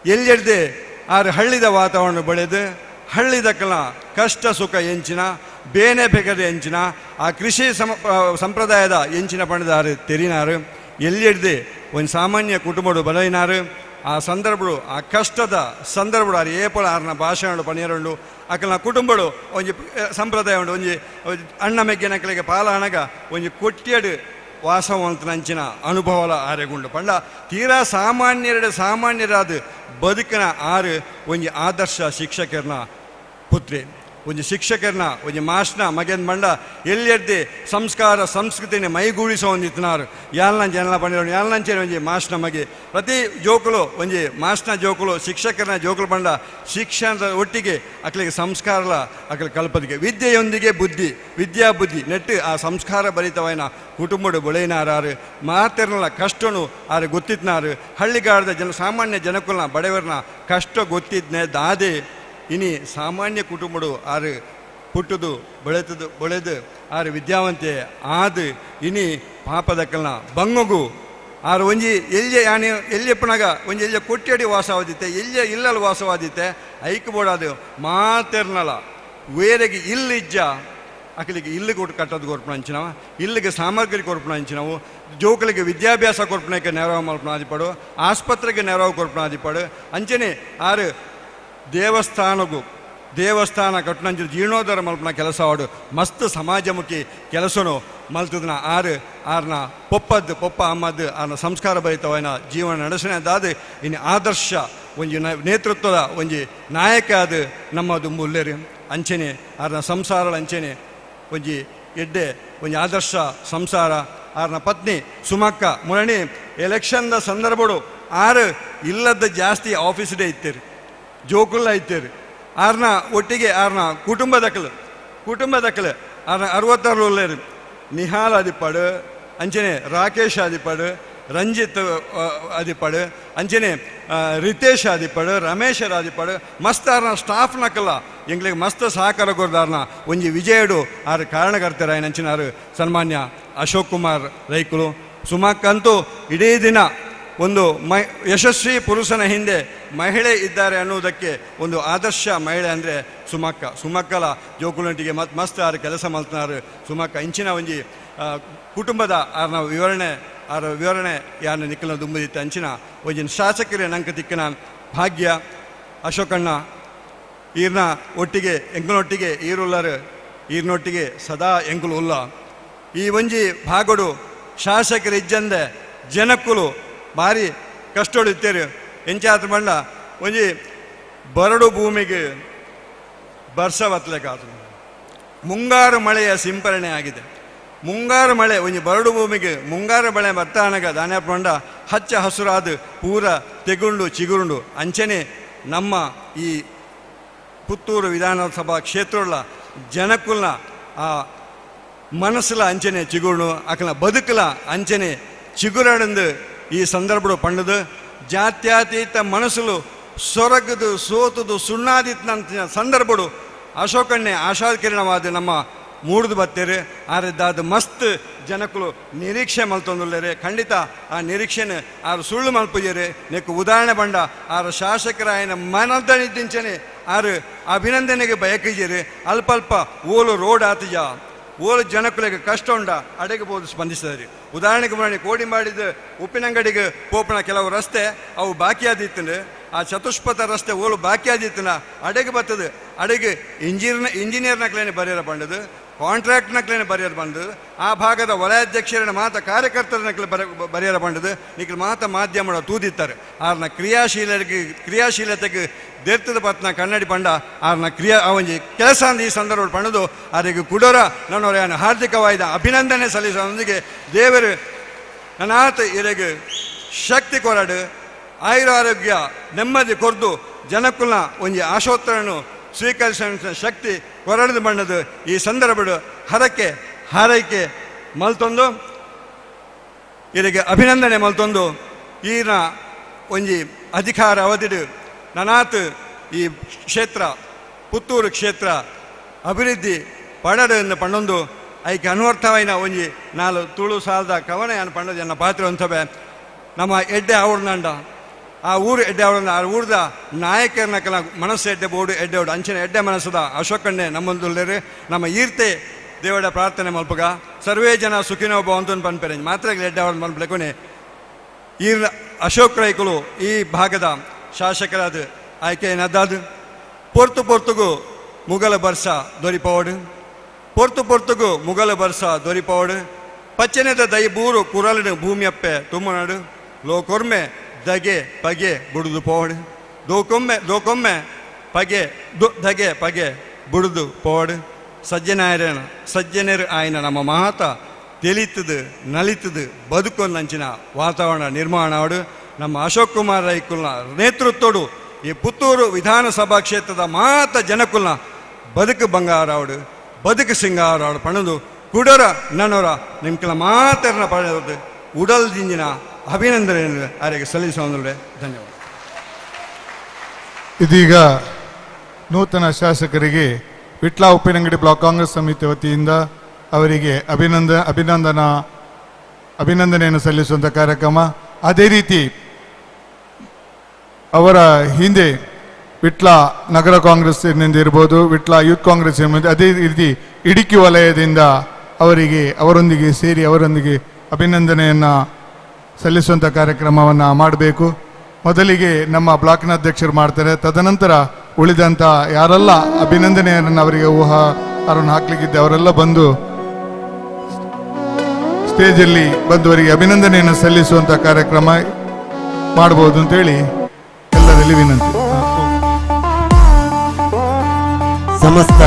[SPEAKER 10] ಎಲ್ಲೆಡ್ದೆ ಆರು ಹಳ್ಳಿದ ವಾತಾವರಣ ಬೆಳೆದು ಹಳ್ಳಿದಕ್ಕಲ ಕಷ್ಟ ಸುಖ ಎಂಚಿನ ಬೇನೆ ಬೆಗದ ಎಂಚಿನ ಆ ಕೃಷಿ ಸಂಪ್ರದಾಯದ ಎಂಚಿನ ಪಣದಾರು ತೆರಿನಾರು. ಎಲ್ಲೆಡ್ದೆ ಒಂದು ಸಾಮಾನ್ಯ ಕುಟುಂಬಡು ಬಲೈನಾರು ಆ ಸಂದರ್ಭಡು ಆ ಕಷ್ಟದ ಸಂದರ್ಭಡು ಆರು ಏಪಳ ಆರ್ನ ಭಾಷಣ ಪಣಿಯರುಂಡು ಅಕಲ್ನ ಕುಟುಂಬಡು ಒಂಜಿ ಸಂಪ್ರದಾಯ ಉಂಡು ಒಂಜಿ ಅಣ್ಣ ಮೆಗ್ಗಿನಕಲಿಗೆ ಪಾಲ ಅಣಗ ಒಂಜಿ ಕೊಟ್ಟಿಯಡು ವಾಸವಂತನಂಚಿನ ಅನುಭವಲ ಆರೆಗುಂಡು ಪಂಡ ತೀರಾ ಸಾಮಾನ್ಯರೆಡು ಸಾಮಾನ್ಯರಾದ ಬದುಕಿನ ಆರು ಒಂಜಿ ಆದರ್ಶ ಶಿಕ್ಷಕರನ ಪುತ್ರಿ ಒಂಜಿ ಶಿಕ್ಷಕರನ ಒಂಜಿ ಮಾಸ್ನ ಮಗನ್ ಬಂಡ ಎಲ್ಲೆಡ್ದೆ ಸಂಸ್ಕಾರ ಸಂಸ್ಕೃತಿನ ಮೈಗೂಡಿಸೋ ಒಂದಿತ್ತನಾರು ಯಾಲ್ನ ಜನ ಪಂಡಿರೋ ಯಾಲ್ನಂಚೆ ಒಂಜಿ ಮಾಸ್ನ ಮಗೆ ಪ್ರತಿ ಜೋಕುಲು ಒಂಜಿ ಮಾಸ್ನ ಜೋಕುಲು ಶಿಕ್ಷಕರನ ಜೋಕುಲು ಬಂಡ ಶಿಕ್ಷಣದ ಒಟ್ಟಿಗೆ ಅಕ್ಲಿಗೆ ಸಂಸ್ಕಾರಲ ಅಕ್ಲಿ ಕಲ್ಪದಿಗೆ ವಿದ್ಯೆಯೊಂದಿಗೆ ಬುದ್ಧಿ ವಿದ್ಯಾ ಬುದ್ಧಿ ನೆಟ್ಟು ಆ ಸಂಸ್ಕಾರ ಭರಿತವೈನ ಕುಟುಂಬಡು ಬೆಳೆಯಿನಾರು ಮಾತೆರ್ನಲ್ಲ ಕಷ್ಟನು ಆರು ಗೊತ್ತಿತ್ನಾರು ಹಳ್ಳಿಗಾರದ ಜನ ಸಾಮಾನ್ಯ ಜನಕುಲ್ನ ಬಡವರನ್ನ ಕಷ್ಟ ಗೊತ್ತಿದ್ನೆ ದಾದೆ ಇನಿ ಸಾಮಾನ್ಯ ಕುಟುಂಬಡು ಆರು ಪುಟ್ಟುದು ಬೆಳೆತದು ಬೆಳೆದು ಆರು ವಿದ್ಯಾವಂತೆ ಆದು ಇನಿ ಪಾಪದಕ್ಕಲ್ನ ಬಂಗಗು ಆರು ಒಂಜಿ ಎಲ್ಯ ಯಾನೆ ಎಲ್ಯಪ್ಪನಾಗ ಒಂಜಿ ಎಲ್ಯ ಕೊಟ್ಟಿಯಡಿ ವಾಸವಾದಿತ್ತೆ ಎಲ್ಯ ಇಲ್ಲಲ್ಲಿ ವಾಸವಾದಿತ್ತೆ ಐಕ್ ಬೋಡಾದು ಮಾತೆರ್ನಲ ವೇರೆಗೆ ಇಲ್ಲಿಜ್ಜ ಅಕಲಿಗೆ ಇಲ್ಲಿಗೆ ಕೊಟ್ಟು ಕಟ್ಟೋದು ಕೊರ್ಪಣ ಅಂಚಿನವ ಇಲ್ಲಿಗೆ ಸಾಮಗ್ರಿ ಕೊರ್ಪಣ ಅಂಚಿನವು ಜೋಕಲಿಗೆ ವಿದ್ಯಾಭ್ಯಾಸ ಕೊರ್ಪಣಕ್ಕೆ ನೆರವು ಮಲ್ಪಣ ಆದಿಪಾಡು ಆಸ್ಪತ್ರೆಗೆ ನೆರವು ಕೊರ್ಪಣ ಆದಿಪಾಡು ಅಂಚನೆ ಆರು ದೇವಸ್ಥಾನಗೂ ದೇವಸ್ಥಾನ ಕಟ್ಟಣಂಚಿನ ಜೀರ್ಣೋದ್ಧಾರ ಮಲ್ಪನ ಕೆಲಸ ಆಡು ಮಸ್ತ್ ಸಮಾಜಮುಖಿ ಕೆಲಸನು ಮಲ್ತದನ ಆರು ಆರ್ನ ಪೊಪ್ಪದ್ದು ಪೊಪ್ಪ ಅಮ್ಮದ್ದು ಆರ್ನ ಸಂಸ್ಕಾರ ಭರಿತವೈನ ಜೀವನ ನಡೆಸಣೆದಾದ ಇನ್ನು ಆದರ್ಶ ಒಂಜಿ ನೇತೃತ್ವದ ಒಂಜಿ ನಾಯಕ ಅದು ನಮ್ಮ ದುಂಬುಲ್ಲೇರು ಅಂಚನೆ ಆರ್ನ ಸಂಸಾರಳ ಅಂಚನೆ ಒಂಜಿ ಎಡ್ಡೆ ಒಂಜಿ ಆದರ್ಶ ಸಂಸಾರ ಆರ್ನ ಪತ್ನಿ ಸುಮಕ್ಕ ಮುರಣಿ ಎಲೆಕ್ಷನ್ದ ಸಂದರ್ಭಡು ಆರು ಇಲ್ಲದ ಜಾಸ್ತಿ ಆಫೀಸ್ ಡೇ ಇತ್ತೀರಿ ಜೋಕುಲ್ಲ ಇತ್ತೀರಿ ಆರ್ನ ಒಟ್ಟಿಗೆ ಆರ್ನ ಕುಟುಂಬದಕಲು ಕುಟುಂಬದಕಲು ಆರ್ನ 66 ಉಲ್ಲೇರು ನಿಹಾಲ್ ಆದಿಪ್ಪಾಡು ಅಂಚನೆ ರಾಕೇಶ್ ಆದಿಪ್ಪಾಡು ರಂಜಿತ್ ಆದಿಪ್ಪಾಡು ಅಂಚನೆ ರಿತೇಶ್ ಆದಿಪ್ಪಾಡು ರಮೇಶ್ ಆದಿಪ್ಪಾಡು ಮಸ್ತ್ ಆರ್ನ ಸ್ಟಾಫ್ ನಕಲ ಎಂಗ್ಲಿಗೆ ಮಸ್ತ್ ಸಹಕಾರ ಕೊರ್ದಾರ್ನ ಒಂಜಿ ವಿಜಯಡು ಆರು ಕಾರಣಕರ್ತರಾಯನ ಅಂಚಿನಾರು ಸನ್ಮಾನ್ಯ ಅಶೋಕ್ ಕುಮಾರ್ ರೈಕುಲು. ಸುಮಕ್ಕಂತೂ ಇಡೀ ದಿನ ಒಂದು ಯಶಸ್ವಿ ಪುರುಷನ ಹಿಂದೆ ಮಹಿಳೆ ಇದ್ದಾರೆ ಅನ್ನುವುದಕ್ಕೆ ಒಂದು ಆದರ್ಶ ಮಹಿಳೆ ಅಂದರೆ ಸುಮಕ್ಕ. ಸುಮಕ್ಕಲ ಜೋಕುಲಂಟಿಗೆ ಮತ್ತು ಮಸ್ತ್ ಆರು ಕೆಲಸ ಮಲ್ತನಾರು ಸುಮಕ್ಕ ಇಂಚಿನ ಒಂಜಿ ಕುಟುಂಬದ ಆರ್ನ ವಿವರಣೆ ಆರ ವಿವರಣೆ ಯಾರನ್ನ ನಿಕ್ಕಲ ದುಂಬುದಿತ್ತು ಅಂಚಿನ ಒಂಜಿನ ಶಾಸಕರೇ ನಂಕ ತಿಕ್ಕನ ಭಾಗ್ಯ. ಅಶೋಕಣ್ಣ ಈರ್ನ ಒಟ್ಟಿಗೆ ಎಂಕುಲೊಟ್ಟಿಗೆ ಈರುಲ್ಲರು ಈರ್ನೊಟ್ಟಿಗೆ ಸದಾ ಎಂಕುಲು ಉಲ್ಲ. ಈ ಒಂಜಿ ಭಾಗಡು ಶಾಸಕರು ಇಜ್ಜಂದೆ ಜನಕ್ಕುಲು ಭಾರಿ ಕಷ್ಟೋಡು ಇತ್ತೇರು. ಎಂಚಾತ ಬಂಡ ಒಂಜಿ ಬರಡು ಭೂಮಿಗೆ ಬರ್ಸ ಬತ್ತಲೇಕಾದ್ರು ಮುಂಗಾರು ಮಳೆಯ ಸಿಂಪರಣೆ ಆಗಿದೆ. ಮುಂಗಾರು ಮಳೆ ಒಂಜಿ ಬರಡು ಭೂಮಿಗೆ ಮುಂಗಾರು ಮಳೆ ಬತ್ತಾನಗ ದಾನ್ಯಪಂಡ ಹಚ್ಚ ಹಸುರಾದ ಪೂರ ತೆಗುಂಡು ಚಿಗುರುಂಡು. ಅಂಚನೆ ನಮ್ಮ ಈ ಪುತ್ತೂರು ವಿಧಾನಸಭಾ ಕ್ಷೇತ್ರಗಳ ಜನಕುಲ್ನ ಆ ಮನಸ್ಸುಲ ಅಂಚನೆ ಚಿಗುರುಂಡು, ಅಕಲ ಬದುಕಲ ಅಂಚನೆ ಚಿಗುರಡಂದು ಈ ಸಂದರ್ಭಡು ಪಂಡದು ಜಾತ್ಯತೀತ ಮನಸ್ಸುಲು ಸೊರಗದು ಸೋತುದು ಸುಣ್ಣಾದಿತ್ತಂತ ಸಂದರ್ಭಡು ಅಶೋಕಣ್ಣೆ ಆಶಾಕಿರಣವಾದ ನಮ್ಮ ಮೂಡ್ದು ಬತ್ತೇರು. ಆರಿದ್ದಾದ ಮಸ್ತ್ ಜನಕುಲು ನಿರೀಕ್ಷೆ ಮಲ್ತೊಂದುಲ್ಲೇರು. ಖಂಡಿತ ಆ ನಿರೀಕ್ಷೆನ ಆರು ಸುಳ್ಳು ಮಲ್ಪುಜೇರು. ನೆಕ್ಕು ಉದಾಹರಣೆ ಬಂಡ ಆರು ಶಾಸಕರಾಯನ ಮನದನಿದ್ದಿಂಚನೆ ಆರು ಅಭಿನಂದನೆಗೆ ಬಯಕಿಜೇರು. ಅಲ್ಪ ಅಲ್ಪ ಓಲು ರೋಡ್ ಆತಜ ಓಲು ಜನಕುಲಿಗೆ ಕಷ್ಟ ಉಂಡ ಅಡೆಗೆ ಬೋದು ಸ್ಪಂದಿಸಿದರು. ಉದಾಹರಣೆಗೆ ಬರೋಣ, ಕೋಡಿ ಮಾಡಿದ ಉಪ್ಪಿನಂಗಡಿಗೆ ಪೋಪಣ ಕೆಲವು ರಸ್ತೆ ಅವು ಬಾಕಿಯಾದಿತ್ತು. ಆ ಚತುಷ್ಪಥ ರಸ್ತೆ ಓಲು ಬಾಕಿ ಆದಿತ್ತನ ಅಡೆಗೆ ಬರ್ತದೆ. ಅಡೆಗೆ ಇಂಜಿನಿಯರ್ನಕ್ಲೇನೆ ಬರೆಯರ ಬಂದದು, ಕಾಂಟ್ರಾಕ್ಟ್ನಕ್ಲೇನೆ ಬರೆಯರ ಬಂದದು, ಆ ಭಾಗದ ವಲಯಾಧ್ಯಕ್ಷರನ್ನ ಮಾತ ಕಾರ್ಯಕರ್ತರನಕ್ಲೆ ಬರೆಯರ ಬಂದದು. ನಿಖಲ್ ಮಾತ ಮಾಧ್ಯಮ ತೂದಿತ್ತಾರೆ. ಆರ್ನ ಕ್ರಿಯಾಶೀಲತೆಗೆ ದೇರ್ತದ ಪತ್ನ ಕನ್ನಡಿ ಪಂಡ ಆರ್ನ ಕ್ರಿಯಾ ಒಂಜಿ ಕೆಲಸ ಅಂದ ಈ ಸಂದರ್ಭ ಪಂಡದು ಆರಿಗೆ ಕುಡೋರ ನನ್ನವರ ಹಾರ್ದಿಕವಾದ ಅಭಿನಂದನೆ ಸಲ್ಲಿಸೋದೊಂದಿಗೆ ದೇವರು ನನ್ನಾತ ಇರೆಗೆ ಶಕ್ತಿ ಕೊರಡು, ಆಯುರ ಆರೋಗ್ಯ ನೆಮ್ಮದಿ ಕೊರ್ದು ಜನಕುಲ್ನ ಒಂಜಿ ಆಶೋತ್ತರನ್ನು ಸ್ವೀಕರಿಸ ಶಕ್ತಿ ಕೊರಡದು ಬಣ್ಣದು ಈ ಸಂದರ್ಭಡು ಹರಕೆ ಹಾರೈಕೆ ಮಲ್ತೊಂದು ಇರಿಗೆ ಅಭಿನಂದನೆ ಮಲ್ತೊಂದು ಈನ ಒಂಜಿ ಅಧಿಕಾರ ಅವಧಿಡು ನನಾತ್ ಈ ಕ್ಷೇತ್ರ ಪುತ್ತೂರು ಕ್ಷೇತ್ರ ಅಭಿವೃದ್ಧಿ ಪಡಡು ಪಂಡೊಂದು ಐಕೆ ಅನ್ವರ್ಥವೈನ ಒಂಜಿ ನಾಲು ತುಳು ಸಾಲದ ಕವನ ಪಂಡದು ಎನ್ನ ಪಾತ್ರ ಒಂದ್ಸಭೆ ನಮ್ಮ ಎಡ್ಡೆ ಆವಡ್ನಂಡ ಆ ಊರು ಎಡ್ಡೆ ಅವಳನ್ನ ಆ ಊರ್ದ ನಾಯಕರನ್ನ ಕೆಲ ಮನಸ್ಸು ಎಡ್ಡೆ ಬೋಡು ಎಡ್ಡೆ ಓಡು ಅಂಚಿನ ಎಡ್ಡೆ ಮನಸ್ಸದ ಅಶೋಕಣ್ಣೆ ನಮ್ಮೊಂದುಲ್ಲೇರು. ನಮ್ಮ ಈರ್ತೆ ದೇವಡ ಪ್ರಾರ್ಥನೆ ಮಲ್ಪಗ ಸರ್ವೇ ಜನ ಸುಖಿನೋ ಭವಂತು ಪನ್ಪೆರೆ ಮಾತ್ರ ಎಡ್ಡೆ ಅವಳನ್ನ ಮಲ್ಪಲೆಕೊನೆ ಈ ಅಶೋಕ್ ರೈಕುಲು ಈ ಭಾಗದ ಶಾಸಕರಾದ ಆಯ್ಕೆ ನದ್ದಾದು ಪೊರ್ತು ಪೊರ್ತುಗು ಮುಗಲ ಬರ್ಸ ದೊರಿಪೋಡು, ಪೊರ್ತು ಪೊರ್ತುಗು ಮುಗಲ ಬರ್ಸ ದೊರಿಪೋಡು, ಪಚ್ಚನೆದ ದೈ ಬೂರು ಕುರಲಿನ ಭೂಮಿಯಪ್ಪೆ ತುಮ್ಮನಾಡು, ಲೋಕೊರ್ಮೆ ದಗೆ ಪಗೆ ಬುಡುದು ಪೋಡು, ದೋಕೊಮ್ಮೆ ದೋಕೊಮ್ಮೆ ಪಗೆ ದಗೆ ಪಗೆ ಬುಡುದು ಪೋಡು, ಸಜ್ಜನಾಯರನ ಸಜ್ಜನರು ಆಯ್ನ ನಮ್ಮ ಮಹಾತ ತಿಳಿತದು ನಲಿತದು ಬದುಕೊಂದಂಚಿನ ವಾತಾವರಣ ನಿರ್ಮಾಣ ಆಡು. ನಮ್ಮ ಅಶೋಕ್ ಕುಮಾರ್ ರೈಕುಲ್ನ ನೇತೃತ್ವಡು ಈ ಪುತ್ತೂರು ವಿಧಾನಸಭಾ ಕ್ಷೇತ್ರದ ಮಾತ ಜನಕುಲ್ನ ಬದುಕು ಬಂಗಾರಾವಡು ಬದುಕು ಸಿಂಗಾರಾವಡು ಪಣದು ಕುಡರ ನನ್ನೋರ ನಿಮ್ಕೆಲ್ಲ ಮಾತರನ್ನ ಪಡೆದು ಉಡಲ್ ದಿಂಜಿನ ಅಭಿನಂದನೆಯನ್ನು ಅವರಿಗೆ ಸಲ್ಲಿಸುವಂದ್ರೆ ಧನ್ಯವಾದ.
[SPEAKER 2] ಇದೀಗ ನೂತನ ಶಾಸಕರಿಗೆ ವಿಟ್ಲ ಉಪ್ಪಿನಂಗಡಿ ಬ್ಲಾಕ್ ಕಾಂಗ್ರೆಸ್ ಸಮಿತಿ ವತಿಯಿಂದ ಅವರಿಗೆ ಅಭಿನಂದನೆಯನ್ನು ಸಲ್ಲಿಸುವಂಥ ಕಾರ್ಯಕ್ರಮ. ಅದೇ ರೀತಿ ಅವರ ಹಿಂದೆ ವಿಟ್ಲ ನಗರ ಕಾಂಗ್ರೆಸ್ನಿಂದ ಇರ್ಬೋದು, ವಿಟ್ಲ ಯೂತ್ ಕಾಂಗ್ರೆಸ್, ಅದೇ ರೀತಿ ಇಡುಕಿ ವಲಯದಿಂದ ಅವರಿಗೆ ಅವರೊಂದಿಗೆ ಸೇರಿ ಅವರೊಂದಿಗೆ ಅಭಿನಂದನೆಯನ್ನು ಸಲ್ಲಿಸುವಂಥ ಕಾರ್ಯಕ್ರಮವನ್ನು ಮಾಡಬೇಕು. ಮೊದಲಿಗೆ ನಮ್ಮ ಬ್ಲಾಕ್ನ ಅಧ್ಯಕ್ಷರು ಮಾಡ್ತಾರೆ, ತದನಂತರ ಉಳಿದಂಥ ಯಾರೆಲ್ಲ ಅಭಿನಂದನೆಯನ್ನು ಅವರಿಗೆ ಊಹಾರವನ್ನು ಹಾಕಲಿಕ್ಕಿದ್ದೆ ಅವರೆಲ್ಲ ಬಂದು ಸ್ಟೇಜಲ್ಲಿ ಬಂದವರಿಗೆ ಅಭಿನಂದನೆಯನ್ನು ಸಲ್ಲಿಸುವಂಥ ಕಾರ್ಯಕ್ರಮ ಮಾಡಬಹುದು ಅಂತೇಳಿ ಎಲ್ಲರಲ್ಲಿ ವಿನಂತಿ.
[SPEAKER 1] ಸಮಸ್ತ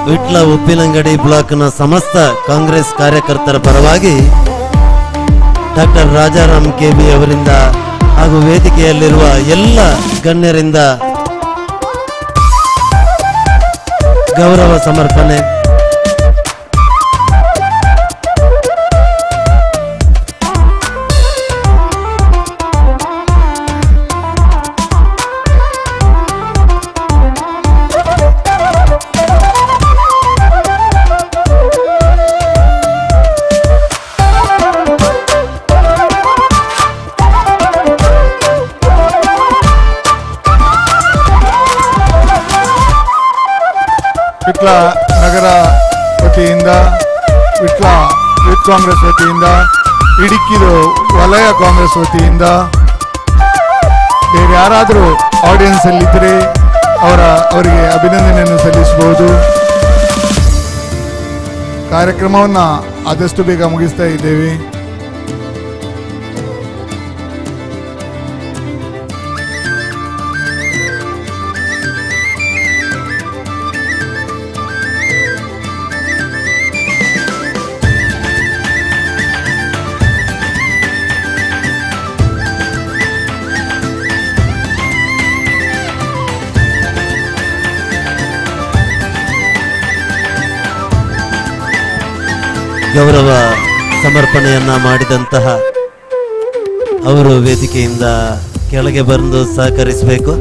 [SPEAKER 1] ವಿಟ್ಲ ಉಪ್ಪಿನಂಗಡಿ ಬ್ಲಾಕ್ನ ಸಮಸ್ತ ಕಾಂಗ್ರೆಸ್ ಕಾರ್ಯಕರ್ತರ ಪರವಾಗಿ ಡಾಕ್ಟರ್ ರಾಜಾರಾಮ್ ಕೆಬಿ ಅವರಿಂದ ಹಾಗೂ ವೇದಿಕೆಯಲ್ಲಿರುವ ಎಲ್ಲ ಗಣ್ಯರಿಂದ ಗೌರವ ಸಮರ್ಪಣೆ.
[SPEAKER 2] ವಿಟ್ಲ ನಗರ ವತಿಯಿಂದ, ವಿಟ್ಲ ಯೂತ್ ಕಾಂಗ್ರೆಸ್ ವತಿಯಿಂದ, ಇಡುಕಿದು ವಲಯ ಕಾಂಗ್ರೆಸ್ ವತಿಯಿಂದ ಬೇರೆ ಯಾರಾದರೂ ಆಡಿಯನ್ಸಲ್ಲಿದ್ದರೆ ಅವರಿಗೆ ಅಭಿನಂದನೆಯನ್ನು ಸಲ್ಲಿಸಬಹುದು. ಕಾರ್ಯಕ್ರಮವನ್ನು ಆದಷ್ಟು ಬೇಗ ಮುಗಿಸ್ತಾ ಇದ್ದೇವೆ.
[SPEAKER 1] ಗೌರವ ಸಮರ್ಪಣೆಯನ್ನ ಮಾಡಿದಂತಹ ಅವರು ವೇದಿಕೆಯಿಂದ ಕೆಳಗೆ ಬಂದು ಸಹಕರಿಸಬೇಕು.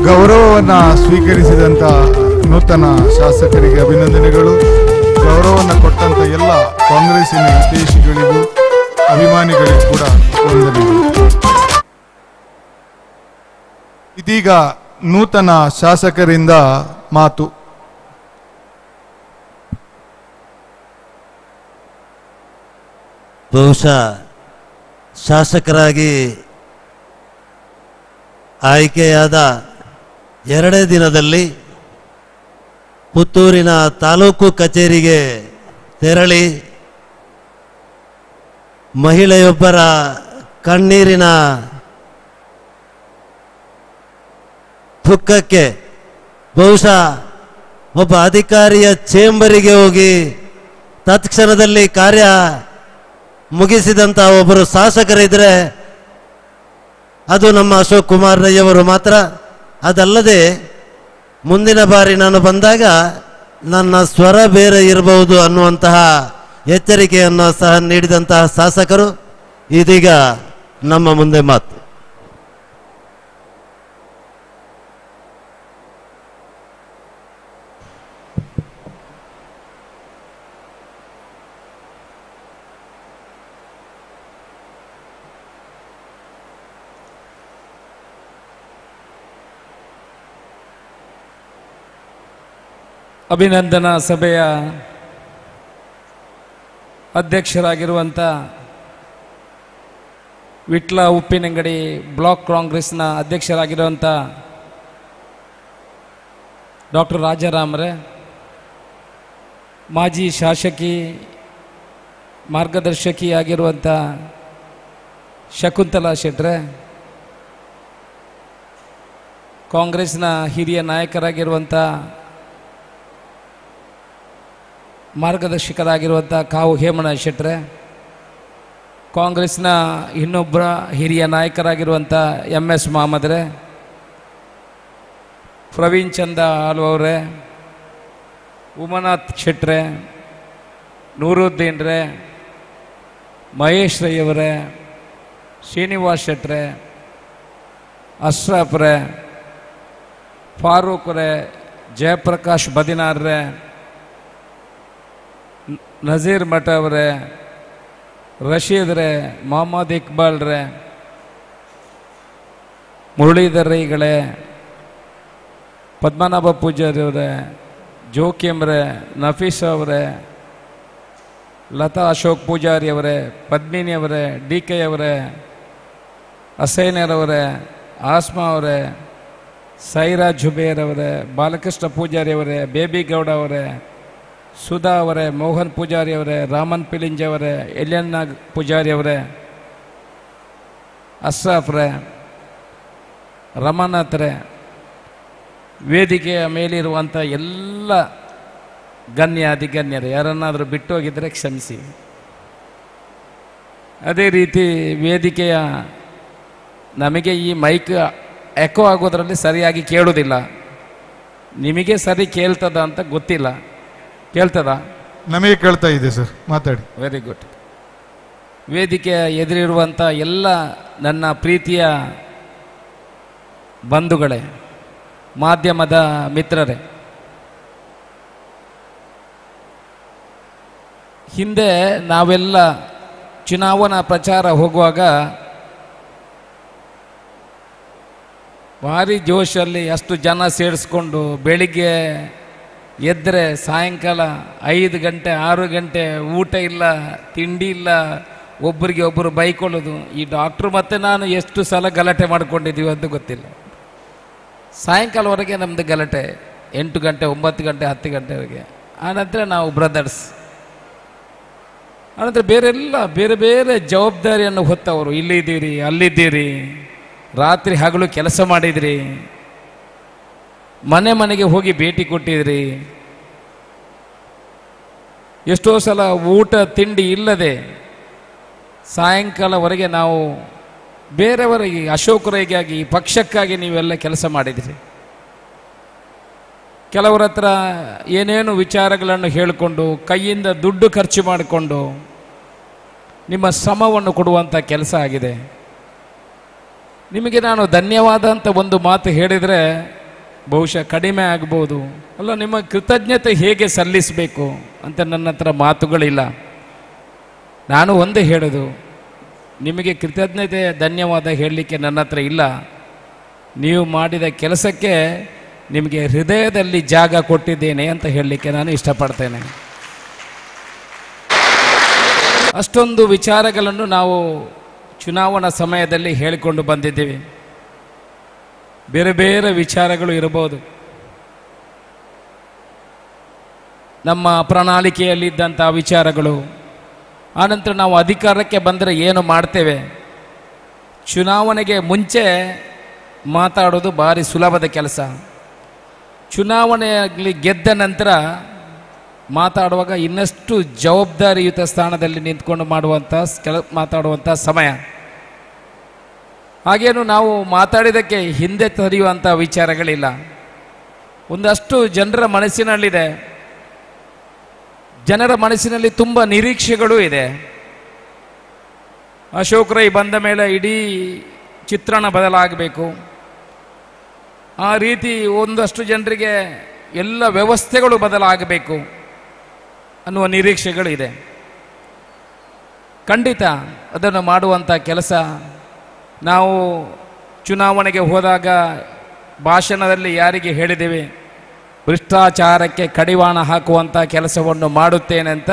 [SPEAKER 2] ಗೌರವವನ್ನು ಸ್ವೀಕರಿಸಿದಂಥ ನೂತನ ಶಾಸಕರಿಗೆ ಅಭಿನಂದನೆಗಳು. ಗೌರವವನ್ನು ಕೊಟ್ಟಂಥ ಎಲ್ಲ ಕಾಂಗ್ರೆಸ್ಸಿನ ಹಿತೈಷಿಗಳಿಗೂ ಅಭಿಮಾನಿಗಳಿಗೂ ಕೂಡ ವಂದನೆಗಳು. ಇದೀಗ ನೂತನ ಶಾಸಕರಿಂದ ಮಾತು.
[SPEAKER 1] ಬಹುಶಃ ಶಾಸಕರಾಗಿ ಆಯ್ಕೆಯಾದ ಎರಡೇ ದಿನದಲ್ಲಿ ಪುತ್ತೂರಿನ ತಾಲೂಕು ಕಚೇರಿಗೆ ತೆರಳಿ ಮಹಿಳೆಯೊಬ್ಬರ ಕಣ್ಣೀರಿನ ದುಃಖಕ್ಕೆ ಬಹುಶಃ ಒಬ್ಬ ಅಧಿಕಾರಿಯ ಚೇಂಬರಿಗೆ ಹೋಗಿ ತತ್ಕ್ಷಣದಲ್ಲಿ ಕಾರ್ಯ ಮುಗಿಸಿದಂಥ ಒಬ್ಬರು ಶಾಸಕರಿದ್ದರೆ ಅದು ನಮ್ಮ ಅಶೋಕ್ ಕುಮಾರ್ ರೈಯವರು ಮಾತ್ರ. ಅದಲ್ಲದೆ ಮುಂದಿನ ಬಾರಿ ನಾನು ಬಂದಾಗ ನನ್ನ ಸ್ವರ ಬೇರೆ ಇರಬಹುದು ಅನ್ನುವಂತಹ ಎಚ್ಚರಿಕೆಯನ್ನು ಸಹ ನೀಡಿದಂತಹ ಶಾಸಕರು ಇದೀಗ ನಮ್ಮ ಮುಂದೆ ಮಾತು.
[SPEAKER 11] ಅಭಿನಂದನಾ ಸಭೆಯ ಅಧ್ಯಕ್ಷರಾಗಿರುವಂಥ ವಿಟ್ಲ ಉಪ್ಪಿನಂಗಡಿ ಬ್ಲಾಕ್ ಕಾಂಗ್ರೆಸ್ನ ಅಧ್ಯಕ್ಷರಾಗಿರುವಂಥ ಡಾಕ್ಟರ್ ರಾಜಾರಾಮ್ರೆ, ಮಾಜಿ ಶಾಸಕಿ ಮಾರ್ಗದರ್ಶಕಿಯಾಗಿರುವಂಥ ಶಕುಂತಲಾ ಶೆಟ್ರೆ, ಕಾಂಗ್ರೆಸ್ನ ಹಿರಿಯ ನಾಯಕರಾಗಿರುವಂಥ ಮಾರ್ಗದರ್ಶಕರಾಗಿರುವಂಥ ಕಾವು ಹೇಮಣ್ಣ ಶೆಟ್ರೆ, ಕಾಂಗ್ರೆಸ್ನ ಇನ್ನೊಬ್ಬರ ಹಿರಿಯ ನಾಯಕರಾಗಿರುವಂಥ ಎಂ ಎಸ್ ಮಹಮ್ಮದ್ರೆ, ಪ್ರವೀಣ್ ಚಂದ ಆಲ್ವವ್ರೆ, ಉಮಾನಾಥ್ ಶೆಟ್ರೆ, ನೂರುದ್ದೀನ್ರೆ, ಮಹೇಶ್ ರೈಯವರೇ, ಶ್ರೀನಿವಾಸ್ ಶೆಟ್ರೆ, ಅಶ್ರಫ್ರೆ, ಫಾರೂಕ್ರೆ, ಜಯಪ್ರಕಾಶ್ ಬದಿನಾರ್ರೆ, ನಜೀರ್ ಮಠ ಅವರೇ, ರಶೀದ್ರೆ, ಮೊಹಮ್ಮದ್ ಇಕ್ಬಾಲ್ರೆ, ಮುರಳೀಧರ್ ರೈಗಳೇ, ಪದ್ಮನಾಭ ಪೂಜಾರಿ ಅವರೇ, ಜೋಕಿಮ್ರೆ, ನಫೀಸ್ ಅವರೇ, ಲತಾ ಅಶೋಕ್ ಪೂಜಾರಿ ಅವರೇ, ಪದ್ಮಿನಿ ಅವರೇ, ಡಿ ಕೆ ಅವರೇ, ಅಸೈನರವರೇ, ಆಸ್ಮಾ ಅವರೇ, ಸೈರಾ ಜುಬೇರ್ ಅವರೇ, ಬಾಲಕೃಷ್ಣ ಪೂಜಾರಿ ಅವರೇ, ಬೇಬಿ ಗೌಡ ಅವರೇ, ಸುಧಾ ಅವರೇ, ಮೋಹನ್ ಪೂಜಾರಿ ಅವರೇ, ರಾಮನ್ ಪಿಲಿಂಜ್ ಅವರೇ, ಎಲ್ಯನ್ನ ಪೂಜಾರಿ ಅವರೇ, ಅಶ್ರಫ್ರೆ, ರಮಾನಾಥ್ರೆ, ವೇದಿಕೆಯ ಮೇಲಿರುವಂಥ ಎಲ್ಲ ಗಣ್ಯಾಧಿಗಣ್ಯರು, ಯಾರನ್ನಾದರೂ ಬಿಟ್ಟು ಹೋಗಿದ್ದರೆ ಕ್ಷಮಿಸಿ. ಅದೇ ರೀತಿ ವೇದಿಕೆಯ ನಮಗೆ ಈ ಮೈಕ್ ಎಕೋ ಆಗೋದರಲ್ಲಿ ಸರಿಯಾಗಿ ಕೇಳೋದಿಲ್ಲ, ನಿಮಗೆ ಸರಿ ಕೇಳ್ತದ ಅಂತ ಗೊತ್ತಿಲ್ಲ. ಕೇಳ್ತದಾ?
[SPEAKER 2] ನಮಗೆ ಕೇಳ್ತಾ ಇದೆ ಸರ್, ಮಾತಾಡಿ.
[SPEAKER 11] Very good. ವೇದಿಕೆಯ ಎದುರಿರುವಂಥ ಎಲ್ಲ ನನ್ನ ಪ್ರೀತಿಯ ಬಂಧುಗಳೇ, ಮಾಧ್ಯಮದ ಮಿತ್ರರೇ, ಹಿಂದೆ ನಾವೆಲ್ಲ ಚುನಾವಣಾ ಪ್ರಚಾರ ಹೋಗುವಾಗ ಭಾರಿ ಜೋಶಲ್ಲಿ ಅಷ್ಟು ಜನ ಸೇರಿಸ್ಕೊಂಡು ಬೆಳಿಗ್ಗೆ ಎದ್ದರೆ ಸಾಯಂಕಾಲ 5 ಗಂಟೆ 6 ಗಂಟೆ ಊಟ ಇಲ್ಲ, ತಿಂಡಿ ಇಲ್ಲ, ಒಬ್ಬರಿಗೆ ಒಬ್ಬರು ಬೈಕೊಳ್ಳೋದು. ಈ ಡಾಕ್ಟ್ರು ಮತ್ತು ನಾನು ಎಷ್ಟು ಸಲ ಗಲಾಟೆ ಮಾಡ್ಕೊಂಡಿದ್ದೀವಿ ಅಂತ ಗೊತ್ತಿಲ್ಲ. ಸಾಯಂಕಾಲವರೆಗೆ ನಮ್ಮದು ಗಲಾಟೆ, 8 ಗಂಟೆ 9 ಗಂಟೆ 10 ಗಂಟೆವರೆಗೆ. ಆನಂತರ ನಾವು ಬ್ರದರ್ಸ್. ಆನಂತರ ಬೇರೆಲ್ಲ ಬೇರೆ ಬೇರೆ ಜವಾಬ್ದಾರಿಯನ್ನು ಹೊತ್ತವರು, ಇಲ್ಲಿದ್ದೀರಿ ಅಲ್ಲಿದ್ದೀರಿ, ರಾತ್ರಿ ಹಗಲು ಕೆಲಸ ಮಾಡಿದ್ರಿ, ಮನೆ ಮನೆಗೆ ಹೋಗಿ ಭೇಟಿ ಕೊಟ್ಟಿದ್ರಿ, ಎಷ್ಟೋ ಸಲ ಊಟ ತಿಂಡಿ ಇಲ್ಲದೆ ಸಾಯಂಕಾಲವರೆಗೆ ನಾವು ಬೇರೆಯವರಿಗೆ, ಅಶೋಕರಿಗಾಗಿ, ಪಕ್ಷಕ್ಕಾಗಿ ನೀವೆಲ್ಲ ಕೆಲಸ ಮಾಡಿದ್ರಿ. ಕೆಲವರ ಹತ್ರ ಏನೇನು ವಿಚಾರಗಳನ್ನು ಹೇಳಿಕೊಂಡು ಕೈಯಿಂದ ದುಡ್ಡು ಖರ್ಚು ಮಾಡಿಕೊಂಡು ನಿಮ್ಮ ಶ್ರಮವನ್ನು ಕೊಡುವಂಥ ಕೆಲಸ ಆಗಿದೆ. ನಿಮಗೆ ನಾನು ಧನ್ಯವಾದ ಅಂತ ಒಂದು ಮಾತು ಹೇಳಿದರೆ ಬಹುಶಃ ಕಡಿಮೆ ಆಗ್ಬೋದು ಅಲ್ಲ. ನಿಮ್ಮ ಕೃತಜ್ಞತೆ ಹೇಗೆ ಸಲ್ಲಿಸಬೇಕು ಅಂತ ನನ್ನ ಹತ್ರ ಮಾತುಗಳಿಲ್ಲ. ನಾನು ಒಂದೇ ಹೇಳೋದು, ನಿಮಗೆ ಕೃತಜ್ಞತೆ ಧನ್ಯವಾದ ಹೇಳಲಿಕ್ಕೆ ನನ್ನ ಹತ್ರ ಇಲ್ಲ. ನೀವು ಮಾಡಿದ ಕೆಲಸಕ್ಕೆ ನಿಮಗೆ ಹೃದಯದಲ್ಲಿ ಜಾಗ ಕೊಟ್ಟಿದ್ದೇನೆ ಅಂತ ಹೇಳಲಿಕ್ಕೆ ನಾನು ಇಷ್ಟಪಡ್ತೇನೆ. ಅಷ್ಟೊಂದು ವಿಚಾರಗಳನ್ನು ನಾವು ಚುನಾವಣಾ ಸಮಯದಲ್ಲಿ ಹೇಳಿಕೊಂಡು ಬಂದಿದ್ದೀವಿ. ಬೇರೆ ಬೇರೆ ವಿಚಾರಗಳು ಇರಬಹುದು. ನಮ್ಮ ಪ್ರಣಾಳಿಕೆಯಲ್ಲಿದ್ದಂಥ ವಿಚಾರಗಳು, ಆನಂತರ ನಾವು ಅಧಿಕಾರಕ್ಕೆ ಬಂದರೆ ಏನು ಮಾಡ್ತೇವೆ, ಚುನಾವಣೆಗೆ ಮುಂಚೆ ಮಾತಾಡೋದು ಭಾರಿ ಸುಲಭದ ಕೆಲಸ. ಚುನಾವಣೆಯಲ್ಲಿ ಗೆದ್ದ ನಂತರ ಮಾತಾಡುವಾಗ ಇನ್ನಷ್ಟು ಜವಾಬ್ದಾರಿಯುತ ಸ್ಥಾನದಲ್ಲಿ ನಿಂತ್ಕೊಂಡು ಮಾಡುವಂಥ ಮಾತಾಡುವಂಥ ಸಮಯ. ಹಾಗೇನು ನಾವು ಮಾತಾಡಿದ್ದಕ್ಕೆ ಹಿಂದೆ ಸರಿಯುವಂಥ ವಿಚಾರಗಳಿಲ್ಲ. ಒಂದಷ್ಟು ಜನರ ಮನಸ್ಸಿನಲ್ಲಿದೆ, ಜನರ ಮನಸ್ಸಿನಲ್ಲಿ ತುಂಬ ನಿರೀಕ್ಷೆಗಳೂ ಇದೆ. ಅಶೋಕ್ ರೈ ಬಂದ ಮೇಲೆ ಇಡೀ ಚಿತ್ರಣ ಬದಲಾಗಬೇಕು, ಆ ರೀತಿ ಒಂದಷ್ಟು ಜನರಿಗೆ ಎಲ್ಲ ವ್ಯವಸ್ಥೆಗಳು ಬದಲಾಗಬೇಕು ಅನ್ನುವ ನಿರೀಕ್ಷೆಗಳಿದೆ. ಖಂಡಿತ ಅದನ್ನು ಮಾಡುವಂಥ ಕೆಲಸ. ನಾವು ಚುನಾವಣೆಗೆ ಹೋದಾಗ ಭಾಷಣದಲ್ಲಿ ಯಾರಿಗೆ ಹೇಳಿದ್ದೇವೆ, ಭ್ರಷ್ಟಾಚಾರಕ್ಕೆ ಕಡಿವಾಣ ಹಾಕುವಂಥ ಕೆಲಸವನ್ನು ಮಾಡುತ್ತೇನೆ ಅಂತ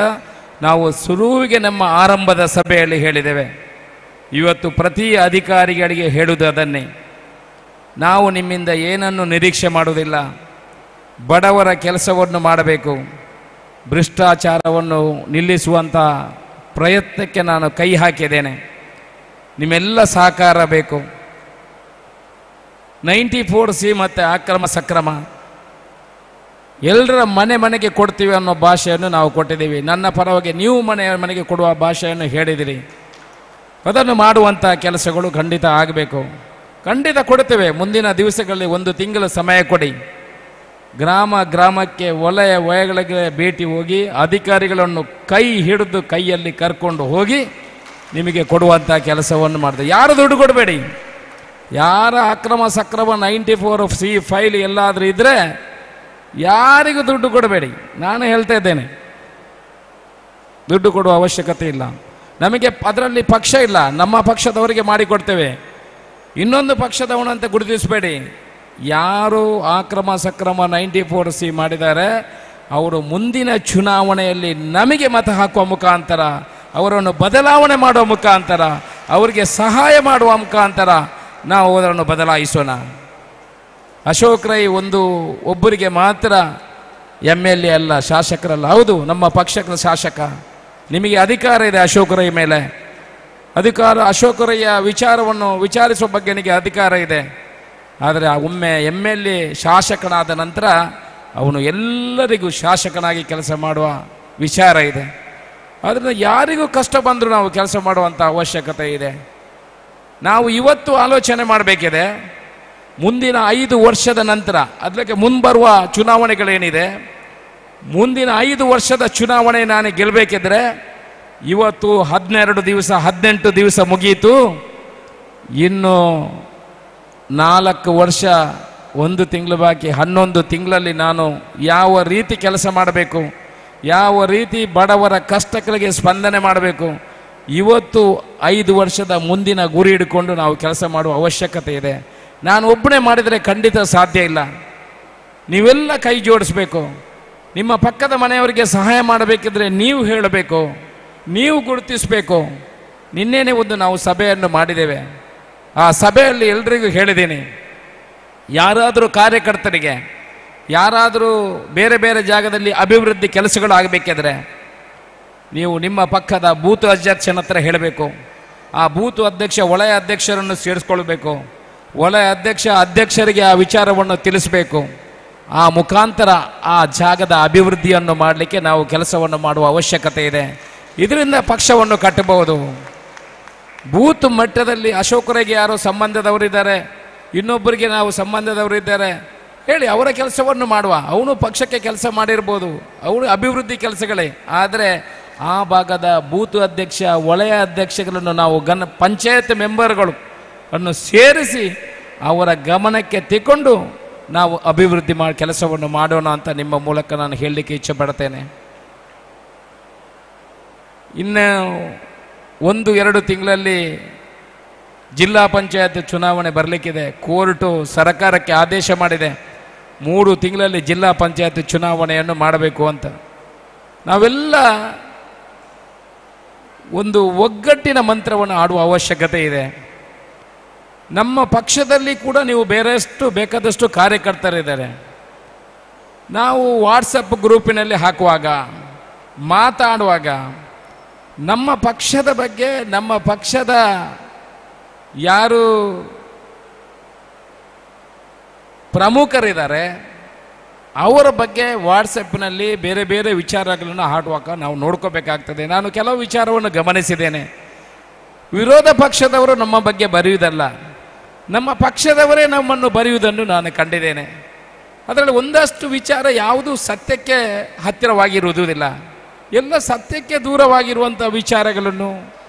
[SPEAKER 11] ನಾವು ಸುರುವಿಗೆ ನಮ್ಮ ಆರಂಭದ ಸಭೆಯಲ್ಲಿ ಹೇಳಿದ್ದೇವೆ. ಇವತ್ತು ಪ್ರತಿ ಅಧಿಕಾರಿಗಳಿಗೆ ಹೇಳುವುದು ಅದನ್ನೇ. ನಾವು ನಿಮ್ಮಿಂದ ಏನನ್ನು ನಿರೀಕ್ಷೆ ಮಾಡುವುದಿಲ್ಲ, ಬಡವರ ಕೆಲಸವನ್ನು ಮಾಡಬೇಕು, ಭ್ರಷ್ಟಾಚಾರವನ್ನು ನಿಲ್ಲಿಸುವಂಥ ಪ್ರಯತ್ನಕ್ಕೆ ನಾನು ಕೈ ಹಾಕಿದ್ದೇನೆ, ನಿಮ್ಮೆಲ್ಲ ಸಹಕಾರ ಬೇಕು. 94C ಮತ್ತು ಅಕ್ರಮ ಸಕ್ರಮ ಎಲ್ಲರ ಮನೆ ಮನೆಗೆ ಕೊಡ್ತೀವಿ ಅನ್ನೋ ಭಾಷೆಯನ್ನು ನಾವು ಕೊಟ್ಟಿದ್ದೀವಿ. ನನ್ನ ಪರವಾಗಿ ನೀವು ಮನೆ ಮನೆಗೆ ಕೊಡುವ ಭಾಷೆಯನ್ನು ಹೇಳಿದಿರಿ. ಅದನ್ನು ಮಾಡುವಂಥ ಕೆಲಸಗಳು ಖಂಡಿತ ಆಗಬೇಕು, ಖಂಡಿತ ಕೊಡ್ತೇವೆ. ಮುಂದಿನ ದಿವಸಗಳಲ್ಲಿ 1 ತಿಂಗಳ ಸಮಯ ಕೊಡಿ. ಗ್ರಾಮ ಗ್ರಾಮಕ್ಕೆ, ವಲಯ ವಲಯಗಳಿಗೆ ಭೇಟಿ ಹೋಗಿ ಅಧಿಕಾರಿಗಳನ್ನು ಕೈ ಹಿಡಿದು ಕೈಯಲ್ಲಿ ಕರ್ಕೊಂಡು ಹೋಗಿ ನಿಮಗೆ ಕೊಡುವಂಥ ಕೆಲಸವನ್ನು ಮಾಡಿದೆ. ಯಾರು ದುಡ್ಡು ಕೊಡಬೇಡಿ, ಯಾರ ಅಕ್ರಮ ಸಕ್ರಮ 94C file ಎಲ್ಲಾದರೂ ಇದ್ದರೆ ಯಾರಿಗೂ ದುಡ್ಡು ಕೊಡಬೇಡಿ. ನಾನು ಹೇಳ್ತಾ ಇದ್ದೇನೆ, ದುಡ್ಡು ಕೊಡುವ ಅವಶ್ಯಕತೆ ಇಲ್ಲ ನಮಗೆ. ಅದರಲ್ಲಿ ಪಕ್ಷ ಇಲ್ಲ, ನಮ್ಮ ಪಕ್ಷದವರಿಗೆ ಮಾಡಿಕೊಡ್ತೇವೆ, ಇನ್ನೊಂದು ಪಕ್ಷದವನಂತ ಗುರುತಿಸಬೇಡಿ. ಯಾರು ಅಕ್ರಮ ಸಕ್ರಮ 94C ಮಾಡಿದ್ದಾರೆ ಅವರು ಮುಂದಿನ ಚುನಾವಣೆಯಲ್ಲಿ ನಮಗೆ ಮತ ಹಾಕುವ ಮುಖಾಂತರ, ಅವರನ್ನು ಬದಲಾವಣೆ ಮಾಡುವ ಮುಖಾಂತರ, ಅವರಿಗೆ ಸಹಾಯ ಮಾಡುವ ಮುಖಾಂತರ ನಾವು ಅದನ್ನು ಬದಲಾಯಿಸೋಣ. ಅಶೋಕ್ ರೈ ಒಬ್ಬರಿಗೆ ಮಾತ್ರ MLA ಅಲ್ಲ, ಶಾಸಕರಲ್ಲ. ಹೌದು, ನಮ್ಮ ಪಕ್ಷದ ಶಾಸಕ. ನಿಮಗೆ ಅಧಿಕಾರ ಇದೆ ಅಶೋಕ್ ರೈ ಮೇಲೆ ಅಧಿಕಾರ, ಅಶೋಕ್ ರೈಯ ವಿಚಾರವನ್ನು ವಿಚಾರಿಸುವ ಬಗ್ಗೆ ನಿಮಗೆ ಅಧಿಕಾರ ಇದೆ. ಆದರೆ ಒಮ್ಮೆ MLA ಶಾಸಕನಾದ ನಂತರ ಅವನು ಎಲ್ಲರಿಗೂ ಶಾಸಕನಾಗಿ ಕೆಲಸ ಮಾಡುವ ವಿಚಾರ ಇದೆ. ಆದ್ದರಿಂದ ಯಾರಿಗೂ ಕಷ್ಟ ಬಂದರೂ ನಾವು ಕೆಲಸ ಮಾಡುವಂಥ ಅವಶ್ಯಕತೆ ಇದೆ. ನಾವು ಇವತ್ತು ಆಲೋಚನೆ ಮಾಡಬೇಕಿದೆ, ಮುಂದಿನ 5 ವರ್ಷದ ನಂತರ, ಅದಕ್ಕೆ ಮುಂಬರುವ ಚುನಾವಣೆಗಳೇನಿದೆ, ಮುಂದಿನ 5 ವರ್ಷದ ಚುನಾವಣೆ ನಾನು ಗೆಲ್ಲಬೇಕಿದ್ರೆ ಇವತ್ತು 12 ದಿವಸ 18 ದಿವಸ ಮುಗಿಯಿತು, ಇನ್ನು 4 ವರ್ಷ 1 ತಿಂಗಳು ಬಾಕಿ. 11 ತಿಂಗಳಲ್ಲಿ ನಾನು ಯಾವ ರೀತಿ ಕೆಲಸ ಮಾಡಬೇಕು, ಯಾವ ರೀತಿ ಬಡವರ ಕಷ್ಟಗಳಿಗೆ ಸ್ಪಂದನೆ ಮಾಡಬೇಕು, ಇವತ್ತು 5 ವರ್ಷದ ಮುಂದಿನ ಗುರಿ ಹಿಡ್ಕೊಂಡು ನಾವು ಕೆಲಸ ಮಾಡುವ ಅವಶ್ಯಕತೆ ಇದೆ. ನಾನು ಒಬ್ಬನೇ ಮಾಡಿದರೆ ಖಂಡಿತ ಸಾಧ್ಯ ಇಲ್ಲ. ನೀವೆಲ್ಲ ಕೈ ಜೋಡಿಸ್ಬೇಕು. ನಿಮ್ಮ ಪಕ್ಕದ ಮನೆಯವರಿಗೆ ಸಹಾಯ ಮಾಡಬೇಕಿದ್ರೆ ನೀವು ಹೇಳಬೇಕು, ನೀವು ಗುರುತಿಸಬೇಕು. ನಿನ್ನೆನೇ ಒಂದು ನಾವು ಸಭೆಯನ್ನು ಮಾಡಿದ್ದೇವೆ. ಆ ಸಭೆಯಲ್ಲಿ ಎಲ್ರಿಗೂ ಹೇಳಿದ್ದೀನಿ, ಯಾರಾದರೂ ಕಾರ್ಯಕರ್ತರಿಗೆ ಯಾರಾದರೂ ಬೇರೆ ಬೇರೆ ಜಾಗದಲ್ಲಿ ಅಭಿವೃದ್ಧಿ ಕೆಲಸಗಳು ಆಗಬೇಕಿದ್ರೆ ನೀವು ನಿಮ್ಮ ಪಕ್ಕದ ಬೂತು ಅಧ್ಯಕ್ಷನ ಹತ್ರ ಹೇಳಬೇಕು. ಆ ಬೂತು ಅಧ್ಯಕ್ಷ ವಲಯ ಅಧ್ಯಕ್ಷರನ್ನು ಸೇರಿಸ್ಕೊಳ್ಬೇಕು. ವಲಯ ಅಧ್ಯಕ್ಷರಿಗೆ ಆ ವಿಚಾರವನ್ನು ತಿಳಿಸಬೇಕು. ಆ ಮುಖಾಂತರ ಆ ಜಾಗದ ಅಭಿವೃದ್ಧಿಯನ್ನು ಮಾಡಲಿಕ್ಕೆ ನಾವು ಕೆಲಸವನ್ನು ಮಾಡುವ ಅವಶ್ಯಕತೆ ಇದೆ. ಇದರಿಂದ ಪಕ್ಷವನ್ನು ಕಟ್ಟಬಹುದು. ಬೂತ್ ಮಟ್ಟದಲ್ಲಿ ಅಶೋಕರಿಗೆ ಯಾರೋ ಸಂಬಂಧದವರಿದ್ದಾರೆ, ಇನ್ನೊಬ್ಬರಿಗೆ ನಾವು ಸಂಬಂಧದವರಿದ್ದಾರೆ ಹೇಳಿ ಅವರ ಕೆಲಸವನ್ನು ಮಾಡುವ. ಅವನು ಪಕ್ಷಕ್ಕೆ ಕೆಲಸ ಮಾಡಿರ್ಬೋದು, ಅವನು ಅಭಿವೃದ್ಧಿ ಕೆಲಸಗಳೇ. ಆದರೆ ಆ ಭಾಗದ ಬೂತು ಅಧ್ಯಕ್ಷ, ವಲಯ ಅಧ್ಯಕ್ಷಗಳನ್ನು ನಾವು ಪಂಚಾಯತ್ ಮೆಂಬರ್ಗಳು ಅನ್ನು ಸೇರಿಸಿ ಅವರ ಗಮನಕ್ಕೆ ತೆಕ್ಕೊಂಡು ನಾವು ಅಭಿವೃದ್ಧಿ ಕೆಲಸವನ್ನು ಮಾಡೋಣ ಅಂತ ನಿಮ್ಮ ಮೂಲಕ ನಾನು ಹೇಳಲಿಕ್ಕೆ ಇಚ್ಛೆ ಪಡ್ತೇನೆ. ಇನ್ನು 1-2 ತಿಂಗಳಲ್ಲಿ ಜಿಲ್ಲಾ ಪಂಚಾಯತ್ ಚುನಾವಣೆ ಬರಲಿಕ್ಕಿದೆ. ಕೋರ್ಟು ಸರ್ಕಾರಕ್ಕೆ ಆದೇಶ ಮಾಡಿದೆ, 3 ತಿಂಗಳಲ್ಲಿ ಜಿಲ್ಲಾ ಪಂಚಾಯತ್ ಚುನಾವಣೆಯನ್ನು ಮಾಡಬೇಕು ಅಂತ. ನಾವೆಲ್ಲ ಒಂದು ಒಗ್ಗಟ್ಟಿನ ಮಂತ್ರವನ್ನು ಆಡುವ ಅವಶ್ಯಕತೆ ಇದೆ. ನಮ್ಮ ಪಕ್ಷದಲ್ಲಿ ಕೂಡ ನೀವು ಬೇರೆಷ್ಟು ಬೇಕಾದಷ್ಟು ಕಾರ್ಯಕರ್ತರಿದ್ದಾರೆ. ನಾವು ವಾಟ್ಸಪ್ ಗ್ರೂಪಿನಲ್ಲಿ ಹಾಕುವಾಗ, ಮಾತಾಡುವಾಗ ನಮ್ಮ ಪಕ್ಷದ ಬಗ್ಗೆ, ನಮ್ಮ ಪಕ್ಷದ ಯಾರು ಪ್ರಮುಖರಿದ್ದಾರೆ ಅವರ ಬಗ್ಗೆ ವಾಟ್ಸಪ್ನಲ್ಲಿ ಬೇರೆ ಬೇರೆ ವಿಚಾರಗಳನ್ನು ಹಾಡುವಾಗ ನಾವು ನೋಡ್ಕೋಬೇಕಾಗ್ತದೆ. ನಾನು ಕೆಲವು ವಿಚಾರವನ್ನು ಗಮನಿಸಿದ್ದೇನೆ. ವಿರೋಧ ಪಕ್ಷದವರು ನಮ್ಮ ಬಗ್ಗೆ ಬರೆಯುವುದಲ್ಲ, ನಮ್ಮ ಪಕ್ಷದವರೇ ನಮ್ಮನ್ನು ಬರೆಯುವುದನ್ನು ನಾನು ಕಂಡಿದ್ದೇನೆ. ಅದರಲ್ಲಿ ಒಂದಷ್ಟು ವಿಚಾರ ಯಾವುದೂ ಸತ್ಯಕ್ಕೆ ಹತ್ತಿರವಾಗಿರುವುದಿಲ್ಲ, ಎಲ್ಲ ಸತ್ಯಕ್ಕೆ ದೂರವಾಗಿರುವಂಥ ವಿಚಾರಗಳನ್ನು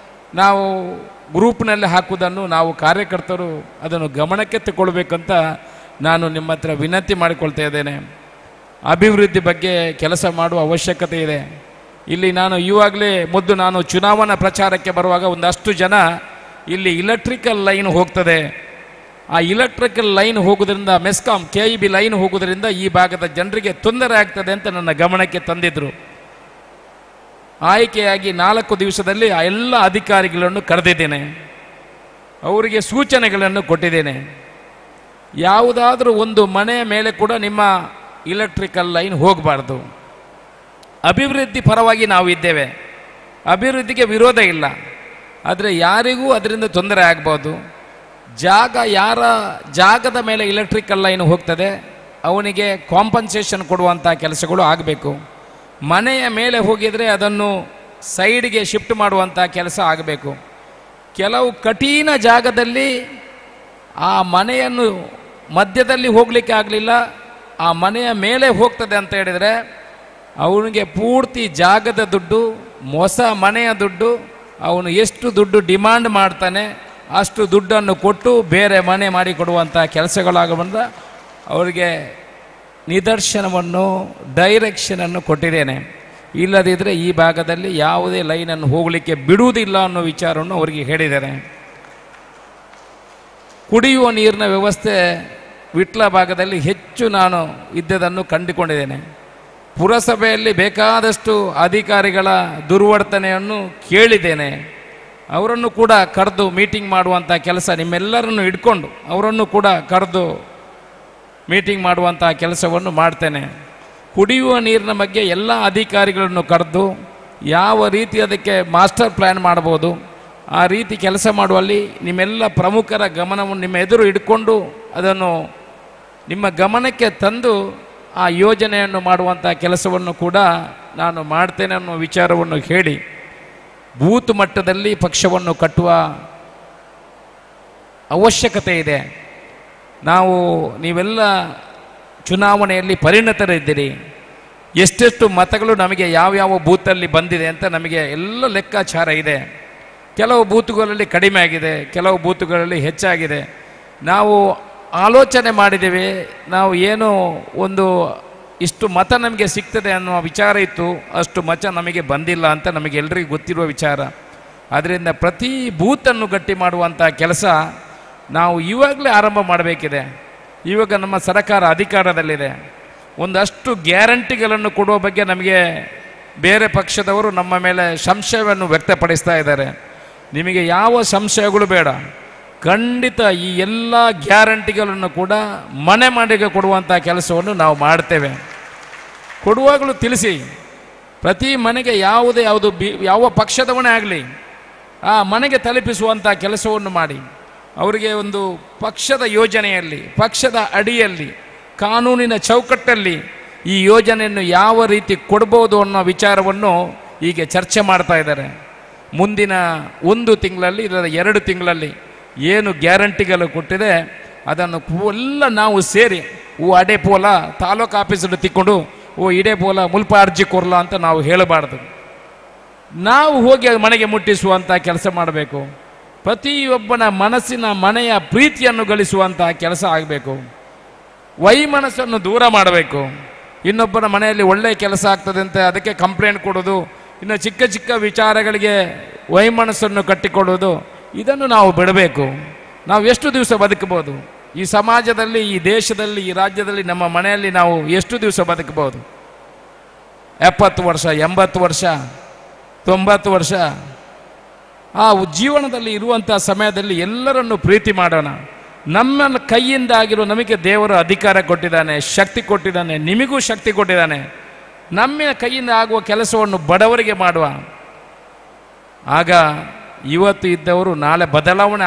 [SPEAKER 11] ನಾವು ಗ್ರೂಪ್ನಲ್ಲಿ ಹಾಕುವುದನ್ನು ನಾವು ಕಾರ್ಯಕರ್ತರು ಅದನ್ನು ಗಮನಕ್ಕೆ ತಗೊಳ್ಬೇಕಂತ ನಾನು ನಿಮ್ಮ ಹತ್ರ ವಿನಂತಿ ಮಾಡಿಕೊಳ್ತಾ ಇದ್ದೇನೆ. ಅಭಿವೃದ್ಧಿ ಬಗ್ಗೆ ಕೆಲಸ ಮಾಡುವ ಅವಶ್ಯಕತೆ ಇದೆ. ಇಲ್ಲಿ ನಾನು ಇವಾಗಲೇ ಮೊದಲು ನಾನು ಚುನಾವಣಾ ಪ್ರಚಾರಕ್ಕೆ ಬರುವಾಗ ಒಂದಷ್ಟು ಜನ ಇಲ್ಲಿ ಇಲೆಕ್ಟ್ರಿಕಲ್ ಲೈನ್ ಹೋಗ್ತದೆ, ಆ ಇಲೆಕ್ಟ್ರಿಕಲ್ ಲೈನ್ ಹೋಗೋದ್ರಿಂದ ಮೆಸ್ಕಾಂ KEB line ಹೋಗೋದ್ರಿಂದ ಈ ಭಾಗದ ಜನರಿಗೆ ತೊಂದರೆ ಆಗ್ತದೆ ಅಂತ ನನ್ನ ಗಮನಕ್ಕೆ ತಂದಿದ್ದರು. ಆಯ್ಕೆಯಾಗಿ 4 ದಿವಸದಲ್ಲಿ ಆ ಎಲ್ಲ ಅಧಿಕಾರಿಗಳನ್ನು ಕರೆದಿದ್ದೇನೆ, ಅವರಿಗೆ ಸೂಚನೆಗಳನ್ನು ಕೊಟ್ಟಿದ್ದೇನೆ. ಯಾವುದಾದ್ರೂ ಒಂದು ಮನೆಯ ಮೇಲೆ ಕೂಡ ನಿಮ್ಮ ಇಲೆಕ್ಟ್ರಿಕಲ್ ಲೈನ್ ಹೋಗಬಾರ್ದು. ಅಭಿವೃದ್ಧಿ ಪರವಾಗಿ ನಾವು ಇದ್ದೇವೆ, ಅಭಿವೃದ್ಧಿಗೆ ವಿರೋಧ ಇಲ್ಲ, ಆದರೆ ಯಾರಿಗೂ ಅದರಿಂದ ತೊಂದರೆ ಆಗ್ಬೋದು. ಜಾಗ ಯಾರ ಜಾಗದ ಮೇಲೆ ಇಲೆಕ್ಟ್ರಿಕಲ್ ಲೈನ್ ಹೋಗ್ತದೆ ಅವನಿಗೆ ಕಾಂಪನ್ಸೇಷನ್ ಕೊಡುವಂಥ ಕೆಲಸಗಳು ಆಗಬೇಕು. ಮನೆಯ ಮೇಲೆ ಹೋಗಿದರೆ ಅದನ್ನು ಸೈಡ್ಗೆ ಶಿಫ್ಟ್ ಮಾಡುವಂಥ ಕೆಲಸ ಆಗಬೇಕು. ಕೆಲವು ಕಠಿಣ ಜಾಗದಲ್ಲಿ ಆ ಮನೆಯನ್ನು ಮಧ್ಯದಲ್ಲಿ ಹೋಗಲಿಕ್ಕೆ ಆಗಲಿಲ್ಲ, ಆ ಮನೆಯ ಮೇಲೆ ಹೋಗ್ತದೆ ಅಂತ ಹೇಳಿದರೆ ಅವನಿಗೆ ಪೂರ್ತಿ ಜಾಗದ ದುಡ್ಡು, ಹೊಸ ಮನೆಯ ದುಡ್ಡು, ಅವನು ಎಷ್ಟು ದುಡ್ಡು ಡಿಮಾಂಡ್ ಮಾಡ್ತಾನೆ ಅಷ್ಟು ದುಡ್ಡನ್ನು ಕೊಟ್ಟು ಬೇರೆ ಮನೆ ಮಾಡಿಕೊಡುವಂಥ ಕೆಲಸಗಳಾಗಬಂದ ಅವರಿಗೆ ನಿದರ್ಶನವನ್ನು, ಡೈರೆಕ್ಷನನ್ನು ಕೊಟ್ಟಿದ್ದೇನೆ. ಇಲ್ಲದಿದ್ದರೆ ಈ ಭಾಗದಲ್ಲಿ ಯಾವುದೇ ಲೈನನ್ನು ಹೋಗಲಿಕ್ಕೆ ಬಿಡುವುದಿಲ್ಲ ಅನ್ನೋ ವಿಚಾರವನ್ನು ಅವರಿಗೆ ಹೇಳಿದ್ದೇನೆ. ಕುಡಿಯುವ ನೀರಿನ ವ್ಯವಸ್ಥೆ ವಿಟ್ಲ ಭಾಗದಲ್ಲಿ ಹೆಚ್ಚು ನಾನು ಇದ್ದದನ್ನು ಕಂಡುಕೊಂಡಿದ್ದೇನೆ. ಪುರಸಭೆಯಲ್ಲಿ ಬೇಕಾದಷ್ಟು ಅಧಿಕಾರಿಗಳ ದುರ್ವರ್ತನೆಯನ್ನು ಕೇಳಿದ್ದೇನೆ. ಅವರನ್ನು ಕೂಡ ಕರೆದು ಮೀಟಿಂಗ್ ಮಾಡುವಂಥ ಕೆಲಸ ನಿಮ್ಮೆಲ್ಲರನ್ನು ಇಟ್ಕೊಂಡು ಅವರನ್ನು ಕೂಡ ಕರೆದು ಮೀಟಿಂಗ್ ಮಾಡುವಂಥ ಕೆಲಸವನ್ನು ಮಾಡ್ತೇನೆ. ಕುಡಿಯುವ ನೀರಿನ ಬಗ್ಗೆ ಎಲ್ಲ ಅಧಿಕಾರಿಗಳನ್ನು ಕರೆದು ಯಾವ ರೀತಿ ಅದಕ್ಕೆ ಮಾಸ್ಟರ್ ಪ್ಲ್ಯಾನ್ ಮಾಡ್ಬೋದು ಆ ರೀತಿ ಕೆಲಸ ಮಾಡುವಲ್ಲಿ ನಿಮ್ಮೆಲ್ಲ ಪ್ರಮುಖರ ಗಮನವನ್ನು ನಿಮ್ಮ ಎದುರು ಇಟ್ಕೊಂಡು ಅದನ್ನು ನಿಮ್ಮ ಗಮನಕ್ಕೆ ತಂದು ಆ ಯೋಜನೆಯನ್ನು ಮಾಡುವಂಥ ಕೆಲಸವನ್ನು ಕೂಡ ನಾನು ಮಾಡ್ತೇನೆ ಅನ್ನೋ ವಿಚಾರವನ್ನು ಹೇಳಿ ಬೂತ್ ಮಟ್ಟದಲ್ಲಿ ಪಕ್ಷವನ್ನು ಕಟ್ಟುವ ಅವಶ್ಯಕತೆ ಇದೆ. ನಾವು ನೀವೆಲ್ಲ ಚುನಾವಣೆಯಲ್ಲಿ ಪರಿಣತರಿದ್ದೀರಿ. ಎಷ್ಟೆಷ್ಟು ಮತಗಳು ನಮಗೆ ಯಾವ್ಯಾವ ಬೂತಲ್ಲಿ ಬಂದಿದೆ ಅಂತ ನಮಗೆ ಎಲ್ಲ ಲೆಕ್ಕಾಚಾರ ಇದೆ. ಕೆಲವು ಬೂತುಗಳಲ್ಲಿ ಕಡಿಮೆ ಆಗಿದೆ, ಕೆಲವು ಬೂತುಗಳಲ್ಲಿ ಹೆಚ್ಚಾಗಿದೆ. ನಾವು ಆಲೋಚನೆ ಮಾಡಿದ್ದೀವಿ, ನಾವು ಏನು ಒಂದು ಇಷ್ಟು ಮತ ನಮಗೆ ಸಿಗ್ತದೆ ಅನ್ನುವ ವಿಚಾರ ಇತ್ತು, ಅಷ್ಟು ಮತ ನಮಗೆ ಬಂದಿಲ್ಲ ಅಂತ ನಮಗೆಲ್ಲರಿಗೂ ಗೊತ್ತಿರುವ ವಿಚಾರ. ಆದ್ದರಿಂದ ಪ್ರತಿ ಬೂತನ್ನು ಗಟ್ಟಿ ಮಾಡುವಂಥ ಕೆಲಸ ನಾವು ಇವಾಗಲೇ ಆರಂಭ ಮಾಡಬೇಕಿದೆ. ಇವಾಗ ನಮ್ಮ ಸರ್ಕಾರ ಅಧಿಕಾರದಲ್ಲಿದೆ, ಒಂದಷ್ಟು ಗ್ಯಾರಂಟಿಗಳನ್ನು ಕೊಡುವ ಬಗ್ಗೆ ನಮಗೆ ಬೇರೆ ಪಕ್ಷದವರು ನಮ್ಮ ಮೇಲೆ ಸಂಶಯವನ್ನು ವ್ಯಕ್ತಪಡಿಸ್ತಾ ಇದ್ದಾರೆ. ನಿಮಗೆ ಯಾವ ಸಂಶಯಗಳು ಬೇಡ, ಖಂಡಿತ ಈ ಎಲ್ಲ ಗ್ಯಾರಂಟಿಗಳನ್ನು ಕೂಡ ಮನೆ ಮನೆಗೆ ಕೊಡುವಂಥ ಕೆಲಸವನ್ನು ನಾವು ಮಾಡ್ತೇವೆ. ಕೊಡುವಾಗಲೂ ತಿಳಿಸಿ, ಪ್ರತಿ ಮನೆಗೆ ಯಾವುದೇ ಯಾವುದು ಯಾವ ಪಕ್ಷದವನೇ ಆಗಲಿ ಆ ಮನೆಗೆ ತಲುಪಿಸುವಂಥ ಕೆಲಸವನ್ನು ಮಾಡಿ. ಅವರಿಗೆ ಒಂದು ಪಕ್ಷದ ಯೋಜನೆಯಲ್ಲಿ, ಪಕ್ಷದ ಅಡಿಯಲ್ಲಿ, ಕಾನೂನಿನ ಚೌಕಟ್ಟಲ್ಲಿ ಈ ಯೋಜನೆಯನ್ನು ಯಾವ ರೀತಿ ಕೊಡ್ಬೋದು ಅನ್ನೋ ವಿಚಾರವನ್ನು ಈಗ ಚರ್ಚೆ ಮಾಡ್ತಾ ಇದ್ದಾರೆ. ಮುಂದಿನ 1 ತಿಂಗಳಲ್ಲಿ ಇಲ್ಲ 2 ತಿಂಗಳಲ್ಲಿ ಏನು ಗ್ಯಾರಂಟಿಗಳು ಕೊಟ್ಟಿದೆ ಅದನ್ನು ಎಲ್ಲ ನಾವು ಸೇರಿ ಓ ಅಡೆ ಪೋಲ ತಾಲೂಕು ಆಫೀಸಲ್ಲಿ ತಿಕ್ಕೊಂಡು ಓ ಇಡೇ ಪೋಲ ಮುಲ್ಪ ಅರ್ಜಿ ಕೊರಲ ಅಂತ ನಾವು ಹೇಳಬಾರ್ದು. ನಾವು ಹೋಗಿ ಮನೆಗೆ ಮುಟ್ಟಿಸುವಂಥ ಕೆಲಸ ಮಾಡಬೇಕು. ಪ್ರತಿಯೊಬ್ಬನ ಮನಸ್ಸಿನ ಮನೆಯ ಪ್ರೀತಿಯನ್ನು ಗಳಿಸುವಂಥ ಕೆಲಸ ಆಗಬೇಕು. ವೈಮನಸ್ಸನ್ನು ದೂರ ಮಾಡಬೇಕು. ಇನ್ನೊಬ್ಬನ ಮನೆಯಲ್ಲಿ ಒಳ್ಳೆಯ ಕೆಲಸ ಆಗ್ತದೆ ಅಂತ ಅದಕ್ಕೆ ಕಂಪ್ಲೇಂಟ್ ಕೊಡೋದು, ಇನ್ನು ಚಿಕ್ಕ ಚಿಕ್ಕ ವಿಚಾರಗಳಿಗೆ ವೈಮನಸ್ಸನ್ನು ಕಟ್ಟಿಕೊಳ್ಳೋದು, ಇದನ್ನು ನಾವು ಬಿಡಬೇಕು. ನಾವು ಎಷ್ಟು ದಿವಸ ಬದುಕಬಹುದು ಈ ಸಮಾಜದಲ್ಲಿ, ಈ ದೇಶದಲ್ಲಿ, ಈ ರಾಜ್ಯದಲ್ಲಿ, ನಮ್ಮ ಮನೆಯಲ್ಲಿ ನಾವು ಎಷ್ಟು ದಿವಸ ಬದುಕಬಹುದು? 70 ವರ್ಷ, 80 ವರ್ಷ, 90 ವರ್ಷ. ಆ ಜೀವನದಲ್ಲಿ ಇರುವಂಥ ಸಮಯದಲ್ಲಿ ಎಲ್ಲರನ್ನು ಪ್ರೀತಿ ಮಾಡೋಣ. ನಮ್ಮ ಕೈಯಿಂದ ಆಗಿರೋ ನಮಗೆ ದೇವರು ಅಧಿಕಾರ ಕೊಟ್ಟಿದ್ದಾನೆ, ಶಕ್ತಿ ಕೊಟ್ಟಿದ್ದಾನೆ, ನಿಮಗೂ ಶಕ್ತಿ ಕೊಟ್ಟಿದ್ದಾನೆ. ನಮ್ಮ ಕೈಯಿಂದ ಆಗುವ ಕೆಲಸವನ್ನು ಬಡವರಿಗೆ ಮಾಡುವ. ಆಗ ಇವತ್ತು ಇದ್ದವರು ನಾಳೆ ಬದಲಾವಣೆ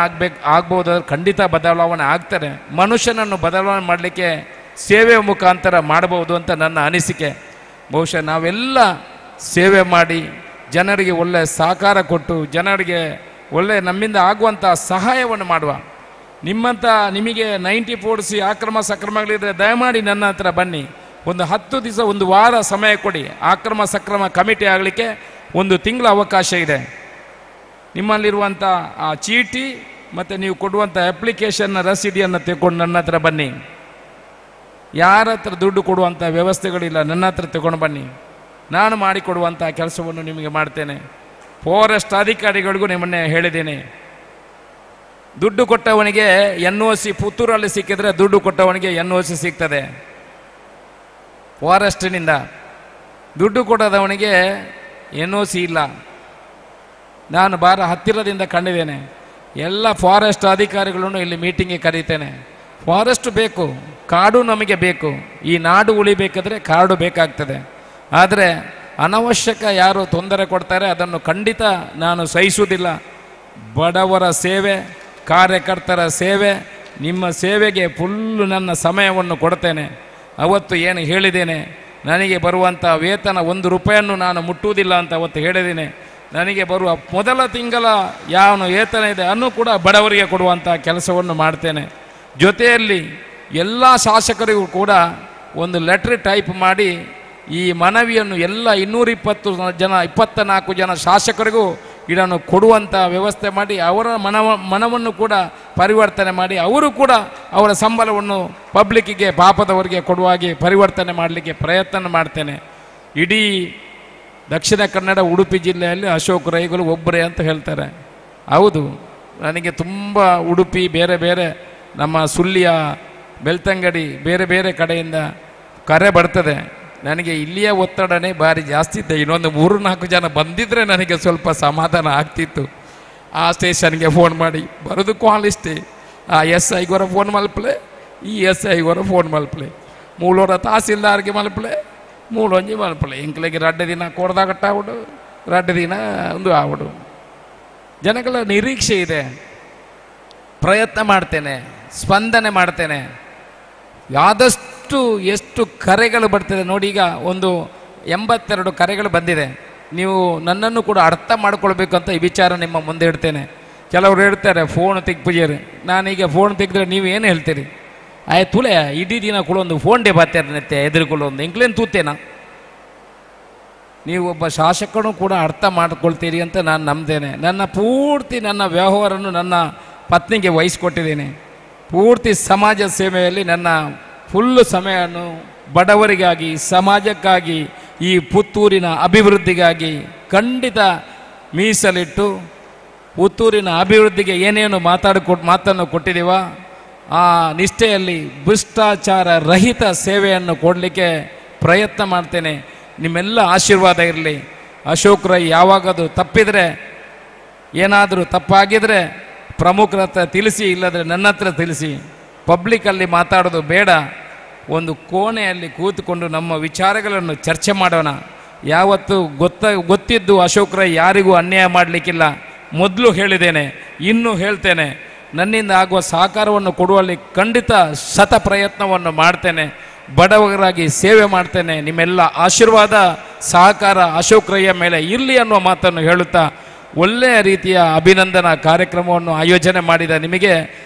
[SPEAKER 11] ಆಗ್ಬೋದಾದ್ರೆ ಖಂಡಿತ ಬದಲಾವಣೆ ಆಗ್ತಾರೆ. ಮನುಷ್ಯನನ್ನು ಬದಲಾವಣೆ ಮಾಡಲಿಕ್ಕೆ ಸೇವೆ ಮುಖಾಂತರ ಮಾಡಬಹುದು ಅಂತ ನನ್ನ ಅನಿಸಿಕೆ. ಬಹುಶಃ ನಾವೆಲ್ಲ ಸೇವೆ ಮಾಡಿ ಜನರಿಗೆ ಒಳ್ಳೆಯ ಸಹಕಾರ ಕೊಟ್ಟು ಜನರಿಗೆ ಒಳ್ಳೆಯ ನಮ್ಮಿಂದ ಆಗುವಂಥ ಸಹಾಯವನ್ನು ಮಾಡುವ. ನಿಮ್ಮಂಥ ನಿಮಗೆ 94C ಅಕ್ರಮ ಸಕ್ರಮಗಳಿದ್ದರೆ ದಯಮಾಡಿ ನನ್ನ ಹತ್ರ ಬನ್ನಿ. ಒಂದು 10 ದಿವಸ, ಒಂದು ವಾರ ಸಮಯ ಕೊಡಿ. ಅಕ್ರಮ ಸಕ್ರಮ ಕಮಿಟಿ ಆಗಲಿಕ್ಕೆ 1 ತಿಂಗಳ ಅವಕಾಶ ಇದೆ. ನಿಮ್ಮಲ್ಲಿರುವಂಥ ಆ ಚೀಟಿ ಮತ್ತು ನೀವು ಕೊಡುವಂಥ ಅಪ್ಲಿಕೇಶನ್ನ ರಸೀದಿಯನ್ನು ತಗೊಂಡು ನನ್ನ ಹತ್ರ ಬನ್ನಿ. ಯಾರ ಹತ್ರ ದುಡ್ಡು ಕೊಡುವಂಥ ವ್ಯವಸ್ಥೆಗಳಿಲ್ಲ, ನನ್ನ ಹತ್ರ ತಗೊಂಡು ಬನ್ನಿ. ನಾನು ಮಾಡಿಕೊಡುವಂಥ ಕೆಲಸವನ್ನು ನಿಮಗೆ ಮಾಡ್ತೇನೆ. ಫಾರೆಸ್ಟ್ ಅಧಿಕಾರಿಗಳಿಗೂ ನಿಮ್ಮನ್ನೇ ಹೇಳಿದ್ದೇನೆ, ದುಡ್ಡು ಕೊಟ್ಟವನಿಗೆ NOC ಪುತ್ತೂರಲ್ಲಿ ಸಿಕ್ಕಿದ್ರೆ ದುಡ್ಡು ಕೊಟ್ಟವನಿಗೆ NOC ಸಿಗ್ತದೆ ಫಾರೆಸ್ಟಿನಿಂದ. ದುಡ್ಡು ಕೊಡದವನಿಗೆ NOC ಇಲ್ಲ. ನಾನು ಬಾರ ಹತ್ತಿರದಿಂದ ಕಂಡಿದ್ದೇನೆ. ಎಲ್ಲ ಫಾರೆಸ್ಟ್ ಅಧಿಕಾರಿಗಳನ್ನು ಇಲ್ಲಿ ಮೀಟಿಂಗಿಗೆ ಕರೀತೇನೆ. ಫಾರೆಸ್ಟ್ ಬೇಕು, ಕಾಡು ನಮಗೆ ಬೇಕು, ಈ ನಾಡು ಉಳಿಬೇಕಾದ್ರೆ ಕಾಡು ಬೇಕಾಗ್ತದೆ. ಆದರೆ ಅನವಶ್ಯಕ ಯಾರು ತೊಂದರೆ ಕೊಡ್ತಾರೆ ಅದನ್ನು ಖಂಡಿತ ನಾನು ಸಹಿಸುವುದಿಲ್ಲ. ಬಡವರ ಸೇವೆ, ಕಾರ್ಯಕರ್ತರ ಸೇವೆ, ನಿಮ್ಮ ಸೇವೆಗೆ ಫುಲ್ಲು ನನ್ನ ಸಮಯವನ್ನು ಕೊಡ್ತೇನೆ. ಅವತ್ತು ಏನು ಹೇಳಿದ್ದೇನೆ, ನನಗೆ ಬರುವಂಥ ವೇತನ 1 ರೂಪಾಯನ್ನು ನಾನು ಮುಟ್ಟುವುದಿಲ್ಲ ಅಂತ ಅವತ್ತು ಹೇಳಿದ್ದೇನೆ. ನನಗೆ ಬರುವ ಮೊದಲ ತಿಂಗಳ ಯಾವ ವೇತನ ಇದೆ ಅನ್ನು ಕೂಡ ಬಡವರಿಗೆ ಕೊಡುವಂಥ ಕೆಲಸವನ್ನು ಮಾಡ್ತೇನೆ. ಜೊತೆಯಲ್ಲಿ ಎಲ್ಲ ಶಾಸಕರಿಗೂ ಕೂಡ ಒಂದು ಲೆಟ್ರ್ ಟೈಪ್ ಮಾಡಿ ಈ ಮನವಿಯನ್ನು ಎಲ್ಲ 220 ಜನ, 24 ಜನ ಶಾಸಕರಿಗೂ ಇದನ್ನು ಕೊಡುವಂಥ ವ್ಯವಸ್ಥೆ ಮಾಡಿ ಅವರ ಮನವನ್ನು ಕೂಡ ಪರಿವರ್ತನೆ ಮಾಡಿ ಅವರು ಕೂಡ ಅವರ ಸಂಬಳವನ್ನು ಪಬ್ಲಿಕ್ಕಿಗೆ, ಪಾಪದವರಿಗೆ ಕೊಡುವಾಗೆ ಪರಿವರ್ತನೆ ಮಾಡಲಿಕ್ಕೆ ಪ್ರಯತ್ನ ಮಾಡ್ತೇನೆ. ಇಡೀ ದಕ್ಷಿಣ ಕನ್ನಡ ಉಡುಪಿ ಜಿಲ್ಲೆಯಲ್ಲಿ ಅಶೋಕ್ ರೈಗಳು ಒಬ್ಬರೇ ಅಂತ ಹೇಳ್ತಾರೆ. ಹೌದು, ನನಗೆ ತುಂಬ ಉಡುಪಿ, ಬೇರೆ ಬೇರೆ ನಮ್ಮ ಸುಳ್ಯ, ಬೆಳ್ತಂಗಡಿ, ಬೇರೆ ಬೇರೆ ಕಡೆಯಿಂದ ಕರೆ ಬರ್ತದೆ. ನನಗೆ ಇಲ್ಲಿಯ ಒತ್ತಡನೇ ಭಾರಿ ಜಾಸ್ತಿ ಇದೆ. ಇನ್ನೊಂದು 3-4 ಜನ ಬಂದಿದ್ದರೆ ನನಗೆ ಸ್ವಲ್ಪ ಸಮಾಧಾನ ಆಗ್ತಿತ್ತು. ಆ ಸ್ಟೇಷನ್ಗೆ ಫೋನ್ ಮಾಡಿ ಬರೋದಕ್ಕೂ ಆಲಿಷ್ಟೇ, ಆ ಎಸ್ ಐಗೋರ ಫೋನ್ ಮಲ್ಪಲೆ, ಈ ಎಸ್ ಐಗೋರ ಫೋನ್ ಮಲ್ಪಲೆ, ಮೂಲೋರ ತಹಸೀಲ್ದಾರ್ಗೆ ಮಲ್ಪಲೆ, ಮೂಲೊಂಜಿ ಮಲ್ಪಲೆ, ಎಂಕ್ಲೆಗೆ 2 ದಿನ ಕೊಡ್ದಾಗಟ್ಟಾವಡು, 2 ದಿನ ಒಂದು ಆವಡು. ಜನಗಳ ನಿರೀಕ್ಷೆ ಇದೆ. ಪ್ರಯತ್ನ ಮಾಡ್ತೇನೆ, ಸ್ಪಂದನೆ ಮಾಡ್ತೇನೆ. ಆದಷ್ಟು ಎಷ್ಟು ಕರೆಗಳು ಬರ್ತದೆ ನೋಡಿ, ಈಗ ಒಂದು 82 ಕರೆಗಳು ಬಂದಿದೆ. ನೀವು ನನ್ನನ್ನು ಕೂಡ ಅರ್ಥ ಮಾಡ್ಕೊಳ್ಬೇಕು ಅಂತ ಈ ವಿಚಾರ ನಿಮ್ಮ ಮುಂದೆ ಇಡ್ತೇನೆ. ಕೆಲವರು ಹೇಳ್ತಾರೆ ಫೋನ್ ತೆಗ್ಪೂಜಾರಿ, ನಾನೀಗ ಫೋನ್ ತೆಗೆದ್ರೆ ನೀವು ಏನು ಹೇಳ್ತೀರಿ? ಆಯ್ತು ತುಲೆ ಇಡೀ ದಿನ ಕೂಡ ಒಂದು ಫೋನ್ ಡೇ ಬಾತೇನೆ ಎದುರುಕೊಳ್ಳೊಂದು ಇಂಕ್ಲೇನು ತೂತೇನಾ? ನೀವು ಒಬ್ಬ ಶಾಸಕನು ಕೂಡ ಅರ್ಥ ಮಾಡ್ಕೊಳ್ತೀರಿ ಅಂತ ನಾನು ನಂಬ್ತೇನೆ. ನನ್ನ ಪೂರ್ತಿ ನನ್ನ ವ್ಯವಹಾರವನ್ನು ನನ್ನ ಪತ್ನಿಗೆ ವಹಿಸ್ಕೊಟ್ಟಿದ್ದೇನೆ. ಪೂರ್ತಿ ಸಮಾಜ ಸೇವೆಯಲ್ಲಿ ನನ್ನ Full ಸಮಯವನ್ನು ಬಡವರಿಗಾಗಿ, ಸಮಾಜಕ್ಕಾಗಿ, ಈ ಪುತ್ತೂರಿನ ಅಭಿವೃದ್ಧಿಗಾಗಿ ಖಂಡಿತ ಮೀಸಲಿಟ್ಟು ಪುತ್ತೂರಿನ ಅಭಿವೃದ್ಧಿಗೆ ಏನೇನು ಮಾತನ್ನು ಕೊಟ್ಟಿದ್ದೀವ ಆ ನಿಷ್ಠೆಯಲ್ಲಿ ಭ್ರಷ್ಟಾಚಾರ ರಹಿತ ಸೇವೆಯನ್ನು ಕೊಡಲಿಕ್ಕೆ ಪ್ರಯತ್ನ ಮಾಡ್ತೇನೆ. ನಿಮ್ಮೆಲ್ಲ ಆಶೀರ್ವಾದ ಇರಲಿ. ಅಶೋಕ್ ರೈ ಯಾವಾಗದು ತಪ್ಪಿದರೆ, ಏನಾದರೂ ತಪ್ಪಾಗಿದ್ದರೆ ಪ್ರಮುಖರ ಹತ್ರ ತಿಳಿಸಿ, ಇಲ್ಲದ್ರೆ ನನ್ನ ಹತ್ರ ತಿಳಿಸಿ. ಪಬ್ಲಿಕಲ್ಲಿ ಮಾತಾಡೋದು ಬೇಡ. ಒಂದು ಕೋಣೆಯಲ್ಲಿ ಕೂತುಕೊಂಡು ನಮ್ಮ ವಿಚಾರಗಳನ್ನು ಚರ್ಚೆ ಮಾಡೋಣ. ಯಾವತ್ತು ಗೊತ್ತಿದ್ದು ಅಶೋಕ್ ರೈ ಯಾರಿಗೂ ಅನ್ಯಾಯ ಮಾಡಲಿಕ್ಕಿಲ್ಲ. ಮೊದಲು ಹೇಳಿದ್ದೇನೆ, ಇನ್ನೂ ಹೇಳ್ತೇನೆ. ನನ್ನಿಂದ ಆಗುವ ಸಹಕಾರವನ್ನು ಕೊಡುವಲ್ಲಿ ಖಂಡಿತ ಶತ ಪ್ರಯತ್ನವನ್ನು ಮಾಡ್ತೇನೆ. ಬಡವರಾಗಿ ಸೇವೆ ಮಾಡ್ತೇನೆ. ನಿಮ್ಮೆಲ್ಲ ಆಶೀರ್ವಾದ ಸಹಕಾರ ಅಶೋಕ್ ರೈಯ ಮೇಲೆ ಇರಲಿ ಅನ್ನುವ ಮಾತನ್ನು ಹೇಳುತ್ತಾ ಒಳ್ಳೆಯ ರೀತಿಯ ಅಭಿನಂದನಾ ಕಾರ್ಯಕ್ರಮವನ್ನು ಆಯೋಜನೆ ಮಾಡಿದ ನಿಮಗೆ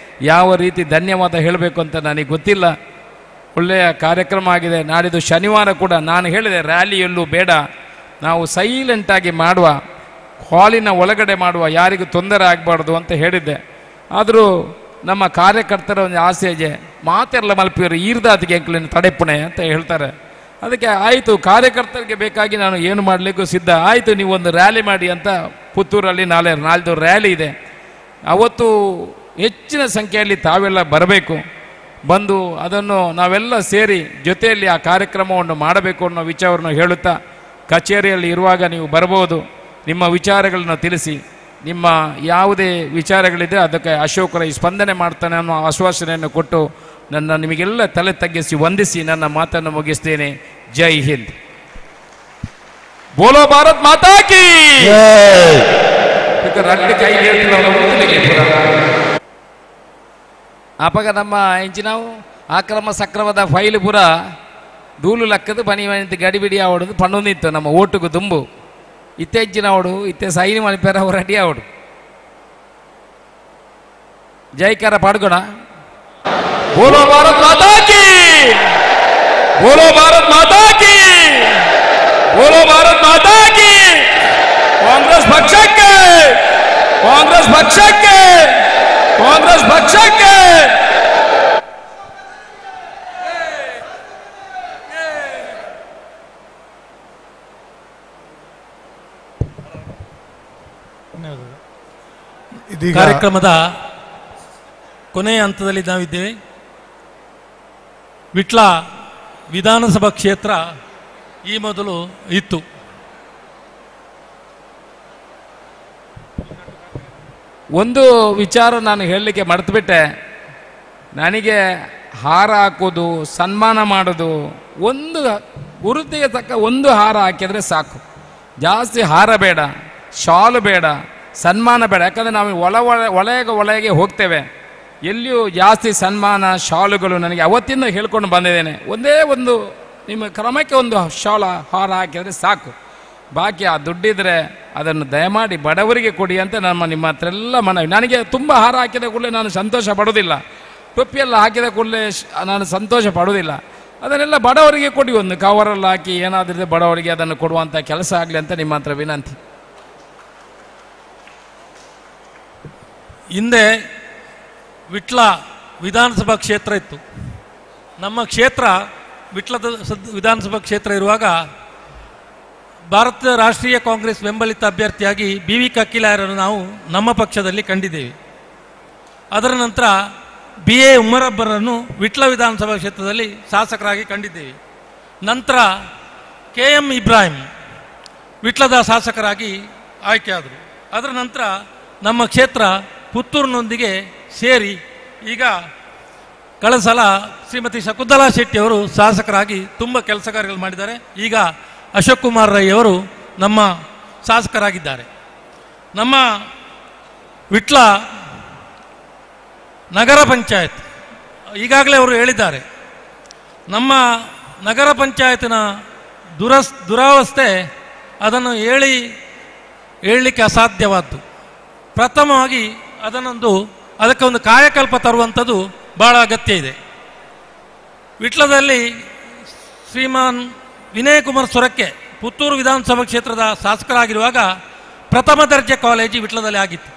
[SPEAKER 11] ಯಾವ ರೀತಿ ಧನ್ಯವಾದ ಹೇಳಬೇಕು ಅಂತ ನನಗೆ ಗೊತ್ತಿಲ್ಲ. ಒಳ್ಳೆಯ ಕಾರ್ಯಕ್ರಮ ಆಗಿದೆ. ನಾಡಿದ್ದು ಶನಿವಾರ ಕೂಡ ನಾನು ಹೇಳಿದೆ, ರ್ಯಾಲಿಯಲ್ಲೂ ಬೇಡ, ನಾವು ಸೈಲೆಂಟಾಗಿ ಮಾಡುವ, ಹಾಲಿನ ಒಳಗಡೆ ಮಾಡುವ, ಯಾರಿಗೂ ತೊಂದರೆ ಆಗಬಾರ್ದು ಅಂತ ಹೇಳಿದ್ದೆ. ಆದರೂ ನಮ್ಮ ಕಾರ್ಯಕರ್ತರ ಒಂದು ಆಸೆ ಇದೆ, ಮಾತೆಲ್ಲ ಮಲ್ಪಿಯವರು ಈರ್ದಾತಿಗೆ ಅಂಕಲಿನ ತಡೆಪುಣೆ ಅಂತ ಹೇಳ್ತಾರೆ. ಅದಕ್ಕೆ ಆಯಿತು, ಕಾರ್ಯಕರ್ತರಿಗೆ ಬೇಕಾಗಿ ನಾನು ಏನು ಮಾಡಲಿಕ್ಕೂ ಸಿದ್ಧ. ಆಯಿತು, ನೀವು ಒಂದು ರ್ಯಾಲಿ ಮಾಡಿ ಅಂತ ಪುತ್ತೂರಲ್ಲಿ ನಾಲ್ದು ರ್ಯಾಲಿ ಇದೆ. ಅವತ್ತು ಹೆಚ್ಚಿನ ಸಂಖ್ಯೆಯಲ್ಲಿ ತಾವೆಲ್ಲ ಬರಬೇಕು, ಬಂದು ಅದನ್ನು ನಾವೆಲ್ಲ ಸೇರಿ ಜೊತೆಯಲ್ಲಿ ಆ ಕಾರ್ಯಕ್ರಮವನ್ನು ಮಾಡಬೇಕು ಅನ್ನೋ ವಿಚಾರವನ್ನು ಹೇಳುತ್ತಾ, ಕಚೇರಿಯಲ್ಲಿ ಇರುವಾಗ ನೀವು ಬರ್ಬೋದು, ನಿಮ್ಮ ವಿಚಾರಗಳನ್ನು ತಿಳಿಸಿ, ನಿಮ್ಮ ಯಾವುದೇ ವಿಚಾರಗಳಿದ್ದರೆ ಅದಕ್ಕೆ ಅಶೋಕ್ ರೈ ಸ್ಪಂದನೆ ಮಾಡ್ತಾನೆ ಅನ್ನೋ ಆಶ್ವಾಸನೆಯನ್ನು ಕೊಟ್ಟು ನನ್ನ ನಿಮಗೆಲ್ಲ ತಲೆ ತಗ್ಗಿಸಿ ವಂದಿಸಿ ನನ್ನ ಮಾತನ್ನು ಮುಗಿಸ್ತೇನೆ. ಜೈ ಹಿಂದ್. ಬೋಲೋ ಭಾರತ್ ಮಾತಾ ಕಿ. ಅಪಗ ನಮ್ಮ ಇಂಚಿನಾವು ಅಕ್ರಮ ಸಕ್ರಮದ ಫೈಲ್ ಪೂರ ಧೂಳು ಲಕ್ಕದು ಬನಿ ಮನಿ ಗಡಿಬಿಡಿ ಆವಡೋದು ಪಣ್ಣೊಂದಿತ್ತು ನಮ್ಮ ಓಟುಗು ದುಂಬು. ಇತ್ತೆಂಚಿನ ಅವಡು ಇತ್ತೆ ಸೈನ್ ಮಣಿಪೇರ ಅವ್ರು ರೆಡಿ ಆವಡು. ಜೈಕಾರ ಪಾಡ್ಗೋಣ. ಬೋಲೋ ಭಾರತ್ ಮಾತಾ ಕಿ, ಬೋಲೋ ಭಾರತ್ ಮಾತಾ ಕಿ, ಬೋಲೋ ಭಾರತ್ ಮಾತಾ ಕಿ. ಕಾಂಗ್ರೆಸ್ ಪಕ್ಷಕ್ಕೆ, ಕಾಂಗ್ರೆಸ್ ಪಕ್ಷಕ್ಕೆ, ಕಾಂಗ್ರೆಸ್ ಪಕ್ಷಕ್ಕೆ.
[SPEAKER 12] ಕಾರ್ಯಕ್ರಮದ ಕೊನೆಯ ಹಂತದಲ್ಲಿ ನಾವಿದ್ದೇವೆ. ವಿಟ್ಲ ವಿಧಾನಸಭಾ ಕ್ಷೇತ್ರ ಈ ಮೊದಲು ಇತ್ತು.
[SPEAKER 11] ಒಂದು ವಿಚಾರ ನಾನು ಹೇಳಲಿಕ್ಕೆ ಮರೆತುಬಿಟ್ಟೆ. ನನಗೆ ಹಾರ ಹಾಕೋದು, ಸನ್ಮಾನ ಮಾಡೋದು, ಒಂದು ಗುರುತಿಗೆ ತಕ್ಕ ಒಂದು ಹಾರ ಹಾಕಿದರೆ ಸಾಕು. ಜಾಸ್ತಿ ಹಾರ ಬೇಡ, ಶಾಲು ಬೇಡ, ಸನ್ಮಾನ ಬೇಡ. ಯಾಕಂದರೆ ನಾವು ಒಳಗೆ ಒಳಗೆ ಹೋಗ್ತೇವೆ. ಎಲ್ಲಿಯೂ ಜಾಸ್ತಿ ಸನ್ಮಾನ ಶಾಲುಗಳು ನನಗೆ ಅವತ್ತಿಂದ ಹೇಳ್ಕೊಂಡು ಬಂದಿದ್ದೇನೆ. ಒಂದೇ ಒಂದು ನಿಮ್ಮ ಕ್ರಮಕ್ಕೆ ಒಂದು ಶಾಲ ಹಾರ ಹಾಕಿದರೆ ಸಾಕು. ಬಾಕಿ ಆ ದುಡ್ಡಿದ್ರೆ ಅದನ್ನು ದಯಮಾಡಿ ಬಡವರಿಗೆ ಕೊಡಿ ಅಂತ ನಮ್ಮ ನಿಮ್ಮ ಹತ್ರ ಎಲ್ಲ ಮನವಿ. ನನಗೆ ತುಂಬ ಹಾರ ಹಾಕಿದ ಕೂಡಲೇ ನಾನು ಸಂತೋಷ ಪಡೋದಿಲ್ಲ, ಟೊಪ್ಪಿಯೆಲ್ಲ ಹಾಕಿದ ಕೂಡಲೇ ನಾನು ಸಂತೋಷ ಪಡೋದಿಲ್ಲ. ಅದನ್ನೆಲ್ಲ ಬಡವರಿಗೆ ಕೊಡಿ, ಒಂದು ಕವರಲ್ಲಿ ಹಾಕಿ ಏನಾದ್ರಿದ್ರೆ ಬಡವರಿಗೆ ಅದನ್ನು ಕೊಡುವಂಥ ಕೆಲಸ ಆಗಲಿ ಅಂತ ನಿಮ್ಮ ಹತ್ರ ವಿನಂತಿ.
[SPEAKER 12] ಹಿಂದೆ ವಿಟ್ಲ ವಿಧಾನಸಭಾ ಕ್ಷೇತ್ರ ಇತ್ತು. ನಮ್ಮ ಕ್ಷೇತ್ರ ವಿಟ್ಲದ ವಿಧಾನಸಭಾ ಕ್ಷೇತ್ರ ಇರುವಾಗ ಭಾರತ ರಾಷ್ಟ್ರೀಯ ಕಾಂಗ್ರೆಸ್ ಬೆಂಬಲಿತ ಅಭ್ಯರ್ಥಿಯಾಗಿ ಬಿ ವಿ ಕಕ್ಕಿಲಾಯರನ್ನು ನಾವು ನಮ್ಮ ಪಕ್ಷದಲ್ಲಿ ಕಂಡಿದ್ದೇವೆ. ಅದರ ನಂತರ ಬಿ ಎ ಉಮರಬ್ಬರನ್ನು ವಿಟ್ಲ ವಿಧಾನಸಭಾ ಕ್ಷೇತ್ರದಲ್ಲಿ ಶಾಸಕರಾಗಿ ಕಂಡಿದ್ದೇವೆ. ನಂತರ ಕೆ ಎಂ ಇಬ್ರಾಹಿಂ ವಿಟ್ಲದ ಶಾಸಕರಾಗಿ ಆಯ್ಕೆಯಾದರು. ಅದರ ನಂತರ ನಮ್ಮ ಕ್ಷೇತ್ರ ಪುತ್ತೂರಿನೊಂದಿಗೆ ಸೇರಿ ಈಗ ಕಳೆದ ಸಲ ಶ್ರೀಮತಿ ಶಕುಂತಲಾ ಶೆಟ್ಟಿಯವರು ಶಾಸಕರಾಗಿ ತುಂಬ ಕೆಲಸ ಕಾರ್ಯಗಳು ಮಾಡಿದ್ದಾರೆ. ಈಗ ಅಶೋಕ್ ಕುಮಾರ್ ರೈ ಅವರು ನಮ್ಮ ಶಾಸಕರಾಗಿದ್ದಾರೆ. ನಮ್ಮ ವಿಟ್ಲ ನಗರ ಪಂಚಾಯತ್ ಈಗಾಗಲೇ ಅವರು ಹೇಳಿದ್ದಾರೆ, ನಮ್ಮ ನಗರ ಪಂಚಾಯತಿನ ದುರಾವಸ್ಥೆ ಅದನ್ನು ಹೇಳಲಿಕ್ಕೆ ಅಸಾಧ್ಯವಾದ್ದು. ಪ್ರಥಮವಾಗಿ ಅದಕ್ಕೆ ಒಂದು ಕಾಯಕಲ್ಪ ತರುವಂಥದ್ದು ಭಾಳ ಅಗತ್ಯ ಇದೆ. ವಿಟ್ಲದಲ್ಲಿ ಶ್ರೀಮಾನ್ ವಿನಯ್ ಕುಮಾರ್ ಸೊರಕೆ ಪುತ್ತೂರು ವಿಧಾನಸಭಾ ಕ್ಷೇತ್ರದ ಶಾಸಕರಾಗಿರುವಾಗ ಪ್ರಥಮ ದರ್ಜೆ ಕಾಲೇಜು ವಿಟ್ಲದಲ್ಲಿ ಆಗಿತ್ತು.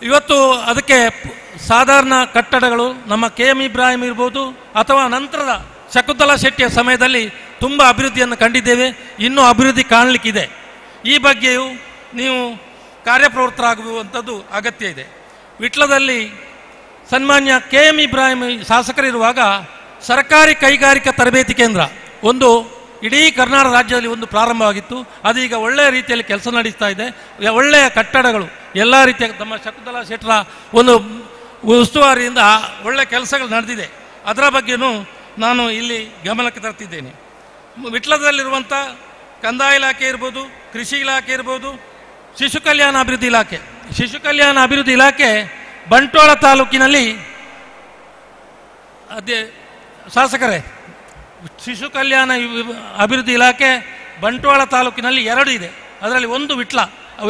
[SPEAKER 12] ಇವತ್ತು ಅದಕ್ಕೆ ಸಾಧಾರಣ ಕಟ್ಟಡಗಳು ನಮ್ಮ ಕೆ ಎಂ ಇಬ್ರಾಹಿಂ ಇರ್ಬೋದು ಅಥವಾ ನಂತರದ ಶಕುಂತಲಾ ಶೆಟ್ಟಿಯ ಸಮಯದಲ್ಲಿ ತುಂಬ ಅಭಿವೃದ್ಧಿಯನ್ನು ಕಂಡಿದ್ದೇವೆ. ಇನ್ನೂ ಅಭಿವೃದ್ಧಿ ಕಾಣಲಿಕ್ಕಿದೆ. ಈ ಬಗ್ಗೆಯೂ ನೀವು ಕಾರ್ಯಪ್ರವೃತ್ತರಾಗುವಂಥದ್ದು ಅಗತ್ಯ ಇದೆ. ವಿಟ್ಲದಲ್ಲಿ ಸನ್ಮಾನ್ಯ ಕೆ ಎಂ ಇಬ್ರಾಹಿಂ ಶಾಸಕರಿರುವಾಗ ಸರ್ಕಾರಿ ಕೈಗಾರಿಕಾ ತರಬೇತಿ ಕೇಂದ್ರ ಒಂದು ಇಡೀ ಕರ್ನಾಟಕ ರಾಜ್ಯದಲ್ಲಿ ಒಂದು ಪ್ರಾರಂಭವಾಗಿತ್ತು. ಅದೀಗ ಒಳ್ಳೆಯ ರೀತಿಯಲ್ಲಿ ಕೆಲಸ ನಡೆಸ್ತಾ ಇದೆ. ಒಳ್ಳೆಯ ಕಟ್ಟಡಗಳು ಎಲ್ಲ ರೀತಿಯ ನಮ್ಮ ಶಕುಂತಲಾ ಶೆಟ್ಟರ ಒಂದು ಉಸ್ತುವಾರಿಯಿಂದ ಒಳ್ಳೆಯ ಕೆಲಸಗಳು ನಡೆದಿದೆ. ಅದರ ಬಗ್ಗೆಯೂ ನಾನು ಇಲ್ಲಿ ಗಮನಕ್ಕೆ ತರ್ತಿದ್ದೇನೆ. ವಿಟ್ಲದಲ್ಲಿರುವಂಥ ಕಂದಾಯ ಇಲಾಖೆ ಇರ್ಬೋದು, ಕೃಷಿ ಇಲಾಖೆ ಇರ್ಬೋದು, ಶಿಶು ಕಲ್ಯಾಣ ಅಭಿವೃದ್ಧಿ ಇಲಾಖೆ, ಶಿಶು ಕಲ್ಯಾಣ ಅಭಿವೃದ್ಧಿ ಇಲಾಖೆ ಬಂಟ್ವಾಳ ತಾಲೂಕಿನಲ್ಲಿ ಅದೇ ಶಾಸಕರೇ, ಶಿಶು ಕಲ್ಯಾಣ ಅಭಿವೃದ್ಧಿ ಇಲಾಖೆ ಬಂಟ್ವಾಳ ತಾಲೂಕಿನಲ್ಲಿ 2 ಇದೆ. ಅದರಲ್ಲಿ ಒಂದು ವಿಟ್ಲ,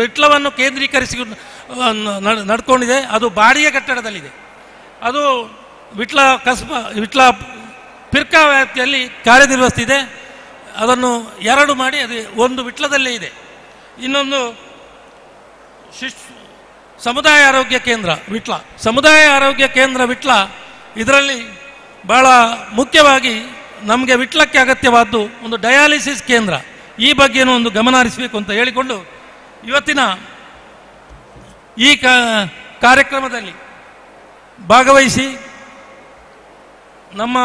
[SPEAKER 12] ವಿಟ್ಲವನ್ನು ಕೇಂದ್ರೀಕರಿಸಿ ನಡ್ಕೊಂಡಿದೆ. ಅದು ಬಾಡಿಗೆ ಕಟ್ಟಡದಲ್ಲಿದೆ. ಅದು ವಿಟ್ಲ ಕಸ್ಬ, ವಿಟ್ಲ ಪಿರ್ಕಾ ವ್ಯಾಪ್ತಿಯಲ್ಲಿ ಕಾರ್ಯನಿರ್ವಹಿಸ್ತಿದೆ. ಅದನ್ನು 2 ಮಾಡಿ ಅದು ಒಂದು ವಿಟ್ಲದಲ್ಲೇ ಇದೆ. ಇನ್ನೊಂದು ಸಮುದಾಯ ಆರೋಗ್ಯ ಕೇಂದ್ರ ವಿಟ್ಲ, ಸಮುದಾಯ ಆರೋಗ್ಯ ಕೇಂದ್ರ ವಿಟ್ಲ. ಇದರಲ್ಲಿ ಭಾಳ ಮುಖ್ಯವಾಗಿ ನಮಗೆ ವಿಟ್ಲಕ್ಕೆ ಅಗತ್ಯವಾದ್ದು ಒಂದು ಡಯಾಲಿಸಿಸ್ ಕೇಂದ್ರ. ಈ ಬಗ್ಗೆನೂ ಒಂದು ಗಮನ ಹರಿಸಬೇಕು ಅಂತ ಹೇಳಿಕೊಂಡು ಇವತ್ತಿನ ಈ ಕಾರ್ಯಕ್ರಮದಲ್ಲಿ ಭಾಗವಹಿಸಿ ನಮ್ಮ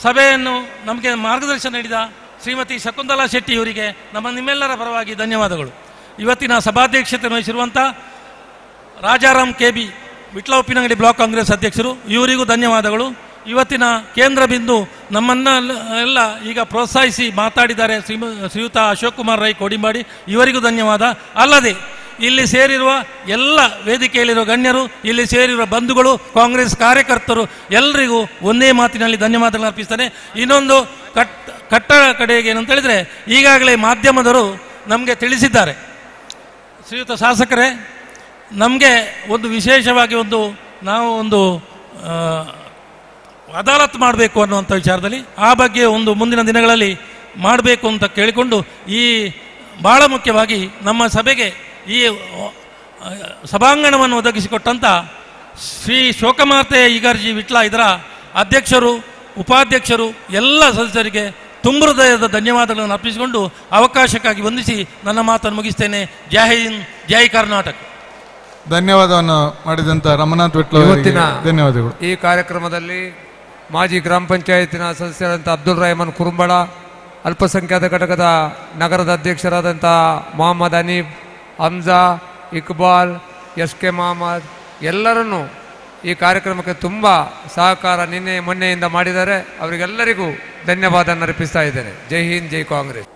[SPEAKER 12] ಸಭೆಯನ್ನು ನಮಗೆ ಮಾರ್ಗದರ್ಶನ ನೀಡಿದ ಶ್ರೀಮತಿ ಶಕುಂತಲಾ ಶೆಟ್ಟಿ ಇವರಿಗೆ ನಮ್ಮ ನಿಮ್ಮೆಲ್ಲರ ಪರವಾಗಿ ಧನ್ಯವಾದಗಳು. ಇವತ್ತಿನ ಸಭಾಧ್ಯಕ್ಷತೆ ವಹಿಸಿರುವಂಥ Rajaram K B Vitla Uppinangady block Congress ಅಧ್ಯಕ್ಷರು ಇವರಿಗೂ ಧನ್ಯವಾದಗಳು. ಇವತ್ತಿನ ಕೇಂದ್ರ ಬಿಂದು ನಮ್ಮನ್ನ ಎಲ್ಲ ಈಗ ಪ್ರೋತ್ಸಾಹಿಸಿ ಮಾತಾಡಿದ್ದಾರೆ ಶ್ರೀಯುತ ಅಶೋಕ್ ಕುಮಾರ್ ರೈ ಕೋಡಿಂಬಾಡಿ ಇವರಿಗೂ ಧನ್ಯವಾದ. ಅಲ್ಲದೆ ಇಲ್ಲಿ ಸೇರಿರುವ ಎಲ್ಲ ವೇದಿಕೆಯಲ್ಲಿರುವ ಗಣ್ಯರು, ಇಲ್ಲಿ ಸೇರಿರುವ ಬಂಧುಗಳು, ಕಾಂಗ್ರೆಸ್ ಕಾರ್ಯಕರ್ತರು ಎಲ್ಲರಿಗೂ ಒಂದೇ ಮಾತಿನಲ್ಲಿ ಧನ್ಯವಾದಗಳನ್ನು ಅರ್ಪಿಸ್ತಾನೆ. ಇನ್ನೊಂದು ಕಟ್ಟ ಕಡೆಗೆ ಏನಂತ ಹೇಳಿದರೆ, ಈಗಾಗಲೇ ಮಾಧ್ಯಮದವರು ನಮಗೆ ತಿಳಿಸಿದ್ದಾರೆ ಶ್ರೀಯುತ ಶಾಸಕರೇ, ನಮಗೆ ಒಂದು ವಿಶೇಷವಾಗಿ ಒಂದು ನಾವು ಒಂದು ಅದಾಲತ್ ಮಾಡಬೇಕು ಅನ್ನುವಂಥ ವಿಚಾರದಲ್ಲಿ ಆ ಬಗ್ಗೆ ಒಂದು ಮುಂದಿನ ದಿನಗಳಲ್ಲಿ ಮಾಡಬೇಕು ಅಂತ ಕೇಳಿಕೊಂಡು, ಈ ಭಾಳ ಮುಖ್ಯವಾಗಿ ನಮ್ಮ ಸಭೆಗೆ ಈ ಸಭಾಂಗಣವನ್ನು ಒದಗಿಸಿಕೊಟ್ಟಂಥ ಶ್ರೀ ಶೋಕಮಾತೆ ಈಗರ್ಜಿ ವಿಟ್ಲ ಇದರ ಅಧ್ಯಕ್ಷರು, ಉಪಾಧ್ಯಕ್ಷರು, ಎಲ್ಲ ಸದಸ್ಯರಿಗೆ ತುಂಬ ಹೃದಯದ ಧನ್ಯವಾದಗಳನ್ನು ಅರ್ಪಿಸಿಕೊಂಡು ಅವಕಾಶಕ್ಕಾಗಿ ವಂದಿಸಿ ನನ್ನ ಮಾತನ್ನು ಮುಗಿಸ್ತೇನೆ. ಜೈ ಹಿಂದ್, ಜೈ ಕರ್ನಾಟಕ.
[SPEAKER 2] ಧನ್ಯವಾದವನ್ನು ಮಾಡಿದಂಥ ರಮನಾಥ್ ವಿಟ್ಲ ಅವರಿಗೆ ಧನ್ಯವಾದಗಳು.
[SPEAKER 6] ಈ ಕಾರ್ಯಕ್ರಮದಲ್ಲಿ ಮಾಜಿ ಗ್ರಾಮ ಪಂಚಾಯತಿನ ಸದಸ್ಯರಾದಂಥ ಅಬ್ದುಲ್ ರೆಹಮಾನ್ ಕುರುಂಬಳ, ಅಲ್ಪಸಂಖ್ಯಾತ ಘಟಕದ ನಗರದ ಅಧ್ಯಕ್ಷರಾದಂಥ ಮೊಹಮ್ಮದ್ ಹನೀಫ್, ಹಮ್ಜಾ, ಇಕ್ಬಾಲ್, ಎಸ್ ಕೆ ಮೊಹಮ್ಮದ್ ಎಲ್ಲರನ್ನೂ ಈ ಕಾರ್ಯಕ್ರಮಕ್ಕೆ ತುಂಬ ಸಹಕಾರ ನಿನ್ನೆ ಮೊನ್ನೆಯಿಂದ ಮಾಡಿದ್ದಾರೆ. ಅವರಿಗೆಲ್ಲರಿಗೂ ಧನ್ಯವಾದ ಅರ್ಪಿಸ್ತಾ ಇದ್ದೇನೆ. ಜೈ ಹಿಂದ್, ಜೈ ಕಾಂಗ್ರೆಸ್.